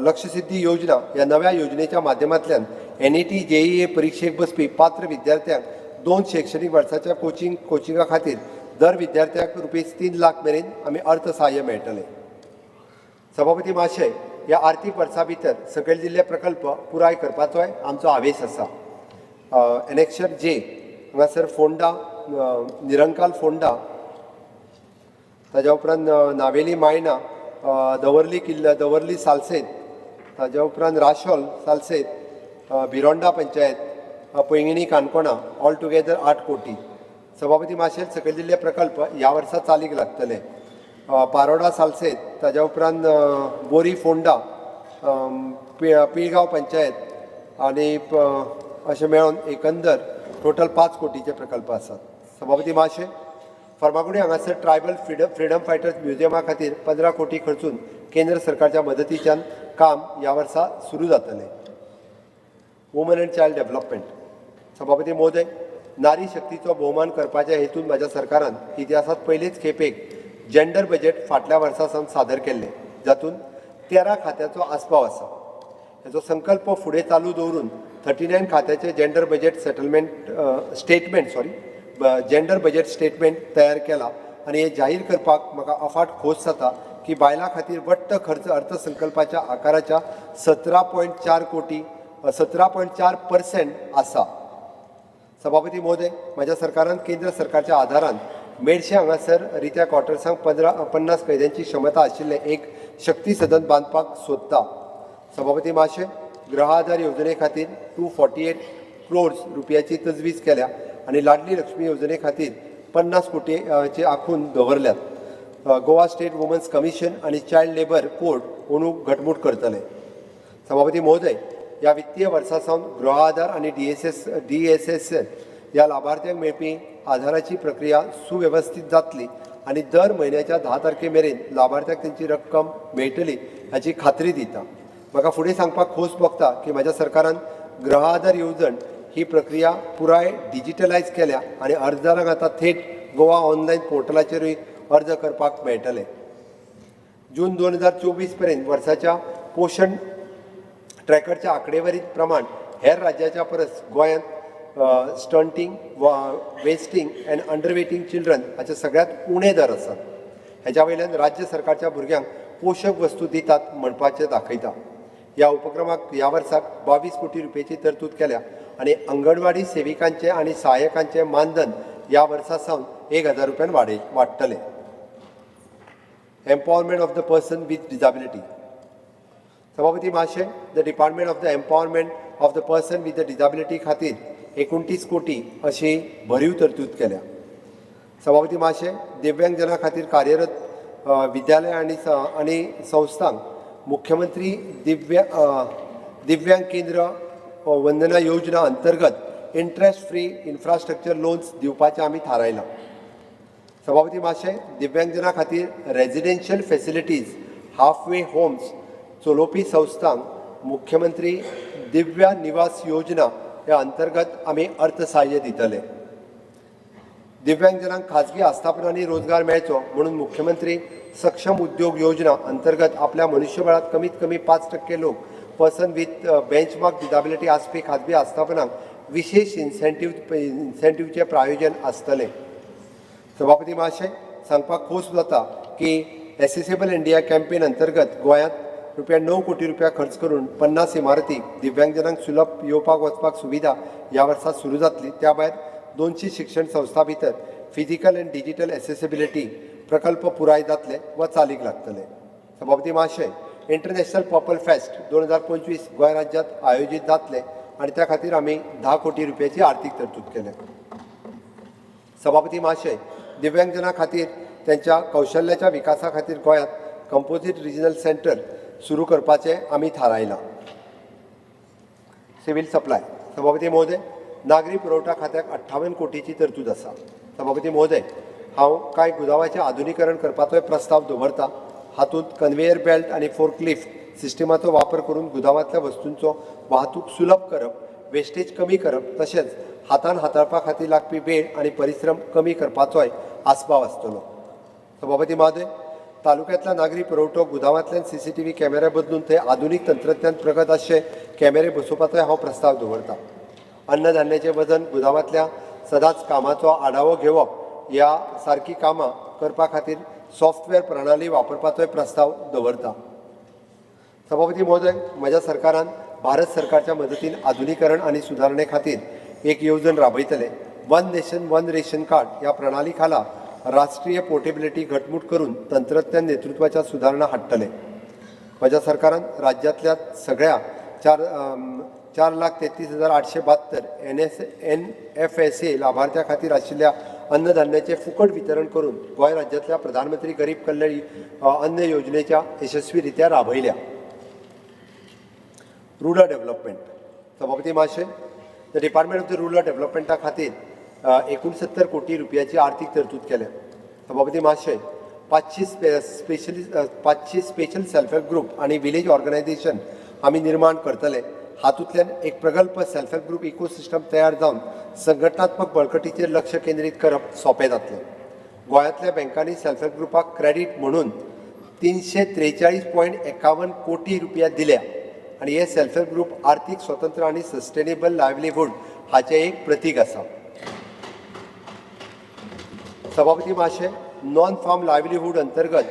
लक्षसिद्धी योजना ह्या नव्या योजनेच्या माध्यमांतल्यान एनईटी जेईए परिक्षेक बसपी पात्र विद्यार्थ्यांक 2 शैक्षणीक वर्साच्या कोचिंगा खातीर दर विद्यार्थ्याक ₹3 लाख मेरेन आमी अर्थसहाय्य मेळटलें. सभापती महाशय, ह्या आर्थीक वर्सा भितर सकयल दिल्ले प्रकल्प पुराय करपाचोय आमचो हावेस आसा. एनेक्शर जे हांगासर फोंडा, निरंकाल फोंडा, ताज्या उपरांत नावेली मायना, दवर्ली किल्ला, दवर्ली सालसेत, ताज्या उपरांत राशोल सालसेत, भिरोंडा पंचायत, पैंगिणी काणकोणा, ऑल टुगेदर 8 कोटी. सभापती महाशय, सकयल दिल्ले प्रकल्प ह्या वर्सा चालीक लागतले. पारोडा सालसेत, ताज्या उपरांत बोरी फोंडा, पिळगांव पंचायत आनी अशें मेळोन एकंदर टोटल 5 कोटीचे प्रकल्प आसात. सभापती महाशय, फर्मागुडी हांगासर ट्रायबल फ्रिडम फायटर्स म्युझियमा खातीर 15 कोटी खर्चून केंद्र सरकारच्या मदतीच्यान काम ह्या वर्सा सुरू जातलें. Woman and child development. सभापती महोदय, नारी शक्तीचो भोवमान करपाच्या हेतून म्हाज्या सरकारान इतिहासांत पयलेच खेपेक जेंडर बजेट फाटल्या वर्सा सावन सादर केल्लें, जातूंत 13 खात्याचो आस्पाव आसा. हेचो संकल्प फुडें चालू दवरून 39 खात्याचे gender budget settlement statement, sorry, gender budget statement तयार केला आनी हें जाहीर करपाक म्हाका अफाट खोस जाता की बायलां खातीर वट्ट खर्च अर्थसंकल्पाच्या आकाराच्या 17.4 कोटी, 17.4% आसा. सभापती महोदय, म्हाज्या सरकारान केंद्र सरकारच्या आधारान मेडशे हांगासर रित्या क्वॉर्टर्सांक 50 कैद्यांची क्षमता आशिल्लें एक शक्ती सदन बांदपाक सोदता. सभापती महाशय, गृह आधार येवजणे खातीर 248 क्रोर्स रुपयाची तजवीज केल्या आनी लाडली लक्ष्मी येवजणे खातीर 50 कोटीचे आंखून दवरल्यात. गोवा स्टेट वुमन्स कमिशन आनी चायल्ड लेबर कोर्ट अंदू घटमूट करतले. सभापती महोदय, ह्या वित्तीय वर्सा सावन गृह आधार आनी डीएसएस ह्या लाभार्थ्यांक मेळपी आधाराची प्रक्रिया सुवेवस्थीत जातली आनी दर म्हयन्याच्या 10 तारखे मेरेन लाभार्थ्याक तेंची रक्कम मेळटली हाची खात्री दिता. म्हाका फुडें सांगपाक खोस भोगता की म्हाज्या सरकारान गृह आधार येवजण ही प्रक्रिया पुराय डिजिटलायज केल्या आनी अर्जदारांक आतां थेट गोवा ऑनलायन पोर्टलाचेरूय अर्ज करपाक मेळटले. जून 2024 पर्यंत वर्साच्या पोशण ट्रॅकरच्या आंकडेवारी प्रमाण हेर राज्याच्या परस गोंयांत stunting, wasting and underweighting children हाचे सगळ्यांत उणे दर आसात. हेज्या वयल्यान राज्य सरकारच्या भुरग्यांक पोशक वस्तू दितात म्हणपाचें दाखयता. ह्या उपक्रमाक ह्या वर्साक 22 कोटी रुपयाची तरतूद केल्या आनी अंगणवाडी सेविकांचे आनी सहाय्यकांचे मानधन ह्या वर्सा सावन 1000 रुपयान वाडटलें. Empowerment of the person with disability. सभापती महाशय, the department of the empowerment of the person with the disability खातीर 29 कोटी अशी भरीव तरतूद केल्या. सभापती महाशय, दिव्यांगजना खातीर कार्यरत विद्यालय आनी संस्थांक मुख्यमंत्री दिव्यांग केंद्र वंदना योजना अंतर्गत इंट्रस्ट फ्री इन्फ्रास्ट्रक्चर लोन्स दिवपाचें आमी थारायलां. सभापती महाशय, दिव्यांगजना खातीर residential facilities, half way homes चलोवपी संस्थांक मुख्यमंत्री दिव्या निवास योजना ह्या अंतर्गत आमी अर्थसहाय्य दितले. दिव्यांगजनांक खाजगी आस्थापनांनी रोजगार मेळचो म्हणून मुख्यमंत्री सक्षम उद्योग योजना अंतर्गत आपल्या मनुष्यबळात कमीत कमी 5% लोक पर्सन विथ बेंचमार्क डिजाबिलिटी आसपी खाजगी आस्थापनांक विशेष इन्सेंटिव्हचें प्रायोजन आसतलें. सभापती महाशय, सांगपाक खोस जाता की एसेसेबल इंडिया कॅम्पेन अंतर्गत गोंयांत ₹9 कोटी खर्च करून 50 इमारती दिव्यांगजनांक सुलभ येवपाक वचपाक सुविधा ह्या वर्सा सुरू जातली. त्या भायर 200 शिक्षण संस्था भितर फिजिकल अँड डिजिटल एसेसिबिलिटी प्रकल्प पुराय जातले वा चालीक लागतले. सभापती महाशय, इंटरनॅशनल पर्पल फेस्ट 2025 गोंय राज्यांत आयोजीत जातले आनी त्या खातीर आमी 10 कोटी रुपयाची आर्थीक तरतूद केल्या. सभापती महाशय, दिव्यांगजना खातीर त्यांच्या कौशल्याच्या विकासा खातीर गोंयांत कंपोजीट रिजनल सेंटर सुरू करपाचें आमी थारायलां. Civil supply. सभापती महोदय, नागरी पुरवठा खात्याक 58 कोटीची तरतूद आसा. सभापती महोदय, हांव कांय गुदावाचें आधुनीकरण करपाचोय प्रस्ताव दवरता. हातूंत कन्वेयर बेल्ट आनी फोर्कलिफ्ट सिस्टमाचो वापर करून गुदावांतल्या वस्तूंचो वाहतूक सुलभ करप, वेस्टेज कमी करप, तशेंच हातान हाताळपा खातीर लागपी वेळ आनी परिश्रम कमी करपाचोय आस्पाव आसतलो. सभापती महोदय, तालुक्यांतल्या नागरी पुरवठो गुदावांतल्यान सीसीटीव्ही कॅमेरे बदलून थंय आधुनीक तंत्रज्ञान प्रगत आसचे कॅमेरे बसोवपाचोय हांव प्रस्ताव दवरता. अन्नधान्याचें वजन, गुदावांतल्या सदांच कामाचो आढावो घेवप ह्या सारकी कामां करपा खातीर सॉफ्टवेअर प्रणाली वापरपाचोय प्रस्ताव दवरता. सभापती महोदय, म्हज्या सरकारान भारत सरकारच्या मदतीन आधुनीकरण आनी सुदारणे खातीर एक येवजण राबयतले. One nation one ration card ह्या प्रणाली खाला राष्ट्रीय पोर्टेबिलिटी घटमूट करून तंत्रज्ञान नेतृत्वाच्या सुदारणा हाडटले. म्हज्या सरकारान राज्यांतल्या सगळ्या 4,33,872 NFSA लाभार्थ्यां खातीर आशिल्ल्या अन्नधान्याचें फुकट वितरण करून गोंय राज्यांतल्या प्रधानमंत्री गरीब कल्याण अन्न योजनेच्या यशस्वी रित्या राबयल्या. Rural development. सभापती महाशय, the department of the rural डेव्हलपमेंटा खातीर 69 कोटी रुपयाची आर्थीक तरतूद केल्या. सभापती महाशय, 500 स्पेशल सेल्फ हेल्प ग्रुप आनी विलेज ऑर्गनायझेशन आमी निर्माण करतले. हातूंतल्यान एक प्रगल्भ सेल्फ हेल्प ग्रुप इकोसिस्टम तयार जावन संघटनात्मक बळकटीचेर लक्ष केंद्रीत करप सोंपें जातलें. गोंयांतल्या बँकांनी सेल्फ हेल्प ग्रुपाक क्रेडीट म्हणून 343.51 कोटी रुपया दिल्या आनी हे सेल्फ हेल्प ग्रुप आर्थीक स्वतंत्र आनी सस्टेनेबल लायवलीहूड हाचें एक प्रतीक आसा. सभापती महाशय, नॉन फार्म लायवलीहूड अंतर्गत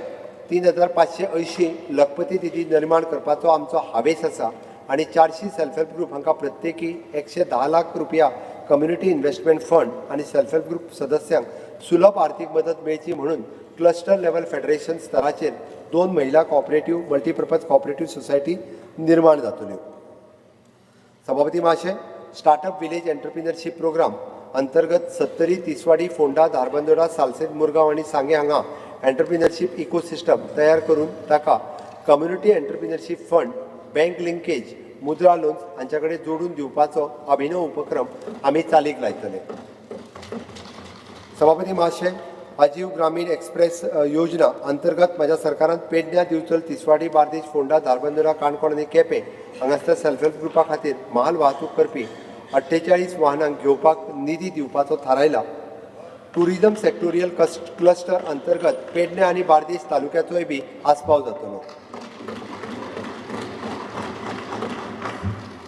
3,580 लखपती दिदी निर्माण करपाचो आमचो हावेस आसा आनी 400 सेल्फ हेल्प ग्रुप हांकां प्रत्येकी 110 लाख रुपया कम्युनिटी इन्व्हेस्टमेंट फंड आनी सेल्फ हेल्प ग्रुप सदस्यांक सुलभ आर्थीक मदत मेळची म्हणून क्लस्टर लेवल फेडरेशन स्तराचेर 2 महिला कॉपरेटिव्ह मल्टीपर्पज कॉपरेटिव्ह सोसायटी निर्माण जातल्यो. सभापती महाशय, स्टार्टअप विलेज एंटरप्रिनरशीप प्रोग्राम अंतर्गत सत्तरी, तिसवाडी, फोंडा, धारबांदोडा, सालसेत, मुरगांव आनी सांगें हांगा एंटरप्रिनरशीप इकोसिस्टम तयार करून ताका community entrepreneurship fund, bank linkage, Mudra loans हांचे कडेन जोडून दिवपाचो अभिनव उपक्रम आमी चालीक लायतले. सभापती महाशय, आजीव ग्रामीण एक्सप्रेस योजना अंतर्गत म्हज्या सरकारान पेडण्या, दिवचल, तिसवाडी, बार्देश, फोंडा, धारबांदोडा, काणकोण आनी केपें हांगासर सेल्फ हेल्प ग्रुपा खातीर म्हाल वाहतूक करपी 48 वाहनांक घेवपाक निधी दिवपाचो थारायला. टुरिझम सेक्टोरियल क्लस्टर अंतर्गत पेडणे आनी बार्देश तालुक्याचोय बी आस्पाव जातलो.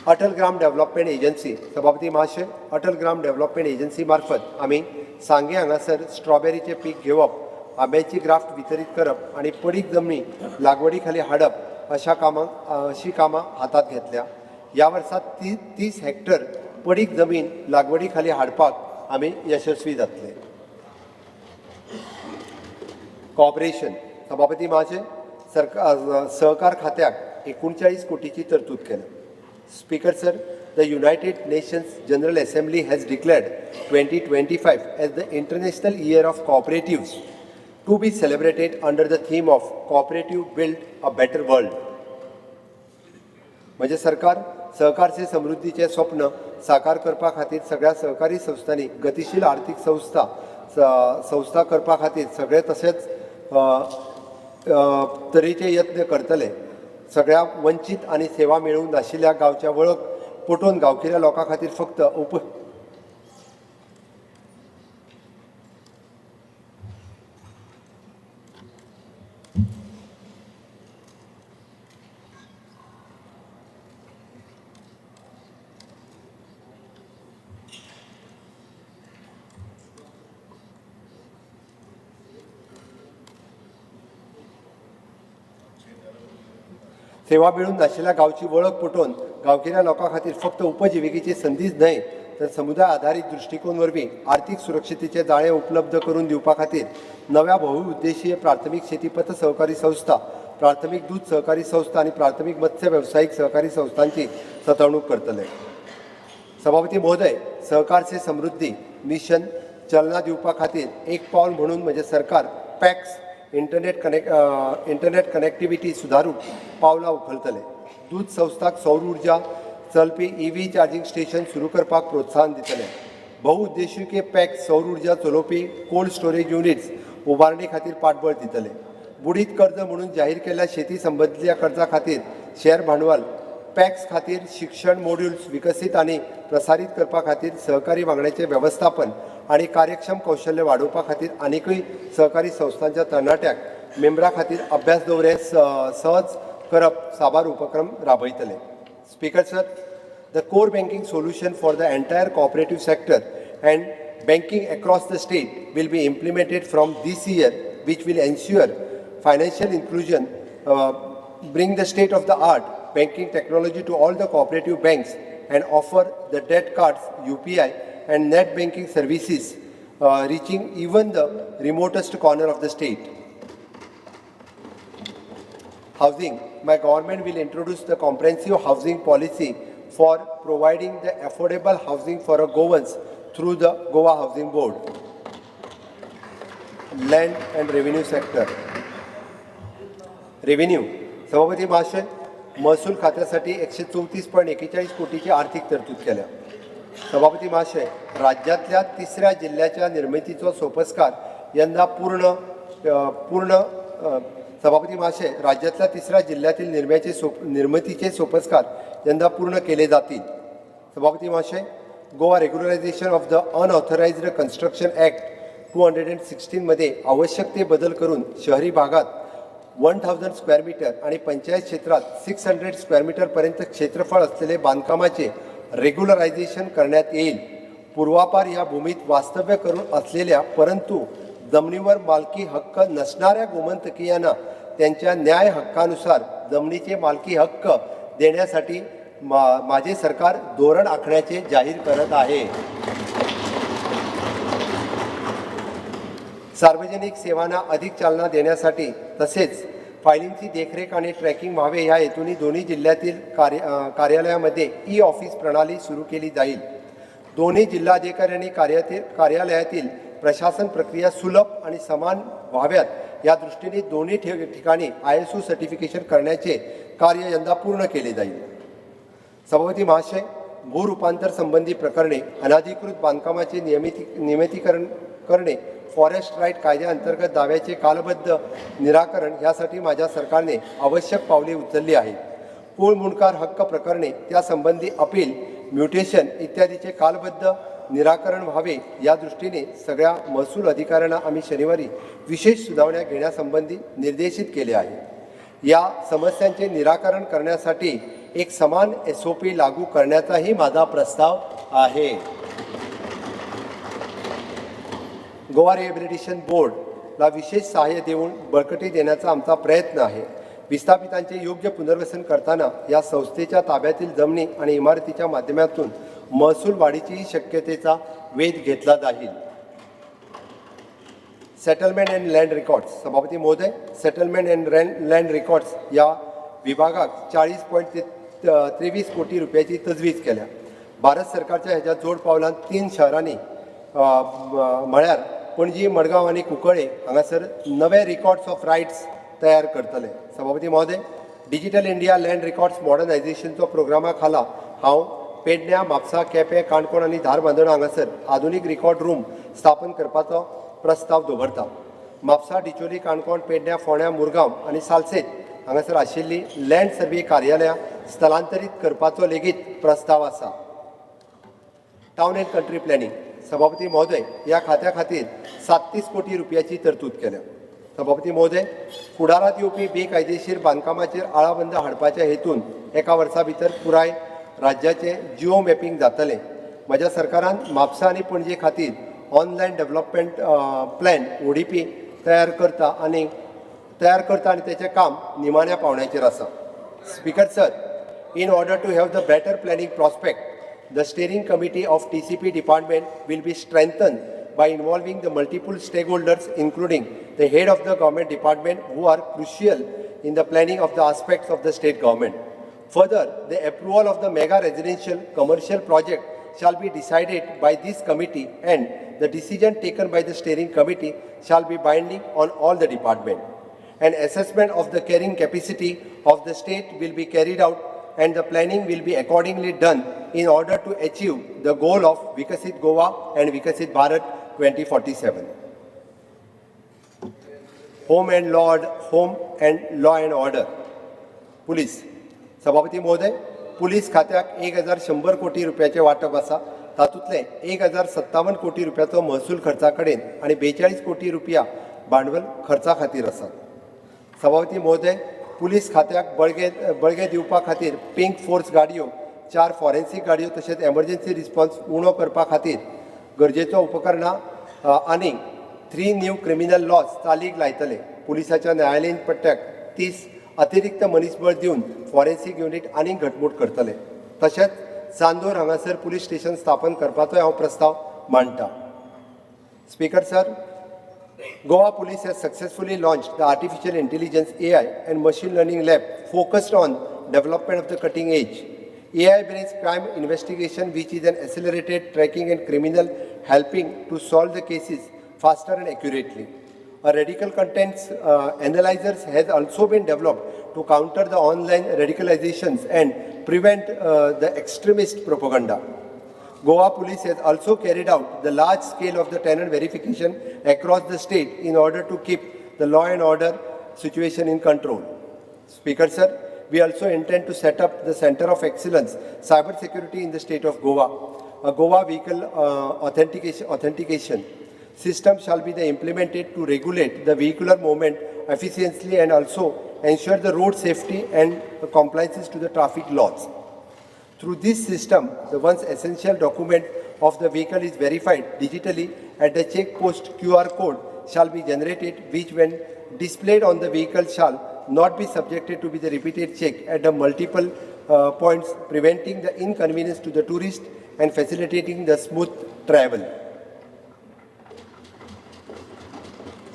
अटल ग्राम डेव्हलपमेंट एजन्सी. सभापती महाशय, अटल ग्राम डेव्हलपमेंट एजन्सी मार्फत आमी सांगें हांगासर स्ट्रॉबेरीचें पीक घेवप, आंब्याची ग्राफ्ट वितरीत करप आनी पडीक जमनी लागवडी खाली हाडप अशा कामांक अशी कामां हातांत घेतल्या. ह्या वर्सा 30 हेक्टर पडीक जमीन लागवडी खाली हाडपाक आमी यशस्वी जातले. कॉपरेशन. सभापती महाशय, सरकार सहकार खात्याक 39 कोटीची तरतूद केल्या. Speaker sir, the United Nations General Assembly has declared 2025 as the International Year of Cooperatives, to be celebrated under the theme of Cooperative Build a Better World. म्हणजे सरकार सहकार से समृद्धीचें स्वप्न साकार करपा खातीर सगळ्या सहकारी संस्थांनी गतिशील आर्थीक संस्था संस्था करपा खातीर सगळे तशेंच तरेचे यत्न करतले. सगळ्या वंचीत आनी सेवा मेळूंक नाशिल्ल्या गांवच्या वळख पटोवन गांवगिऱ्या लोकां खातीर फक्त उप सेवा मेळूंक नाशिल्ल्या गांवची वळख पटोवन गांवगिऱ्या लोकां खातीर फक्त उपजिविकेची संदीच न्हय तर समुदाय आधारीत दृश्टिकोन वरवीं आर्थीक सुरक्षतेचें जाळें उपलब्ध करून दिवपा खातीर नव्या बहुउद्देशीय प्राथमीक शेती पत सहकारी संस्था, प्राथमीक दूद सहकारी संस्था आनी प्राथमीक मत्स्य वेवसायीक सहकारी संस्थांची सतवणूक करतले. सभापती महोदय, सहकार से समृद्धी मिशन चलना दिवपा खातीर एक पावल म्हणून म्हजें सरकार पॅक्स Internet connectivity सुदारूंक पावलां उखलतले. दूद संस्थाक सौर उर्जा चलपी ईव्ही चार्जिंग स्टेशन सुरू करपाक प्रोत्साहन दितले. बहुउद्देशीय पॅक सौर उर्जा चलोवपी कोल्ड स्टोरेज युनिट्स उबारणे खातीर पाठबळ दितले. बुडीत कर्ज म्हणून जाहीर केल्ल्या शेती संबंदीच्या कर्जा खातीर शेअर भांडवल पॅक्स खातीर शिक्षण मॉड्युल्स विकसीत आनी प्रसारीत करपा खातीर सहकारी वांगड्याचें वेवस्थापन आनी कार्यक्षम कौशल्य वाडोवपा खातीर आनीकूय सहकारी संस्थांच्या तरणाट्याक मेंबरा खातीर अभ्यास दौरे सहज करप साबार उपक्रम राबयतले. Speaker sir, the core banking solution for the entire cooperative sector and banking across the state will be implemented from this year, which will ensure financial inclusion, bring the state of the art banking technology to all the cooperative banks and offer the debt cards, UPI and net banking services, reaching even the remotest corner of the state. Housing. My government will introduce the comprehensive housing policy for providing the affordable housing for our Goans through the Goa Housing Board. Land and revenue sector. Revenue. सभापती महाशय, महसूल खात्यासाठी 134.41 कोटीची आर्थिक तरतूद केल्या. सभापती महाशय, राज्यांतल्या तिसऱ्या जिल्ह्याच्या निर्मितीचो सोपस्कार यंदा पूर्ण पूर्ण सभापती महाशय, राज्यातल्या तिसऱ्या जिल्ह्यातील निर्म्याचे सोप निर्मितीचे सोपस्कार यंदा पूर्ण केले जातील. सभापती महाशय, Goa Regularisation of the Unauthorised Construction Act 216मध्ये आवश्यक ते बदल करून शहरी भागात 1000 स्क्वेअर मीटर आणि पंचायत क्षेत्रात 600 स्क्वेअर मीटरपर्यंत क्षेत्रफळ असलेले बांधकामाचे रेग्युलरायझेशन करण्यात येईल. पूर्वापार या भूमीत वास्तव्य करून असलेल्या परंतु जमिनीवर मालकी हक्क नसणाऱ्या गोमंतकीयांना त्यांच्या न्याय हक्कानुसार जमिनीचे मालकी हक्क देण्यासाठी माझे सरकार धोरण आखण्याचे जाहीर करत आहे. सार्वजनिक सेवांना अधिक चालना देण्यासाठी तसेच फायलिंगची देखरेख आणि ट्रॅकिंग व्हावे या हेतूंनी दोन्ही जिल्ह्यातील कार्यालयामध्ये ई ऑफिस प्रणाली सुरू केली जाईल. दोन्ही जिल्हाधिकाऱ्यांनी कार्यालयातील प्रशासन प्रक्रिया सुलभ आणि समान व्हाव्यात या दृष्टीने दोन्ही ठिकाणी ISO certification करण्याचे कार्य यंदा पूर्ण केले जाईल. सभापती महाशय, भूरूपांतर संबंधी प्रकरणे, अनधिकृत बांधकामाचे नियमितीकरण करणे, फॉरेस्ट राईट कायद्याअंतर्गत दाव्याचे कालबद्ध निराकरण यासाठी माझ्या सरकारने आवश्यक पावले उचलली आहेत. कुळ मुंडकार हक्क प्रकरणे, त्यासंबंधी अपील, म्युटेशन इत्यादीचे कालबद्ध निराकरण व्हावे या दृष्टीने सगळ्या महसूल अधिकाऱ्यांना आम्ही शनिवारी विशेष सुनावण्या घेण्यासंबंधी निर्देशित केले आहे. या समस्यांचे निराकरण करण्यासाठी एक समान SOP लागू करण्याचाही माझा प्रस्ताव आहे. गोवा रिहॅबिलिटेशन बोर्डला विशेष सहाय्य देऊन बळकटी देण्याचा आमचा प्रयत्न आहे. विस्थापितांचे योग्य पुनर्वसन करताना या संस्थेच्या ताब्यातील जमिनी आणि इमारतीच्या माध्यमातून महसूल वाढीचीही शक्यतेचा वेध घेतला जाईल. Settlement and land records. सभापती महोदय, सेटलमेंट अँड लँड रिकॉर्ड्स या विभागाक 40.23 कोटी रुपयाची तजवीज केल्या. भारत सरकारच्या ह्याच्या जोड पावलान तीन शहरांनी म्हळ्यार पणजी, मडगांव आनी कुंकळे हांगासर नवे रिकॉर्ड्स ऑफ रायट्स तयार करतले. सभापती महोदय, डिजिटल इंडिया लँड रिकॉर्ड्स मॉडर्नायझेशनचो प्रोग्रामा खाला हांव पेडण्या, म्हापसा, केपें, काणकोण आनी धारबांदोडा हांगासर आधुनीक रिकॉर्ड रूम स्थापन करपाचो प्रस्ताव दवरता. म्हापसा, डिचोली, काणकोण, पेडण्या, फोंड्या, मुरगांव आनी सालसेत हांगासर आशिल्ली लँड सर्वे कार्यालयां स्थलांतरीत करपाचो लेगीत प्रस्ताव आसा. Town and country planning. सभापती महोदय, ह्या खात्या खातीर 37 कोटी रुपयाची तरतूद केल्या. सभापती महोदय, फुडारांत येवपी बेकायदेशीर बांदकामाचेर आळाबंद हाडपाच्या हेतून एका वर्सा भितर पुराय राज्याचें जिओ मॅपिंग जातलें. म्हज्या सरकारान म्हापसा आनी पणजे खातीर ऑनलायन डेव्हलपमेंट प्लॅन ODP तयार करता आनी तेचें काम निमाण्या पावंड्याचेर आसा. Speaker sir, in order to have the better planning prospect, the steering committee of TCP department will be strengthened by involving the multiple stakeholders, including the head of the government department, who are crucial in the planning of the aspects of the state government. Further, the approval of the mega residential commercial project shall be decided by this committee and the decision taken by the steering committee shall be binding on all the department. An assessment of the carrying capacity of the state will be carried out and the planning will be accordingly done in order to achieve the goal of Vikasit Goa and Vikasit Bharat 2047. Home and law and order. Police. सभापती महोदय, police खात्याक 1100 कोटी रुपयाचें वांटप आसा. तातूंतले 1057 कोटी रुपयाचो महसूल खर्चा कडेन आनी 42 कोटी रुपया भांडवल खर्चा खातीर आसात. सभापती महोदय, पुलीस खात्याक बळगें बळगें दिवपा खातीर पिंक फोर्स गाडयो, चार फॉरेन्सीक गाडयो तशेंच एमर्जन्सी रिस्पॉन्स उणो करपा खातीर गरजेचो उपकरणां आनी थ्री न्यू क्रिमिनल लॉज चालीक लायतले. पुलिसाच्या न्यायालयीन पट्ट्याक 30 अतिरिक्त मनीसबळ दिवन फॉरेन्सीक युनीट आनीक घटमूट करतले. तशेंच चांदोर हांगासर पुलीस स्टेशन स्थापन करपाचोय हांव प्रस्ताव मांडटा. Speaker sir, Goa Police has successfully launched the Artificial Intelligence AI and Machine Learning Lab focused on development of the cutting edge AI-based crime investigation, which is an accelerated tracking and criminal helping to solve the cases faster and accurately. A radical contents analyzers has also been developed to counter the online radicalizations and prevent the extremist propaganda. Goa Police has also carried out the large scale of the tenant verification across the state in order to keep the law and order situation in control. Speaker sir, we also intend to set up the Center of Excellence Cyber Security in the state of Goa. A Goa vehicle authentication system shall be the implemented to regulate the vehicular movement efficiently and also ensure the road safety and compliances to the traffic laws. Through this system, the once essential document of the vehicle is verified digitally at the check post. QR code shall be generated, which when displayed on the vehicle shall not be subjected to be the repeated check at the multiple points, preventing the inconvenience to the tourist and facilitating the smooth travel.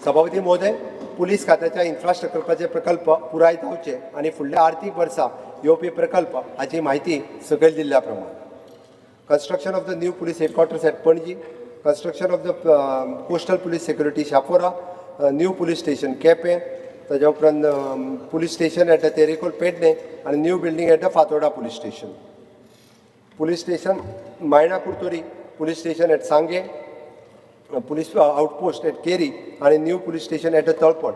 सभापती महोदय, police खात्याच्या इन्फ्रास्ट्रक्चराचे प्रकल्प पुराय जावचे आनी फुडल्या आर्थीक वर्सा येवपी प्रकल्प हाची म्हायती सकयल दिल्ल्या प्रमाण: Construction of the new police headquarters at Panaji, construction of the coastal police security Chapora, new police station Quepem, ताज्या उपरांत police station at the Terekhol Pernem आनी new building at the Fatorda police station, police station Maina Curtorim, police station at Sanguem, police outpost at Keri आनी new police station at the Talpade.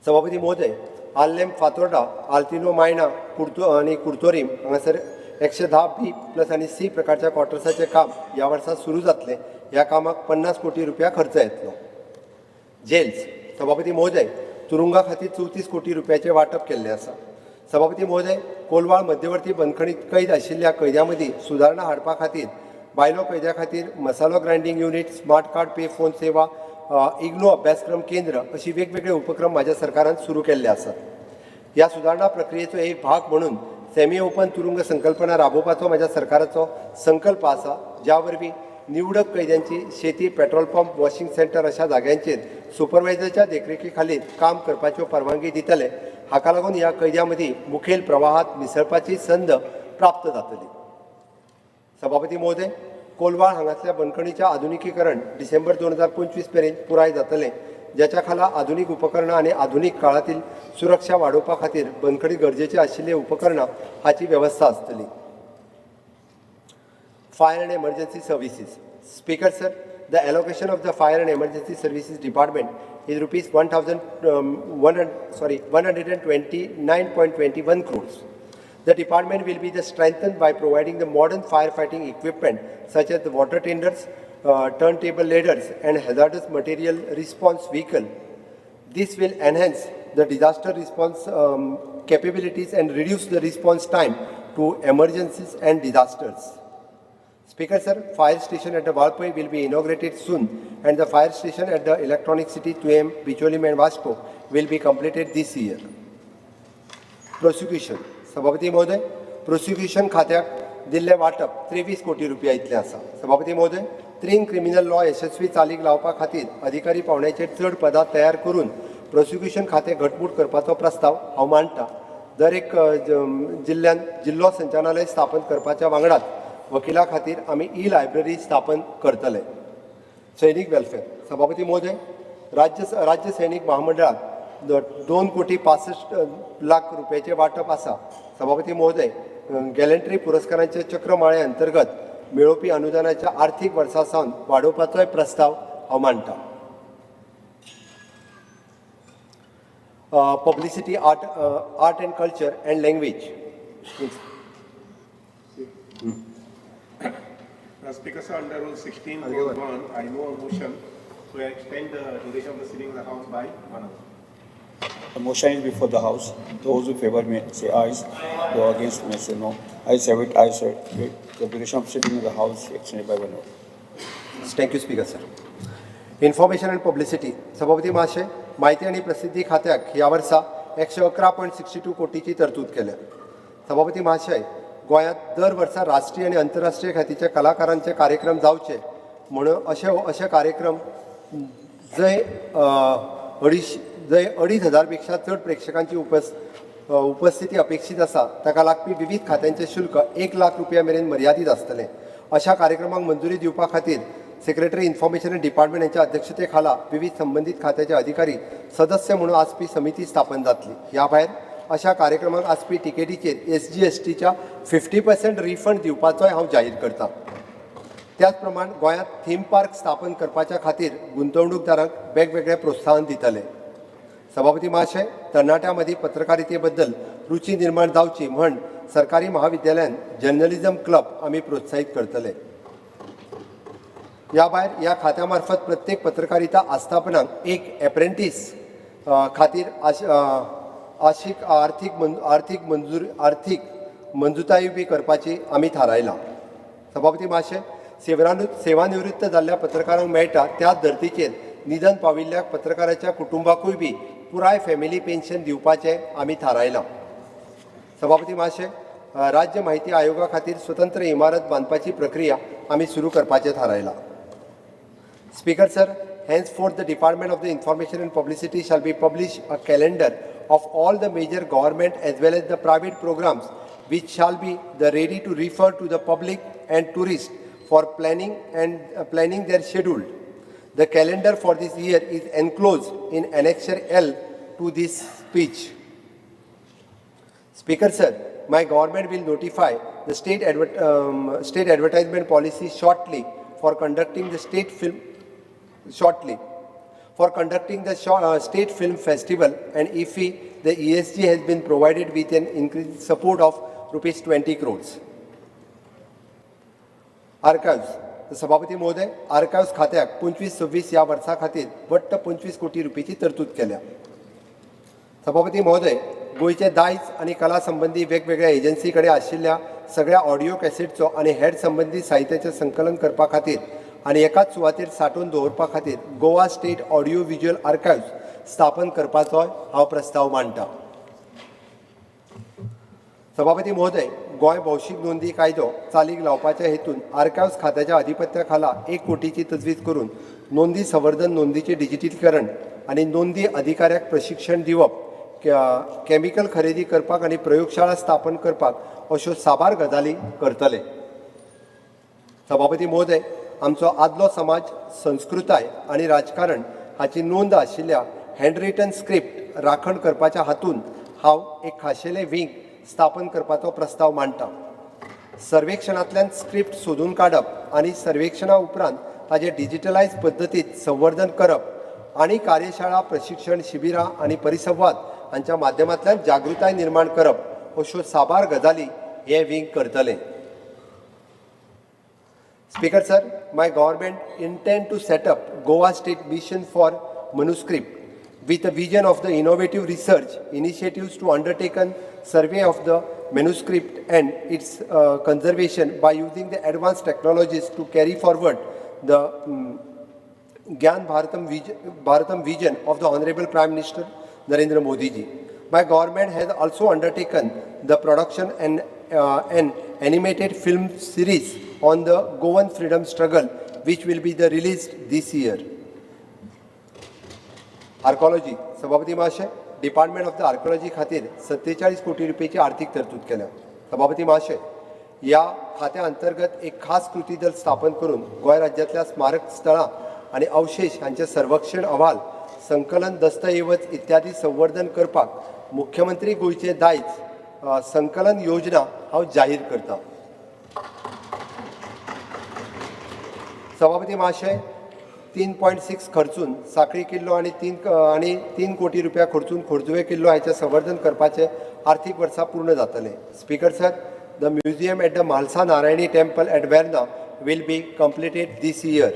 सभापती महोदय, आर्लेम फातोर्डा, आल्तिनो मायणा, कुर्तो आनी कुर्तोरीम हांगासर 110 बी plus आनी C प्रकारच्या क्वॉर्टर्साचें काम ह्या वर्सा सुरू जातलें. ह्या कामाक 50 कोटी रुपया खर्च येतलो. जेल्स. सभापती महोदय, तुरुंगा खातीर 34 कोटी रुपयाचें वांटप केल्लें आसा. सभापती महोदय, कोलवाळ मध्यवर्ती बंदखणीत कैद आशिल्ल्या कैद्यां मदीं सुदारणा हाडपा खातीर बायलो कैद्या खातीर मसालो grinding unit, smart card, pay phone सेवा, इग्नू अभ्यासक्रम केंद्र अशी वेगवेगळे उपक्रम म्हाज्या सरकारान सुरू केल्ले आसात. ह्या सुदारणा प्रक्रियेचो एक भाग म्हणून सेमी ओपन तुरुंग संकल्पना राबोवपाचो म्हाज्या सरकाराचो संकल्प आसा, ज्या वरवीं निवडक कैद्यांची शेती, पेट्रोल पंप, वॉशिंग सेंटर अशा जाग्यांचेर सुपरवायझरच्या देखरेखी खालील काम करपाच्यो परवानगी दितले. हाका लागून ह्या कैद्यां मदीं मुखेल प्रवाहात मिसळपाची संद प्राप्त जातली. सभापती महोदय, कोलवाळ हांगासल्या बंदखणीच्या आधुनिकीकरण डिसेंबर 2025 मेरेन पुराय जातलें, ज्याच्या खाला आधुनीक उपकरणां आनी आधुनीक काळातील सुरक्षा वाडोवपा खातीर बंदखणीत गरजेचे आशिल्ले उपकरणां हाची वेवस्था आसतली. Fire and Emergency Services. Speaker sir, the allocation of the Fire and Emergency Services Department is rupees 1,000, 100, sorry, 129.21 crores. The department will be the strengthened by providing the modern firefighting equipment such as the water tenders, turntable ladders, and hazardous material response vehicle. This will enhance the disaster response capabilities and reduce the response time to emergencies and disasters. Speaker sir, fire station at the Valpoi will be inaugurated soon and the fire station at the Electronic City, Tuem, Bicholim and Vasco will be completed this year. Prosecution. सभापती महोदय, prosecution खात्याक दिल्लें वांटप 23 कोटी रुपया इतलें आसा. सभापती महोदय, त्रीन क्रिमिनल लॉ यशस्वी चालीक लावपा खातीर अधिकारी पावंड्याचेर चड पदां तयार करून प्रोसिक्युशन खातें घटमूट करपाचो प्रस्ताव हांव मांडटा. दर एक जिल्ल्यांत जिल्लो संचालनालय स्थापन करपाच्या वांगडाच वकिला खातीर आमी ई लायब्ररी स्थापन करतले. सैनीक वेलफेअर. सभापती महोदय, राज्य सैनीक महामंडळाक 2 कोटी 65 लाख रुपयाचें वांटप आसा. सभापती महोदय, गॅलंट्री पुरस्कारांचे चक्रमाळे अंतर्गत मेळोवपी अनुदानाच्या आर्थीक वर्सा सावन वाडोवपाचोय प्रस्ताव हांव मांडटा. Publicity, art and culture and language. Speaker sir, under Rule 16, clause 1, I move a motion to extend the duration of the sitting of the House by one hour. The motion is before the House. Those who favor may say ayes, those against may say no. Ayes have it, ayes have it. The duration of sitting of the House extended by one hour. Thank you, Speaker sir. Information and Publicity. सभापती महाशय, माहिती आणि प्रसिद्धी खात्याक ह्या वर्सा 111.62 कोटीची तरतूद केल्या. सभापती महाशय, गोंयांत दर वर्सा राष्ट्रीय आनी अंतरराष्ट्रीय ख्यातीच्या कलाकारांचे कार्यक्रम जावचे म्हणून अशे कार्यक्रम जंय जंय 2500 पेक्षा चड प्रेक्षकांची उपस्थिती अपेक्षीत आसा, ताका लागपी विवीध खात्यांचे शुल्क 1 लाख रुपया मेरेन मर्यादीत आसतलें. अशा कार्यक्रमांक मंजुरी दिवपा खातीर सेक्रेटरी इन्फॉर्मेशन अँड डिपार्टमेंट यांच्या अध्यक्षते खाला विवीध संबंदीत खात्याचे अधिकारी सदस्य म्हणून आसपी समिती स्थापन जातली. ह्या भायर अशा कार्यक्रमांक आसपी तिकेटीचेर एसजीएसटीच्या 50% रिफंड दिवपाचोय हांव जाहीर करता. त्याच प्रमाण गोंयांत थीम पार्क स्थापन करपाच्या खातीर गुंतवणूकदारांक वेगवेगळे प्रोत्साहन दितले. सभापती महाशय, तरणाट्यां मदीं पत्रकारिते बद्दल रुची निर्माण जावची म्हण सरकारी महाविद्यालयान जर्नलिझम क्लब आमी प्रोत्साहीत करतले. ह्या भायर ह्या खात्या मार्फत प्रत्येक पत्रकारिता आस्थापनाक एक एप्रेंटीस खातीर आशीक आर्थीक मंजुताय बी करपाची आमी थारायलां. सभापती महाशय, सेवानिवृत्त जाल्ल्या पत्रकारांक मेळटा त्याच धर्तीचेर निधन पाविल्ल्या पत्रकाराच्या कुटुंबाकूय बी पुराय फॅमिली पेन्शन दिवपाचें आमी थारायलां. सभापती महाशय, राज्य माहिती आयोगा खातीर स्वतंत्र इमारत बांदपाची प्रक्रिया आमी सुरू करपाचें थारायलां. Speaker sir, henceforth the Department of the Information and Publicity shall be publish a calendar of all the major government as well as the private programs, which shall be the ready to refer to the public and tourists for planning their schedule. The calendar for this year is enclosed in Annexure L to this speech. Speaker sir, my government will notify the state advertisement policy shortly for conducting the state film festival, and if the ESG has been provided with an increased support of rupees 20 crores. Archives. सभापती महोदय, archives खात्याक 25-26 ह्या वर्सा खातीर वट्ट 25 कोटी रुपयेची तरतूद केल्या. सभापती महोदय, गोंयचे दायज आनी कला संबंदी वेगवेगळ्या एजन्सी कडेन आशिल्ल्या सगळ्या ऑडियो कॅसेटचो आनी हेर संबंदीत साहित्याचें संकलन करपा खातीर आनी एकाच सुवातेर सांठोवन दवरपा खातीर Goa State Audio Visual Archives स्थापन करपाचोय हांव प्रस्ताव मांडटा. सभापती महोदय, गोंय भौशीक नोंदी कायदो चालीक लावपाच्या हेतून आर्कायव्स खात्याच्या अधिपत्या खाला 1 कोटीची तजवीज करून नोंदी संवर्धन, नोंदीचें डिजिटलीकरण आनी नोंदी अधिकाऱ्याक प्रशिक्षण दिवप, केमिकल खरेदी करपाक आनी प्रयोगशाळा स्थापन करपाक अश्यो साबार गजाली करतले. सभापती महोदय, आमचो आदलो समाज, संस्कृताय आनी राजकारण हाची नोंद आशिल्ल्या हँडरिटन स्क्रिप्ट राखण करपाच्या हातून हांव एक खाशेलें विंग स्थापन करपाचो प्रस्ताव मांडटा. सर्वेक्षणांतल्यान स्क्रिप्ट सोदून काडप आनी सर्वेक्षणा उपरांत ताजें डिजिटलायज पद्दतींत संवर्धन करप आनी कार्यशाळा, प्रशिक्षण शिबिरां आनी परिसंवाद हांच्या माध्यमांतल्यान जागृताय निर्माण करप अश्यो साबार गजाली हें विंग करतलें. Speaker sir, my government intend to set up Goa State Mission for Manuscript with a vision of the innovative research initiatives to undertaken survey of the manuscript and its conservation by using the advanced technologies to carry forward the Gyan Bharatam vision of the Honorable Prime Minister Narendra Modi ji. My government has also undertaken the production and an animated film series on the Goan freedom struggle. which will be the released this year. Archaeology. सभापती महाशय, department of the archaeology खातीर 47 कोटी रुपयेची आर्थिक तरतूद केल्या. सभापती महाशय, ह्या खात्या अंतर्गत एक खास कृती दल स्थापन करून गोंय राज्यांतल्या स्मारक स्थळां आनी अवशेश हांचे सर्वेक्षण अहवाल, संकलन, दस्तऐवज इत्यादी संवर्धन करपाक मुख्यमंत्री गोंयचें दायज संकलन योजना हांव जाहीर करता. सभापती महाशय, 3.6 खर्चून साखळी किल्लो आनी 3 कोटी रुपया खर्चून खोर्जुवे किल्लो हाचें संवर्धन करपाचें आर्थीक वर्सा पूर्ण जातलें. Speaker sir, the museum at the Mhalsa Narayani temple at Verna will be completed this year.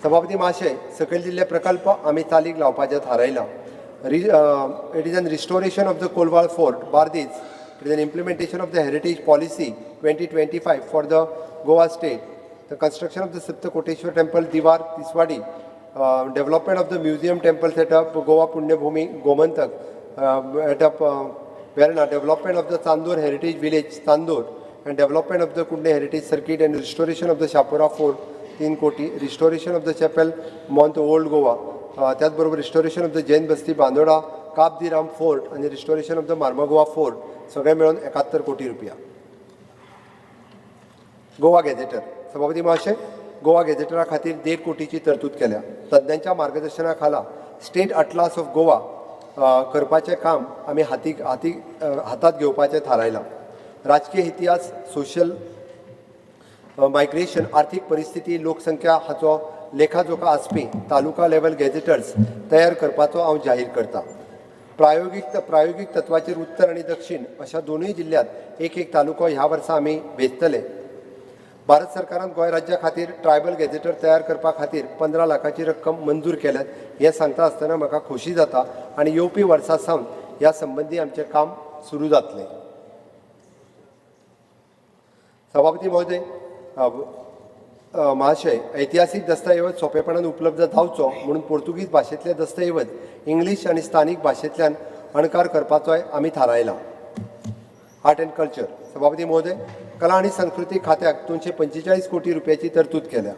सभापती महाशय, सकयल दिल्ले प्रकल्प आमी चालीक लावपाचें थारायलां. It is an restoration of the Colvale fort, Bardez. It is an implementation of the heritage policy 2025 for the Goa state, the construction of the Saptakoteshwar temple, Diwar, Tiswadi, development of the museum temple setup, Goa Punyabhumi, Gomantak, at Verna, development of the Chandor heritage village, Chandor, and development of the Kudne heritage circuit and restoration of the Chapora fort, 3 कोटी, restoration of the chapel, Mont old Goa, त्याचबरोबर restoration of the Jain Basti, Bandora, Cabo de Rama fort आनी restoration of the Marmagoa fort, सगळें मेळून 71 कोटी रुपया. Goa gazetteer. सभापती महाशय, गोवा गॅझेटरा खातीर 1.5 कोटीची तरतूद केल्या. तज्ञांच्या मार्गदर्शना खाला स्टेट अटलास ऑफ गोवा करपाचें काम आमी हाती हाती हातात घेवपाचें थारायलां. राजकीय इतिहास, सोशल मायग्रेशन, आर्थीक परिस्थिती, लोकसंख्या हाचो लेखाजोखा आसपी तालुका लेवल गॅझेटर्स तयार करपाचो हांव जाहीर करता. प्रायोगीक तत्वाचेर उत्तर आनी दक्षिण अशा दोनूय जिल्ल्यांत एक एक तालुको ह्या वर्सा आमी वेंचतले. भारत सरकारान गोंय राज्या खातीर ट्रायबल गॅझेटर तयार करपा खातीर 15 लाखाची रक्कम मंजूर केल्यात हें सांगता आसतना म्हाका खोशी जाता आनी येवपी वर्सा सावन ह्या संबंदी आमचें काम सुरू जातलें. सभापती महोदय, महाशय, ऐतिहासीक दस्तऐवज सोंपेपणान उपलब्ध जावचो म्हणून पोर्तुगीज भाशेंतले दस्तऐवज इंग्लीश आनी स्थानीक भाशेंतल्यान अणकार करपाचोय आमी थारायला. Art and culture. सभापती महोदय, कला आनी संस्कृती खात्याक 245 कोटी रुपयाची तरतूद केल्या.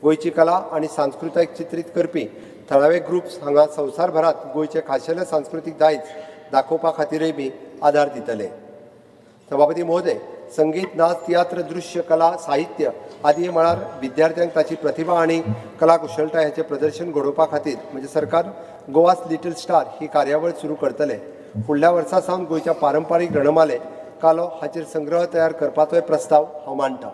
गोंयची कला आनी सांस्कृताय चित्रीत करपी थळावे ग्रुप्स हांगा संवसारभरांत गोंयचें खाशेलें सांस्कृतीक दायज दाखोवपा खातीरय बी आदार दितले. सभापती महोदय, संगीत, नाच, तियात्र, दृश्य कला, साहित्य आदी मळार विद्यार्थ्यांक ताची प्रतिभा आनी कला कुशळटाय हाचें प्रदर्शन घडोवपा खातीर म्हणजे सरकार गोवास लिटल स्टार ही कार्यावळ सुरू करतले. फुडल्या वर्सा सावन गोंयच्या पारंपारीक रणमाले, कालो हाचेर संग्रह तयार करपाचोय प्रस्ताव हांव मांडटा.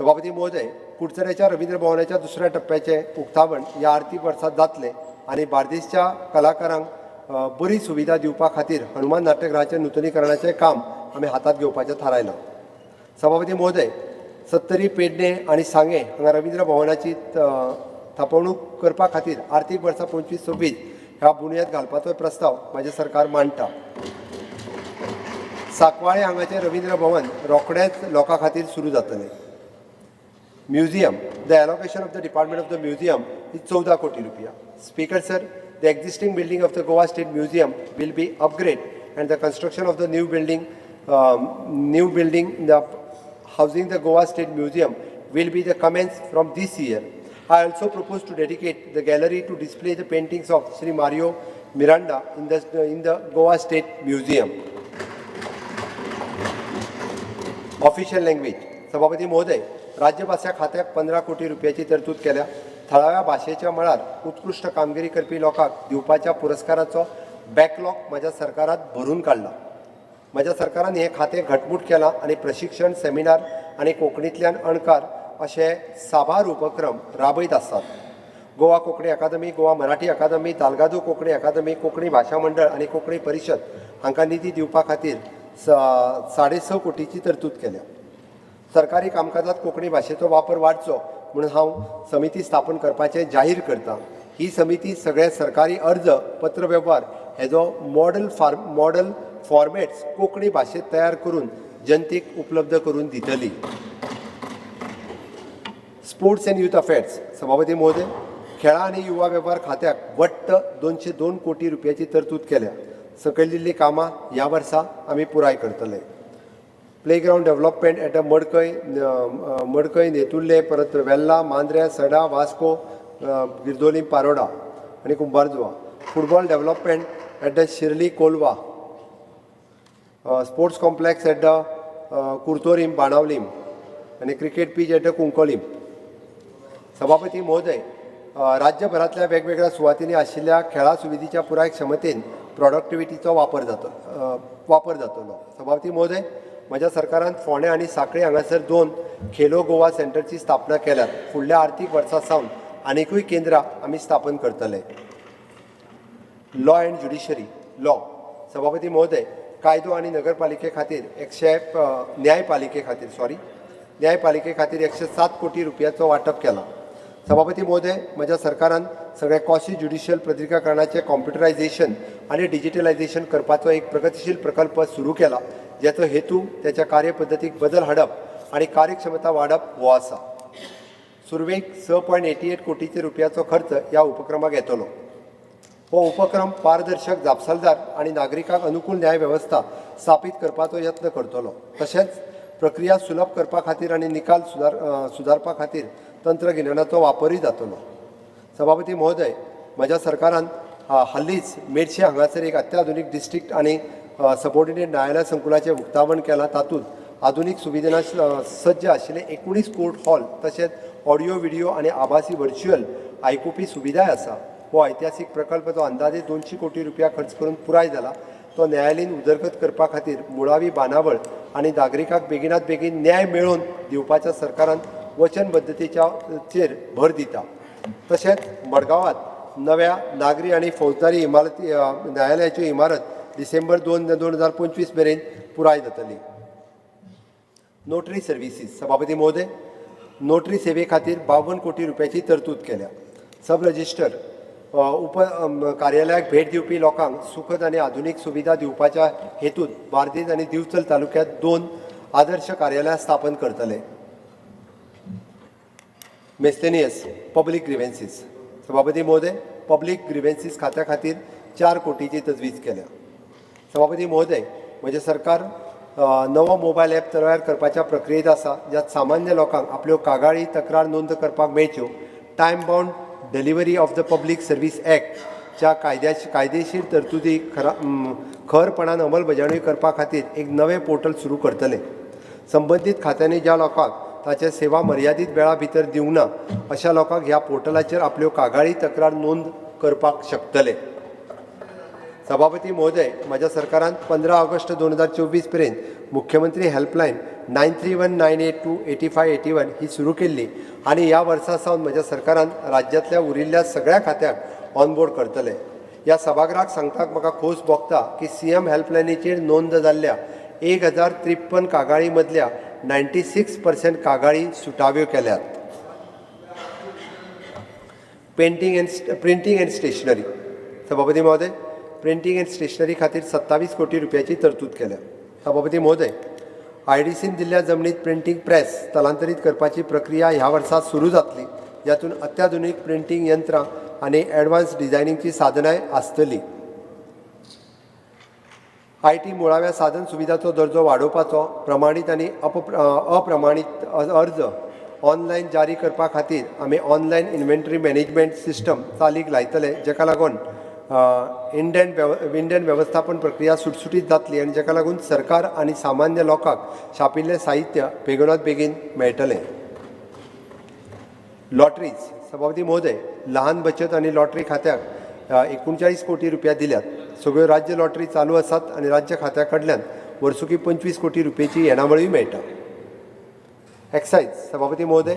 सभापती महोदय, कुडचड्याच्या रवींद्र भवनाच्या दुसऱ्या टप्प्याचें उक्तावण ह्या आर्थीक वर्सात जातलें आनी बार्देसच्या कलाकारांक बरी सुविधा दिवपा खातीर हनुमान नाट्यगृहाचें नुतनीकरणाचें काम आमी हातांत घेवपाचें थारायलां. सभापती महोदय, सत्तरी, पेडणे आनी सांगें हांगा रवींद्र भवनाची थापणूक करपा खातीर आर्थीक वर्सा 25-26 ह्या बुन्याद घालपाचो प्रस्ताव म्हाजें सरकार मांडटा. साकवाळे हांगाचें रवींद्र भवन रोखडेंच लोकां खातीर सुरू जातलें. Museum, the allocation of the department of the museum is 14 कोटी रुपया. Speaker sir, the existing building of the Goa State Museum will be upgrade and the construction of the new building the housing the Goa State Museum will be the commence from this year. I also propose to dedicate the gallery to display the paintings of Sri Mario Miranda in the Goa State Museum. Official language. सभापती महोदय, राज्यभाशा खात्याक 15 कोटी रुपयाची तरतूद केल्या. थळाव्या भाशेच्या मळार उत्कृश्ट कामगिरी करपी लोकांक दिवपाच्या पुरस्काराचो बॅकलॉग म्हज्या सरकारात भरून काडला. म्हज्या सरकारान हें खातें घटमूट केलां आनी प्रशिक्षण, सेमिनार आनी कोंकणींतल्यान अणकार अशे साबार उपक्रम राबयत आसात. गोवा कोंकणी अकादमी, गोवा मराठी अकादमी, तालगादो कोंकणी अकादमी, कोंकणी भाशा मंडळ आनी कोंकणी परिशद हांकां निधी दिवपा खातीर 6.5 कोटीची तरतूद केल्या. सरकारी कामकाजात कोंकणी भाशेचो वापर वाडचो म्हणून हांव समिती स्थापन करपाचें जाहीर करता. ही समिती सगळे सरकारी अर्ज, पत्र वेव्हार हेजो मॉडल फॉर्मेट्स कोंकणी भाशेंत तयार करून जनतेक उपलब्ध करून दितली. Sports and youth affairs. सभापती महोदय, खेळां आनी युवा वेव्हार खात्याक वट्ट 202 कोटी रुपयाची तरतूद केल्या. सकयल दिल्लीं कामां ह्या वर्सा आमी पुराय करतले. Playground development at a Madkai, Madkai, Netulle, परत वेल्ला, मांद्र्या, सडा, वास्को, गिरदोली, पारोडा आनी Cumbarjua. Football development at the Shirley, Colva. Sports complex at the Curtorim, Benaulim आनी cricket pitch at the Cuncolim. सभापती महोदय, राज्यभरांतल्या वेगवेगळ्या सुवातींनी आशिल्ल्या खेळां सुविधेच्या पुराय क्षमतेन प्रॉडक्टिविटीचो वापर जातलो. सभापती महोदय, म्हज्या सरकारान फोंडें आनी सांखळी हांगासर 2 खेलो गोवा सेंटरची स्थापना केल्यात. फुडल्या आर्थीक वर्सा सावन आनिकूय केंद्रां आमी स्थापन करतले. Law and judiciary law. सभापती महोदय, कायदो आनी नगरपालिके खातीर एकशे न्यायपालिके खातीर सॉरी न्यायपालिके खातीर 107 कोटी रुपयाचो वांटप केला. सभापती महोदय, म्हज्या सरकारान सगळे कॉसी ज्युडिशियल प्रक्रियाकरणाचें कॉम्प्युटरायझेशन आनी डिजिटलायझेशन करपाचो एक प्रगतीशील प्रकल्प सुरू केला, ज्याचो हेतू त्याच्या कार्यपद्दतीक बदल हाडप आनी कार्यक्षमता वाडप हो आसा. सुरवेक 6.88 कोटीचे रुपयाचो खर्च ह्या उपक्रमाक येतलो. हो उपक्रम पारदर्शक, जापसालदार आनी नागरिकांक अनुकूल न्याय वेवस्था स्थापीत करपाचो यत्न करतलो. तशेंच प्रक्रिया सुलभ करपा खातीर आनी निकाल सुदारपा खातीर तंत्रगिन्यानाचो वापरूय जातलो. सभापती महोदय, म्हज्या सरकारान हालींच मेर्शे हांगासर एक अत्याधुनीक डिस्ट्रिक्ट आनी सबॉर्डिनेट न्यायालय संकुलाचें उक्तावण केलां. तातूंत आधुनीक सुविधां सज्ज आशिल्ले 19 कोर्ट हॉल तशेंच ऑडियो व्हिडियो आनी आभासी व्हर्च्युअल आयकुपी सुविधाय आसा. हो ऐतिहासीक प्रकल्प जो अंदाजे 200 कोटी रुपया खर्च करून पुराय जाला, तो न्यायालयीन उदरगत करपा खातीर मुळावी बांदावळ आनी नागरिकांक बेगिनात बेगीन न्याय मेळोवन दिवपाच्या सरकारान वचनबद्धतेच्या चेर भर दिता. तशेंच मडगांवांत नव्या नागरी आनी फौजदारी इमारती न्यायालयाची इमारत डिसेंबर 2025 मेरेन पुराय जातली. Notary services. सभापती महोदय, नोटरी सेवे खातीर 52 कोटी रुपयाची तरतूद केल्या. सब रजिस्टर उप कार्यालयाक भेट दिवपी लोकांक सुखद आनी आधुनीक सुविधा दिवपाच्या हेतून बार्देज आनी दिवचल तालुक्यांत 2 आदर्श कार्यालयां स्थापन करतले. Miscellaneous public grievances. सभापती महोदय, पब्लीक ग्रिव्हन्सीस खात्या खातीर 4 कोटीची तजवीज केल्या. सभापती महोदय, म्हजें सरकार नवो मोबायल ॲप तयार करपाच्या प्रक्रियेंत आसा, ज्यात सामान्य लोकांक आपल्यो कागाळी तक्रार नोंद करपाक मेळच्यो. Time bound delivery of the public service ॲक्टच्या कायदेशीर तरतुदी खरपणान अंमलबजावणी करपा खातीर एक नवें पोर्टल सुरू करतले. संबंदीत खात्यांनी ज्या लोकांक ताचे सेवा मर्यादीत वेळा भितर दिवंक ना, अशा लोकांक ह्या पोर्टलाचेर आपल्यो कागाळी तक्रार नोंद करपाक शकतले. सभापती महोदय, म्हज्या सरकारान 15 ऑगस्ट 2024 मेरेन मुख्यमंत्री हेल्पलायन 9319828581 ही सुरू केल्ली आनी ह्या वर्सा सावन म्हज्या सरकारान राज्यांतल्या उरिल्ल्या सगळ्या खात्यांक ऑनबोर्ड करतले. ह्या सभागृहाक सांगपाक म्हाका खोस भोगता की सीएम हेल्पलायनीचेर नोंद जाल्ल्या 1053 कागाळी मदल्या 96% कागाळी सुटाव्यो केल्यात. Painting and printing and stationery. सभापती महोदय, प्रिंटींग अँड स्टेशनरी खातीर 27 कोटी रुपयाची तरतूद केल्या. सभापती महोदय, आयडीसीन दिल्ल्या जमनीत प्रिंटींग प्रेस स्थलांतरीत करपाची प्रक्रिया ह्या वर्सा सुरू जातली, जातूंत अत्याधुनीक प्रिंटींग यंत्रां आनी एडवान्स डिझायनिंगची साधनांय आसतली. IT मुळाव्या साधन सुविधाचो दर्जो वाडोवपाचो प्रमाणीत आनी अप्रमाणीत अर्ज ऑनलायन जारी करपा खातीर आमी ऑनलायन इन्व्हेंटरी मॅनेजमेंट सिस्टम चालीक लायतले, जाका लागून इंडियन वेवस्थापन प्रक्रिया सुटसुटीत जातली आनी जाका लागून सरकार आनी सामान्य लोकांक छापिल्लें साहित्य बेगीनात बेगीन मेळटलें. लॉटरीज. सभापती महोदय, लहान बचत आनी लॉटरी खात्याक 39 कोटी रुपया दिल्यात. सगळ्यो राज्य लॉटरी चालू आसात आनी राज्य खात्या कडल्यान वर्सुकी 25 कोटी रुपयेची येणावळूय मेळटा. एक्सायज. सभापती महोदय,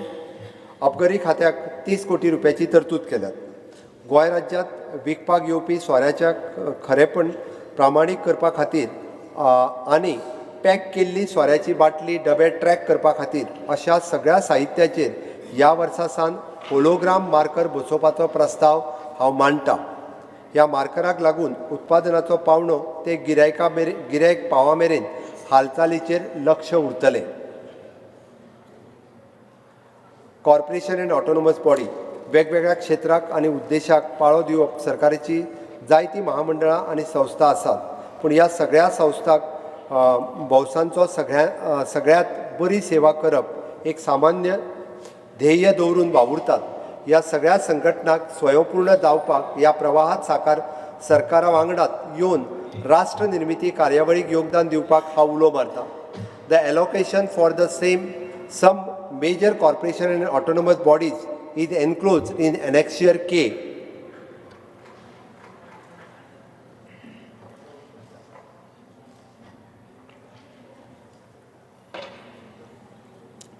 अबकारी खात्याक 30 कोटी रुपयाची तरतूद केल्यात. गोंय राज्यांत विकपाक येवपी सोऱ्याच्या खरेपण प्रामाणीक करपा खातीर आनी पॅक केल्ली सोऱ्याची बाटली, डबे ट्रॅक करपा खातीर अशा सगळ्या साहित्याचेर ह्या वर्सा सावन होलोग्राम मार्कर बसोवपाचो प्रस्ताव हांव मांडटा. ह्या मार्कराक लागून उत्पादनाचो पावणो ते गिरायका मेरेन गिरायक पावा मेरेन हालचालीचेर लक्ष उरतलें. Corporation and autonomous body. वेगवेगळ्या क्षेत्राक आनी उद्देशाक पाळो दिवप सरकाराची जायतीं महामंडळां आनी संस्था आसात, पूण ह्या सगळ्या संस्थांक भौसांचो सगळ्यांत बरी सेवा करप एक सामान्य ध्येय दवरून वावुरतात. ह्या सगळ्या संघटनांक स्वयंपूर्ण जावपाक ह्या प्रवाहात साकार सरकारा वांगडात येवन राष्ट्र निर्मिती कार्यावळीक योगदान दिवपाक हांव उलो मारता. The allocation for the same some major corporation and autonomous bodies is enclosed in annexure K.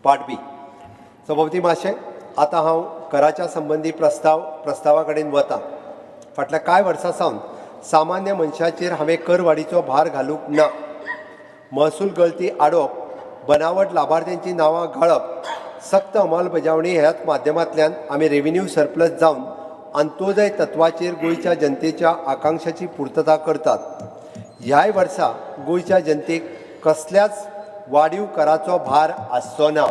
Part B. सभापती महाशय, आतां हांव कराच्या संबंदी प्रस्तावा कडेन वता. फाटल्या कांय वर्सां सावन सामान्य मनशाचेर हांवें करवाडीचो भार घालूंक ना. महसूल गळती आडोवप, बनावट लाभार्थ्यांची नांवां घाळप, सक्त अंमलबजावणी ह्याच माध्यमांतल्यान आमी रेव्हेन्यू सरप्लस जावन अंत्योदय तत्वाचेर गोंयच्या जनतेच्या आकांक्षाची पुर्तता करतात. ह्याय वर्सा गोंयच्या जनतेक कसल्याच वाडीव कराचो भार आसचो ना.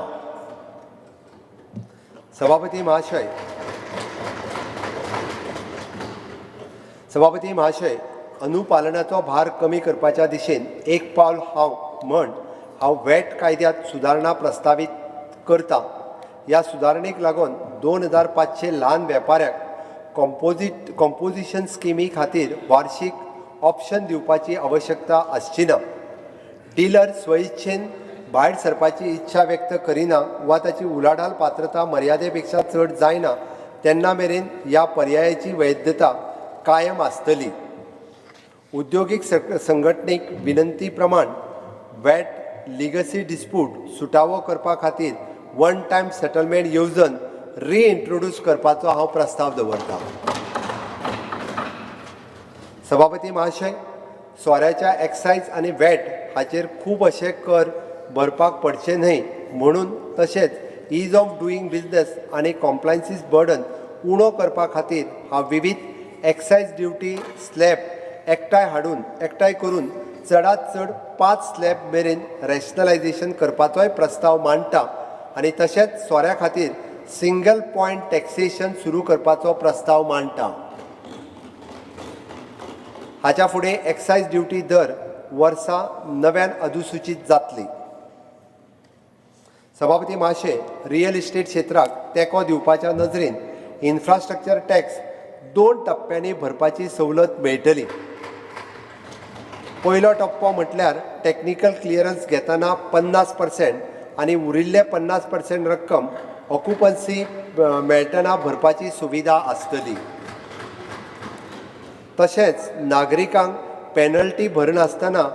सभापती महाशय, अनुपालनाचो भार कमी करपाच्या दिशेन एक पावल हांव वॅट कायद्यांत सुदारणा प्रस्तावीत करता. ह्या सुदारणेक लागून 2500 ल्हान वेपाऱ्यांक कॉम्पोजिशन स्किमी खातीर वार्षीक ऑप्शन दिवपाची आवश्यकता आसची ना. डिलर स्वइच्छेन भायर सरपाची इच्छा व्यक्त करिना वा ताची उलाढाल पात्रता मर्यादे पेक्षा चड जायना तेन्ना मेरेन ह्या पर्यायाची वैधता कायम आसतली. उद्योगीक संघटनेक विनंती प्रमाण वॅट लिगसी डिस्प्यूट सुटावो करपा खातीर वन टायम सेटलमेंट येवजण रिइंट्रोड्यूस करपाचो हांव प्रस्ताव दवरता. सभापती महाशय, सोऱ्याच्या एक्सायज आनी वॅट हाचेर खूब अशे कर भरपाक पडचे न्हय म्हणून, तशेंच is of doing business आनी कॉम्प्लायन्सीस बर्डन उणो करपा खातीर हांव विवीध एक्सायज ड्युटी स्लॅब एकठांय करून चडांत चड 5 स्लॅब मेरेन रॅशनलायझेशन करपाचोय प्रस्ताव मांडटा आनी तशेंच सोऱ्या खातीर सिंगल पॉयंट टॅक्सेशन सुरू करपाचो प्रस्ताव मांडटा. हाच्या फुडें एक्सायज ड्युटी दर वर्सा नव्यान अधिसूचीत जातली. सभापती महाशय, रियल इस्टेट क्षेत्राक तेंको दिवपाच्या नजरेन इन्फ्रास्ट्रक्चर टॅक्स 2 टप्प्यांनी भरपाची सवलत मेळटली. पयलो टप्पो म्हटल्यार टॅक्निकल क्लियरन्स घेतना 50% आनी उरिल्ले 50% रक्कम ऑक्युपन्सी मेळटना भरपाची सुविधा आसतली. तशेंच नागरिकांक penalty भरनासतना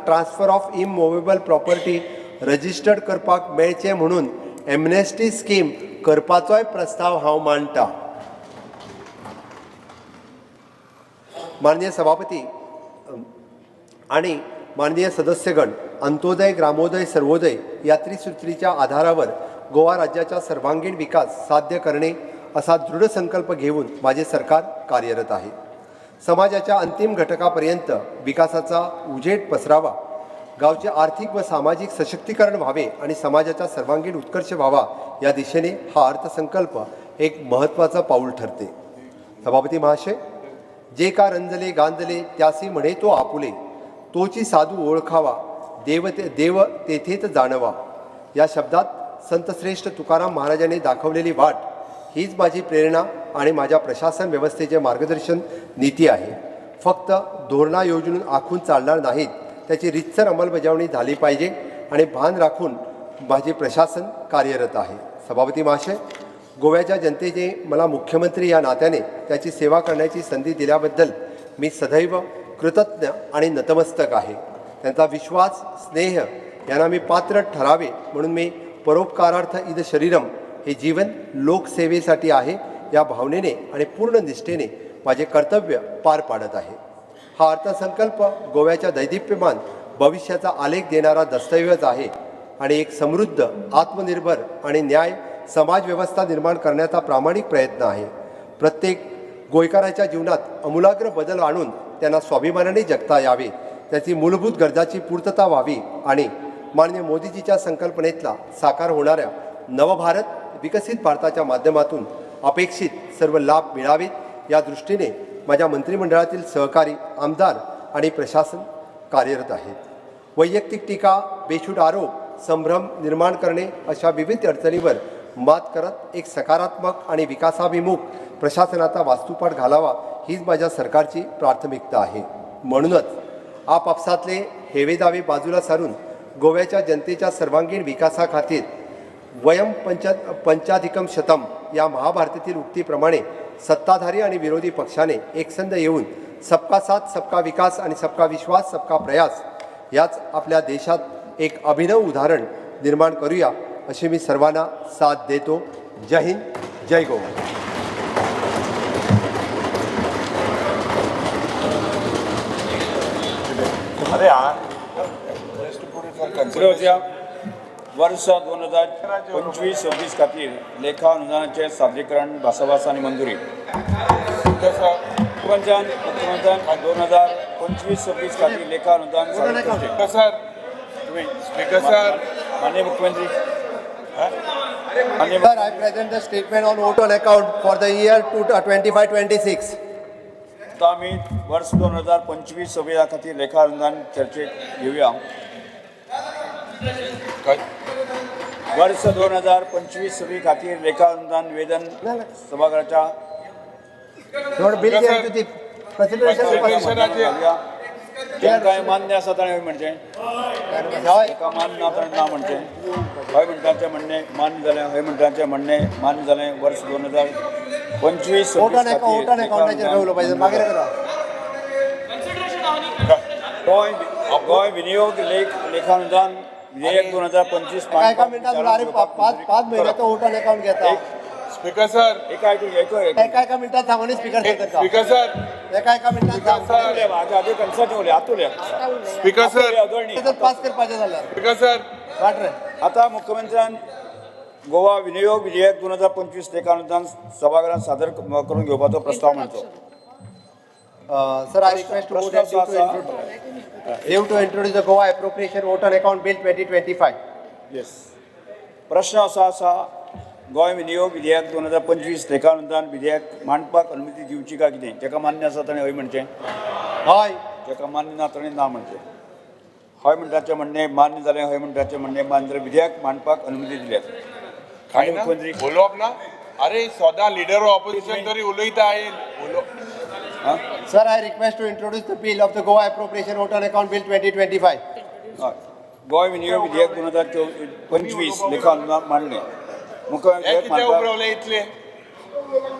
transfer of immovable property registered करपाक मेळचें म्हणून एमनेस्टी स्कीम करपाचोय प्रस्ताव हांव मांडटा. माननीय सभापती आणि माननीय सदस्यगण, अंत्योदय, ग्रामोदय, सर्वोदय या त्रिसूत्रीच्या आधारावर गोवा राज्याचा सर्वांगीण विकास साध्य करणे असा दृढ संकल्प घेऊन माझे सरकार कार्यरत आहे. समाजाच्या अंतिम घटकापर्यंत विकासाचा उजेड पसरावा, गावचे आर्थिक व सामाजिक सशक्तीकरण व्हावे आणि समाजाचा सर्वांगीण उत्कर्ष व्हावा या दिशेने हा अर्थसंकल्प एक महत्त्वाचा पाऊल ठरते. सभापती महाशय, जे का रंजले गांजले त्यासी म्हणे तो आपुले, तोची साधू ओळखावा देव तेथेच जाणवा या शब्दात संतश्रेष्ठ तुकाराम महाराजांनी दाखवलेली वाट हीच माझी प्रेरणा आणि माझ्या प्रशासन व्यवस्थेचे मार्गदर्शन नीती आहे. फक्त धोरणा योजून आखून चालणार नाहीत, त्याची रीतसर अंमलबजावणी झाली पाहिजे आणि भान राखून माझे प्रशासन कार्यरत आहे. सभापती महाशय, गोव्याच्या जनतेने मला मुख्यमंत्री या नात्याने त्याची सेवा करण्याची संधी दिल्याबद्दल मी सदैव कृतज्ञ आणि नतमस्तक आहे. त्यांचा विश्वास, स्नेह यांना मी पात्र ठरावे म्हणून मी परोपकारार्थ इद शरीरम हे जीवन लोकसेवेसाठी आहे या भावनेने आणि पूर्ण निष्ठेने माझे कर्तव्य पार पाडत आहे. हा अर्थसंकल्प गोव्याच्या दैदिप्यमान भविष्याचा आलेख देणारा दस्तऐवज आहे आणि एक समृद्ध, आत्मनिर्भर आणि न्याय समाजव्यवस्था निर्माण करण्याचा प्रामाणिक प्रयत्न आहे. प्रत्येक गोयकाराच्या जीवनात आमूलाग्र बदल आणून त्यांना स्वाभिमानाने जगता यावे, त्याची मूलभूत गरजाची पूर्तता व्हावी आणि माननीय मोदीजीच्या संकल्पनेतला साकार होणाऱ्या नवभारत विकसित भारताच्या माध्यमातून अपेक्षित सर्व लाभ मिळावेत या दृष्टीने माझ्या मंत्रिमंडळातील सहकारी, आमदार आणि प्रशासन कार्यरत आहेत. वैयक्तिक टीका, बेछूट आरोप, संभ्रम निर्माण करणे अशा विविध अडचणीवर मात करत एक सकारात्मक आणि विकासाभिमुख प्रशासनाचा वास्तुपाठ घालावा हीच माझ्या सरकारची प्राथमिकता आहे. म्हणूनच आपापसातले हेवेदावे बाजूला सारून गोव्याच्या जनतेच्या सर्वांगीण विकासाखातीर वयम पंचाधिकम शतम या महाभारतातील उक्तीप्रमाणे सत्ताधारी आणि विरोधी पक्षाने एकसंध येऊन सबका साथ, सबका विकास आणि सबका विश्वास, सबका प्रयास याच आपल्या देशात एक अभिनव उदाहरण निर्माण करूया अशी मी सर्वांना साथ देतो. जय हिंद, जय गोवा. अरे यार, just to put it for पुढे consideration. वचया. वर्ष 2025-26 खातीर लेखा अनुदानाचें सादरीकरण, भासाभास आनी मंजुरी. Speaker sir, मुख्यमंत्र्यान 2025-26 खातीर लेखा अनुदान सादर करचें. Speaker sir, तुम्ही Speaker sir. माननीय मुख्यमंत्री, माननीय Sir, I present the statement on vote on account for the year 25-26. आता आमी वर्स 2025-26 खातीर लेखा अनुदान चर्चेक घेवया. काय? वर्ष 2025-26 खातीर लेखा अनुदान निवेदन सभाघराच्या You want bill Yes, sir. to the consideration? Consideration. घालुया. जेंकां मान्य आसा ताणें हय म्हणचें, हय. एका मान्य ना ताणें ना म्हणचें. हय म्हणटाचें म्हणणें मान्य जालें, हय म्हणटाचें म्हणणें मान्य जालें. वर्स 2025 vote on account, vote on अकाउंटाचेर काय उलोवपाचें मागीर करा. गोंय गोंय विनियोग लेखानुदान विधेयक 2025. एका एका मिनटात उलो. अरे, पांच पांच म्हयन्याचो वोट ऑन अकाउंट घेता. Speaker sir, एका एक एका एका मिनटात सांगून स्पीकर सर तांकां. Speaker sir, एका एका मिनटात सांग. Sir. आधी कन्सर्ट उलय, आतां उलय. Speaker sir, तर पास करपाचें जाल्यार Speaker sir, वाट रे. आता मुख्यमंत्र्यान गोवा विनियोग विधेयक 2025 लेखानुदान सभाघरात सादर करून घेवपाचो प्रस्ताव मांडचो. Sir, I request to प्रश्न असो आसा, leave to introduce the Goa Appropriation Vote on Account Bill 2025. Yes, प्रश्न असो आसा, गोंय विनियोग विधेयक 2025 लेखानुदान विधेयक मांडपाक अनुमती दिवची काय कितें? जाका मान्य आसा ताणें हय म्हणचें, हय. जाका मान्य ना ताणें ना म्हणचें. हय म्हणटाचें म्हणणें मान्य जालें, हय म्हणटाचें म्हणणें मान्य जालें. विधेयक मांडपाक अनुमती दिल्या. काय ना? मुख्यमंत्री. उलोवप ना. अरे, सदां लिडर ऑफ ऑपोजिशन तरी उलयता. उलो Sir, I request to introduce the bill of the Goa Appropriation Vote on Account Bill 2025. हय. गोंय विनियोग विधेयक 2025 लेखा अनुदान मांडलें. मुख्यमंत्री हे विधेयक कितें मांडपाक उब्रवलें इतलें?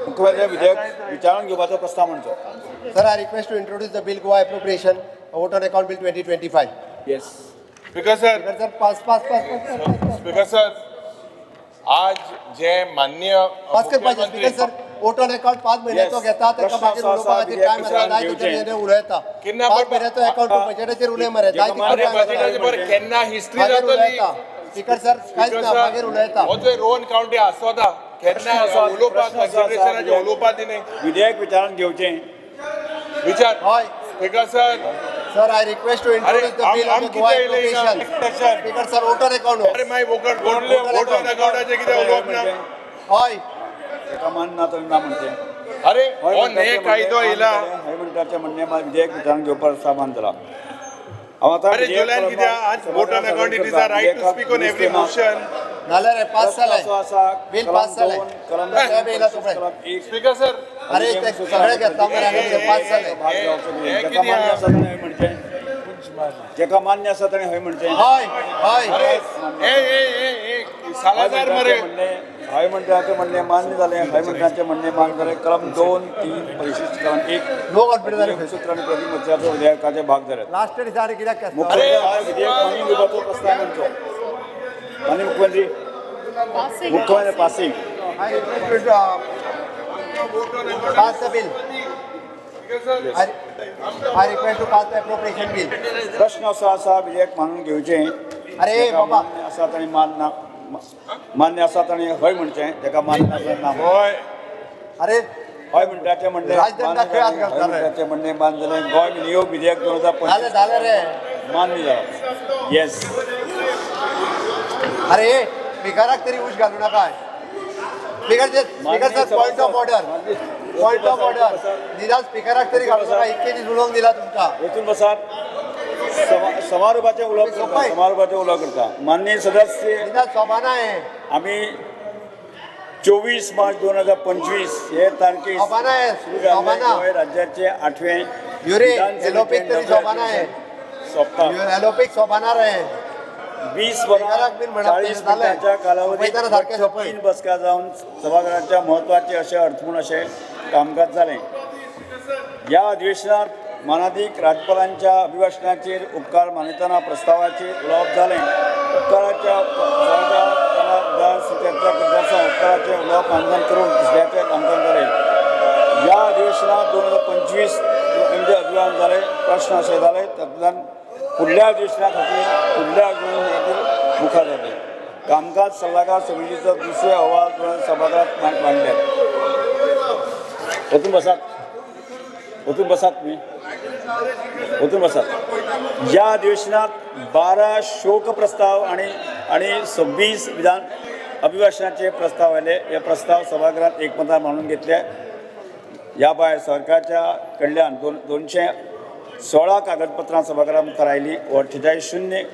मुख्यमंत्री विधेयक विचारून घेवपाचो प्रस्ताव मांडचो. Sir, I request to introduce the bill Goa Appropriation Vote on Account Bill 2025. Yes. Speaker sir, Sir, pass, pass, pass, pass, pass. Speaker sir, आज जे माननीय पास करपाचें. मुख्यमंत्री speaker sir, vote on account 5 म्हयन्याचो Yes. घेता, ताका प्रश्न मागीर असो आसा, उलोवपा खातीर टायम विधेयक आसा. जाय घेवचें. तितले उलयता. केन्ना 5 पण- म्हयन्याचो अकाउंट बजेटाचेर उलय मरे, जाय जेका अरे, तितले बजेटाचे बरें केन्ना हिस्ट्री मागीर जातली. उलयता. स्पीकर सर, कांयच स्पीकर ना, सर, मागीर उलयता. हो जो रोहन कावंटे आसोदा केन्ना प्रश्न आसा, उलोवपाक प्रश्न आसा, कन्सिडरेशनाचे उलोवपा दिने. विधेयक विचारून घेवचें. विचार. हय. Speaker sir, Sir, I request to introduce the आम- bill आम of the Goa कितें येयलें हिंगा? Appropriation. Sir. Speaker sir, vote on account. अरे, मागीर वोट ऑन अकाउंटाचे कितें उलोवप ना? हय. ताका मान्य ना ताणें ना म्हणचें. अरे, हय हो म्हणटाचें ने कायदो म्हणणें येयला. मान्य जालें, हय म्हणटाचें म्हणणें विधेयक विचारून घेवपाक प्रस्ताव मांडला. हांव आतां अरे, विधेयक जुलयान कित्याक आज vote on account, it is a right to speak on every motion. जालें रे, पास प्रश्न असो जालें. आसा, बिल कलम पास जालें. 2, कलम साहेब येयला तो पळय. कलम 1 स्पीकर सर, अरे, ते सगळे घेतला मरे आनी ते पास जालें. भाग घेवचो न्ही. हे जाका कितें मान्य आहा? आसा ताणें हय म्हणचें, जाका मान्य आसा ताणें हय म्हणचें. हय, हय. अरे, ए ए ए ए सालाजार मरे. हय म्हणटाचें म्हणणें मान्य जालें, हय म्हणटाचें म्हणणें मान्य जालें. कलम 2, 3, परिशिष्ट कलम 1 नो कॉन्फिडन्स जालें. सूत्र आनी प्रतिमत्याचो विधेयकाचे भाग जाले. लास्ट दिसा आनी कित्याक केसता? मुख्यमंत्री हा विधेयक मानून घेवपाचो प्रस्ताव मांडचो. माननीय मुख्यमंत्री, मुख्यमंत्री passing. I request to pass the bill. I request to pass the appropriation bill. प्रश्न असो आसा, विधेयक मानून घेवचें. अरे जाका बाबा. मान्य आसा ताणें मान ना, मान्य आसा ताणें हय म्हणचें, जाका मान्य आसा ना. हय. अरे, हय म्हणटाचें म्हणणें राजदंडा मान्य खंय हात जालें, हय घालता रे? म्हणटाचें म्हणणें मान्य जालें. गोंय विनियोग विधेयक दोन हजार जालें पंचवीस जालें रे. मान्य जालें. येस. अरे, स्पीकराक तरी उश घालू नाका. Speaker, speaker sir, point of order. Point of order. निदान स्पिकराक तरी घालूं नाका, इतके दीस उलोवंक दिला तुमकां. वचून बसात. समारोपाचें उलोवप करता, समारोपाचें उलोवप करता. माननीय सदस्य, निदान सोबाना हे आमी 24 मार्च 2025 हे तारखे सोबाना हे सुरू जाल्लें सोबाना गोंय राज्याचे 8वें युरे विधानसभेचें एलोपीक तरी नवें सोबाना हे सोंपता. एलोपीक सोबाना रे. 20 वरां स्पिकराक बीन म्हणप 40 जालें. मिनटांच्या कालावधीत सोंपयतना सारकें सोंपय. 3 बसका जावन सभाघराच्या म्हत्वाचे अशें अर्थपूर्ण अशें कामकाज जालें. ह्या अधिवेशनात मानादीक राज्यपालांच्या अभिभाशणाचेर उपकार मानयतना प्रस्तावाचेर उलोवप जालें. उपकाराच्या चर्चा करता उपकाराचें उलोवप मानधन करून दुसऱ्याचें कामकाज जालें. ह्या अधिवेशनात 2025 म्हणजे अधिवेशन जालें, प्रश्न अशे जाले, तातूंतल्यान फुडल्या अधिवेशना खातीर मुखार जाले. कामकाज सल्लागार समितीचो दुसरो अहवाल सभाघरात मांडले. वचून बसात, वचून बसात, तुमी वचून बसात. ह्या अधिवेशनात 12 शोक प्रस्ताव आनी आनी 26 विधान अभिभाशणाचे प्रस्ताव आयले. हे प्रस्ताव सभागृहात एकमतान मांडून घेतले. ह्या भायर सरकारच्या कडल्यान 216 कागदपत्रां सभागृहा मुखार आयलीं. 48-0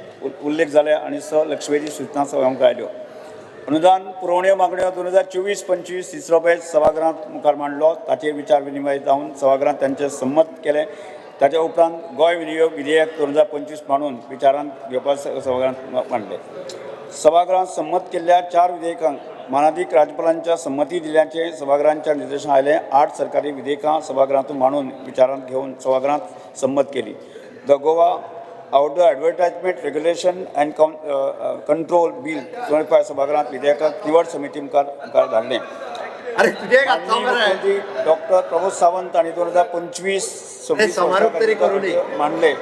उल्लेख जाले आनी 6 लक्षवेधी सूचना सभा मुखार आयल्यो. अनुदान पुरवण्यो मागण्यो 2024-25 तिसरो बॅच सभागृहात मुखार मांडलो. ताचेर विचार विनिमय जावन सभागृहात तांचे संमत केलें. ताच्या उपरांत गोंय विनियोग विधेयक 2025 मांडून विचारांत घेवपाक सभागृहात मांडलें. सभागृहात संमत केल्ल्या 4 विधेयकांक मानादीक राज्यपालांच्या संमती दिल्याचें सभागृहांच्या निर्देशन आयलें. 8 सरकारी विधेयकां सभागृहांतून मांडून विचारांत घेवन सभागृहात संमत केली. The Goa outdoor advertisement regulation and control bill 2025 सभागृहात विधेयकाक निवड समिती मुखार धाडलें. अरे तुजे घातलो माननीय मरे. मुख्यमंत्री डॉक्टर प्रमोद सावंत हांणी 2025-26 समारोप तरी करूं न्ही. मांडले.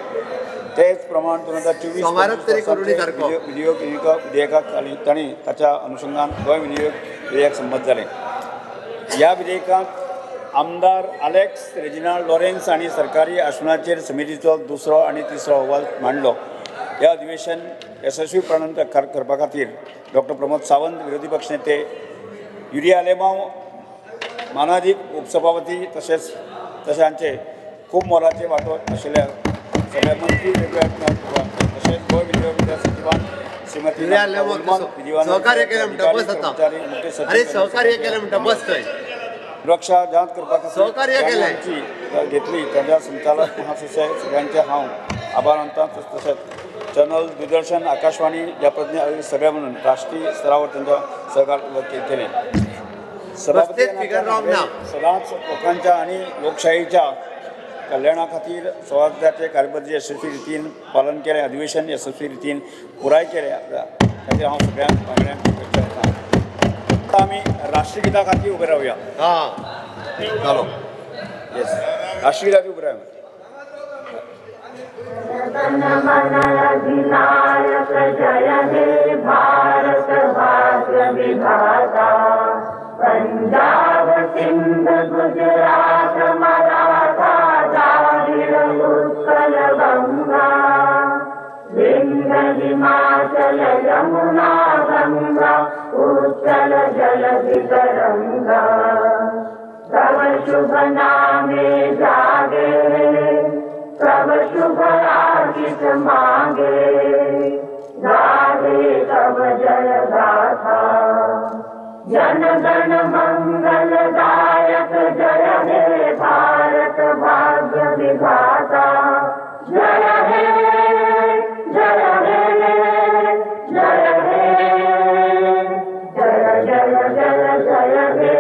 तेच प्रमाण 2024 समारोप तरी करूं न्ही सारको. विनियोग विधेयकाक तांणी ताच्या अनुशंगान गोंय विनियोग विधेयक संमत जालें. ह्या विधेयकांत आमदार आलेक्स रेजिनाल्ड लॉरेन्स हांणी सरकारी आसनाचेर समितीचो दुसरो आनी तिसरो अहवाल मांडलो. हे अधिवेशन येसस्वीपणान करपा खातीर डॉक्टर प्रमोद सावंत, विरोधी पक्ष नेते युरी आलेमांव, मानादीक उपसभापती, तशेंच तशें हांचे खूब मोलाचे वांटो आशिल्ल्या सगळ्या मंत्री वेगवेगळ्या, तशेंच गोंय विनियोग सचिवान श्रीमती युरी आलेमांव सहकार्य केलें म्हणटा बस आतां. मुख्य सचीव अरे सहकार्य केलें म्हणटा बस थंय. सुरक्षा जांच करपा खातीर सहकार्य केलें. आमची घेतली ताच्या संचालक महासचिव सगळ्यांचे हांव आभार मानता. तशेंच चॅनल दूरदर्शन आकाशवाणी ह्या प्रज्ञा सगळ्या म्हणून राष्ट्रीय स्तरावर तांच्या सहकार केलें. सभापती रस्तेच फिगर रावंक ना. सदांच लोकांच्या आनी लोकशाहीच्या कल्याणा खातीर सभाघराचे कार्यपद्दती यशस्वी रितीन पालन केलें. अधिवेशन यशस्वी रितीन पुराय केलें खातीर हांव सगळ्यांक वांगड्यांक शुभेच्छा दितां. आतां आमी राष्ट्रगिता खातीर उबे रावया. हां चालो. येस, राष्ट्रगिता खातीर उबे रावया. अधिनायक जय हे भारत भाग्य विधाता. पंजाब सिंध गुजरात मराठा द्राविड उत्कल गंगा विंध्य हिमाचल यमुना गंगा उत्कल जलधि तरंगा. तव शुभ नामे जागे तव शुभ आशीष मागे गावे तव जय गाथा. जन गण मंगल दायक जय हे भारत भाग्य विधाता. जय हे जय हे जय हे जय जय जय जय हे.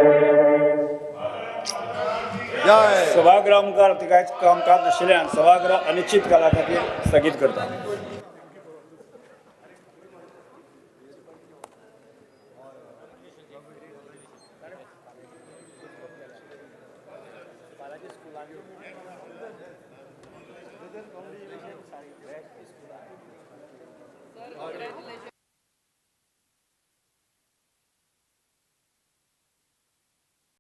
जय. सभागृहा मुखार कांयच कामकाज नाशिल्ल्यान सभागृह अनिश्चित काळा खातीर स्थगीत करता. Sir, congratulations.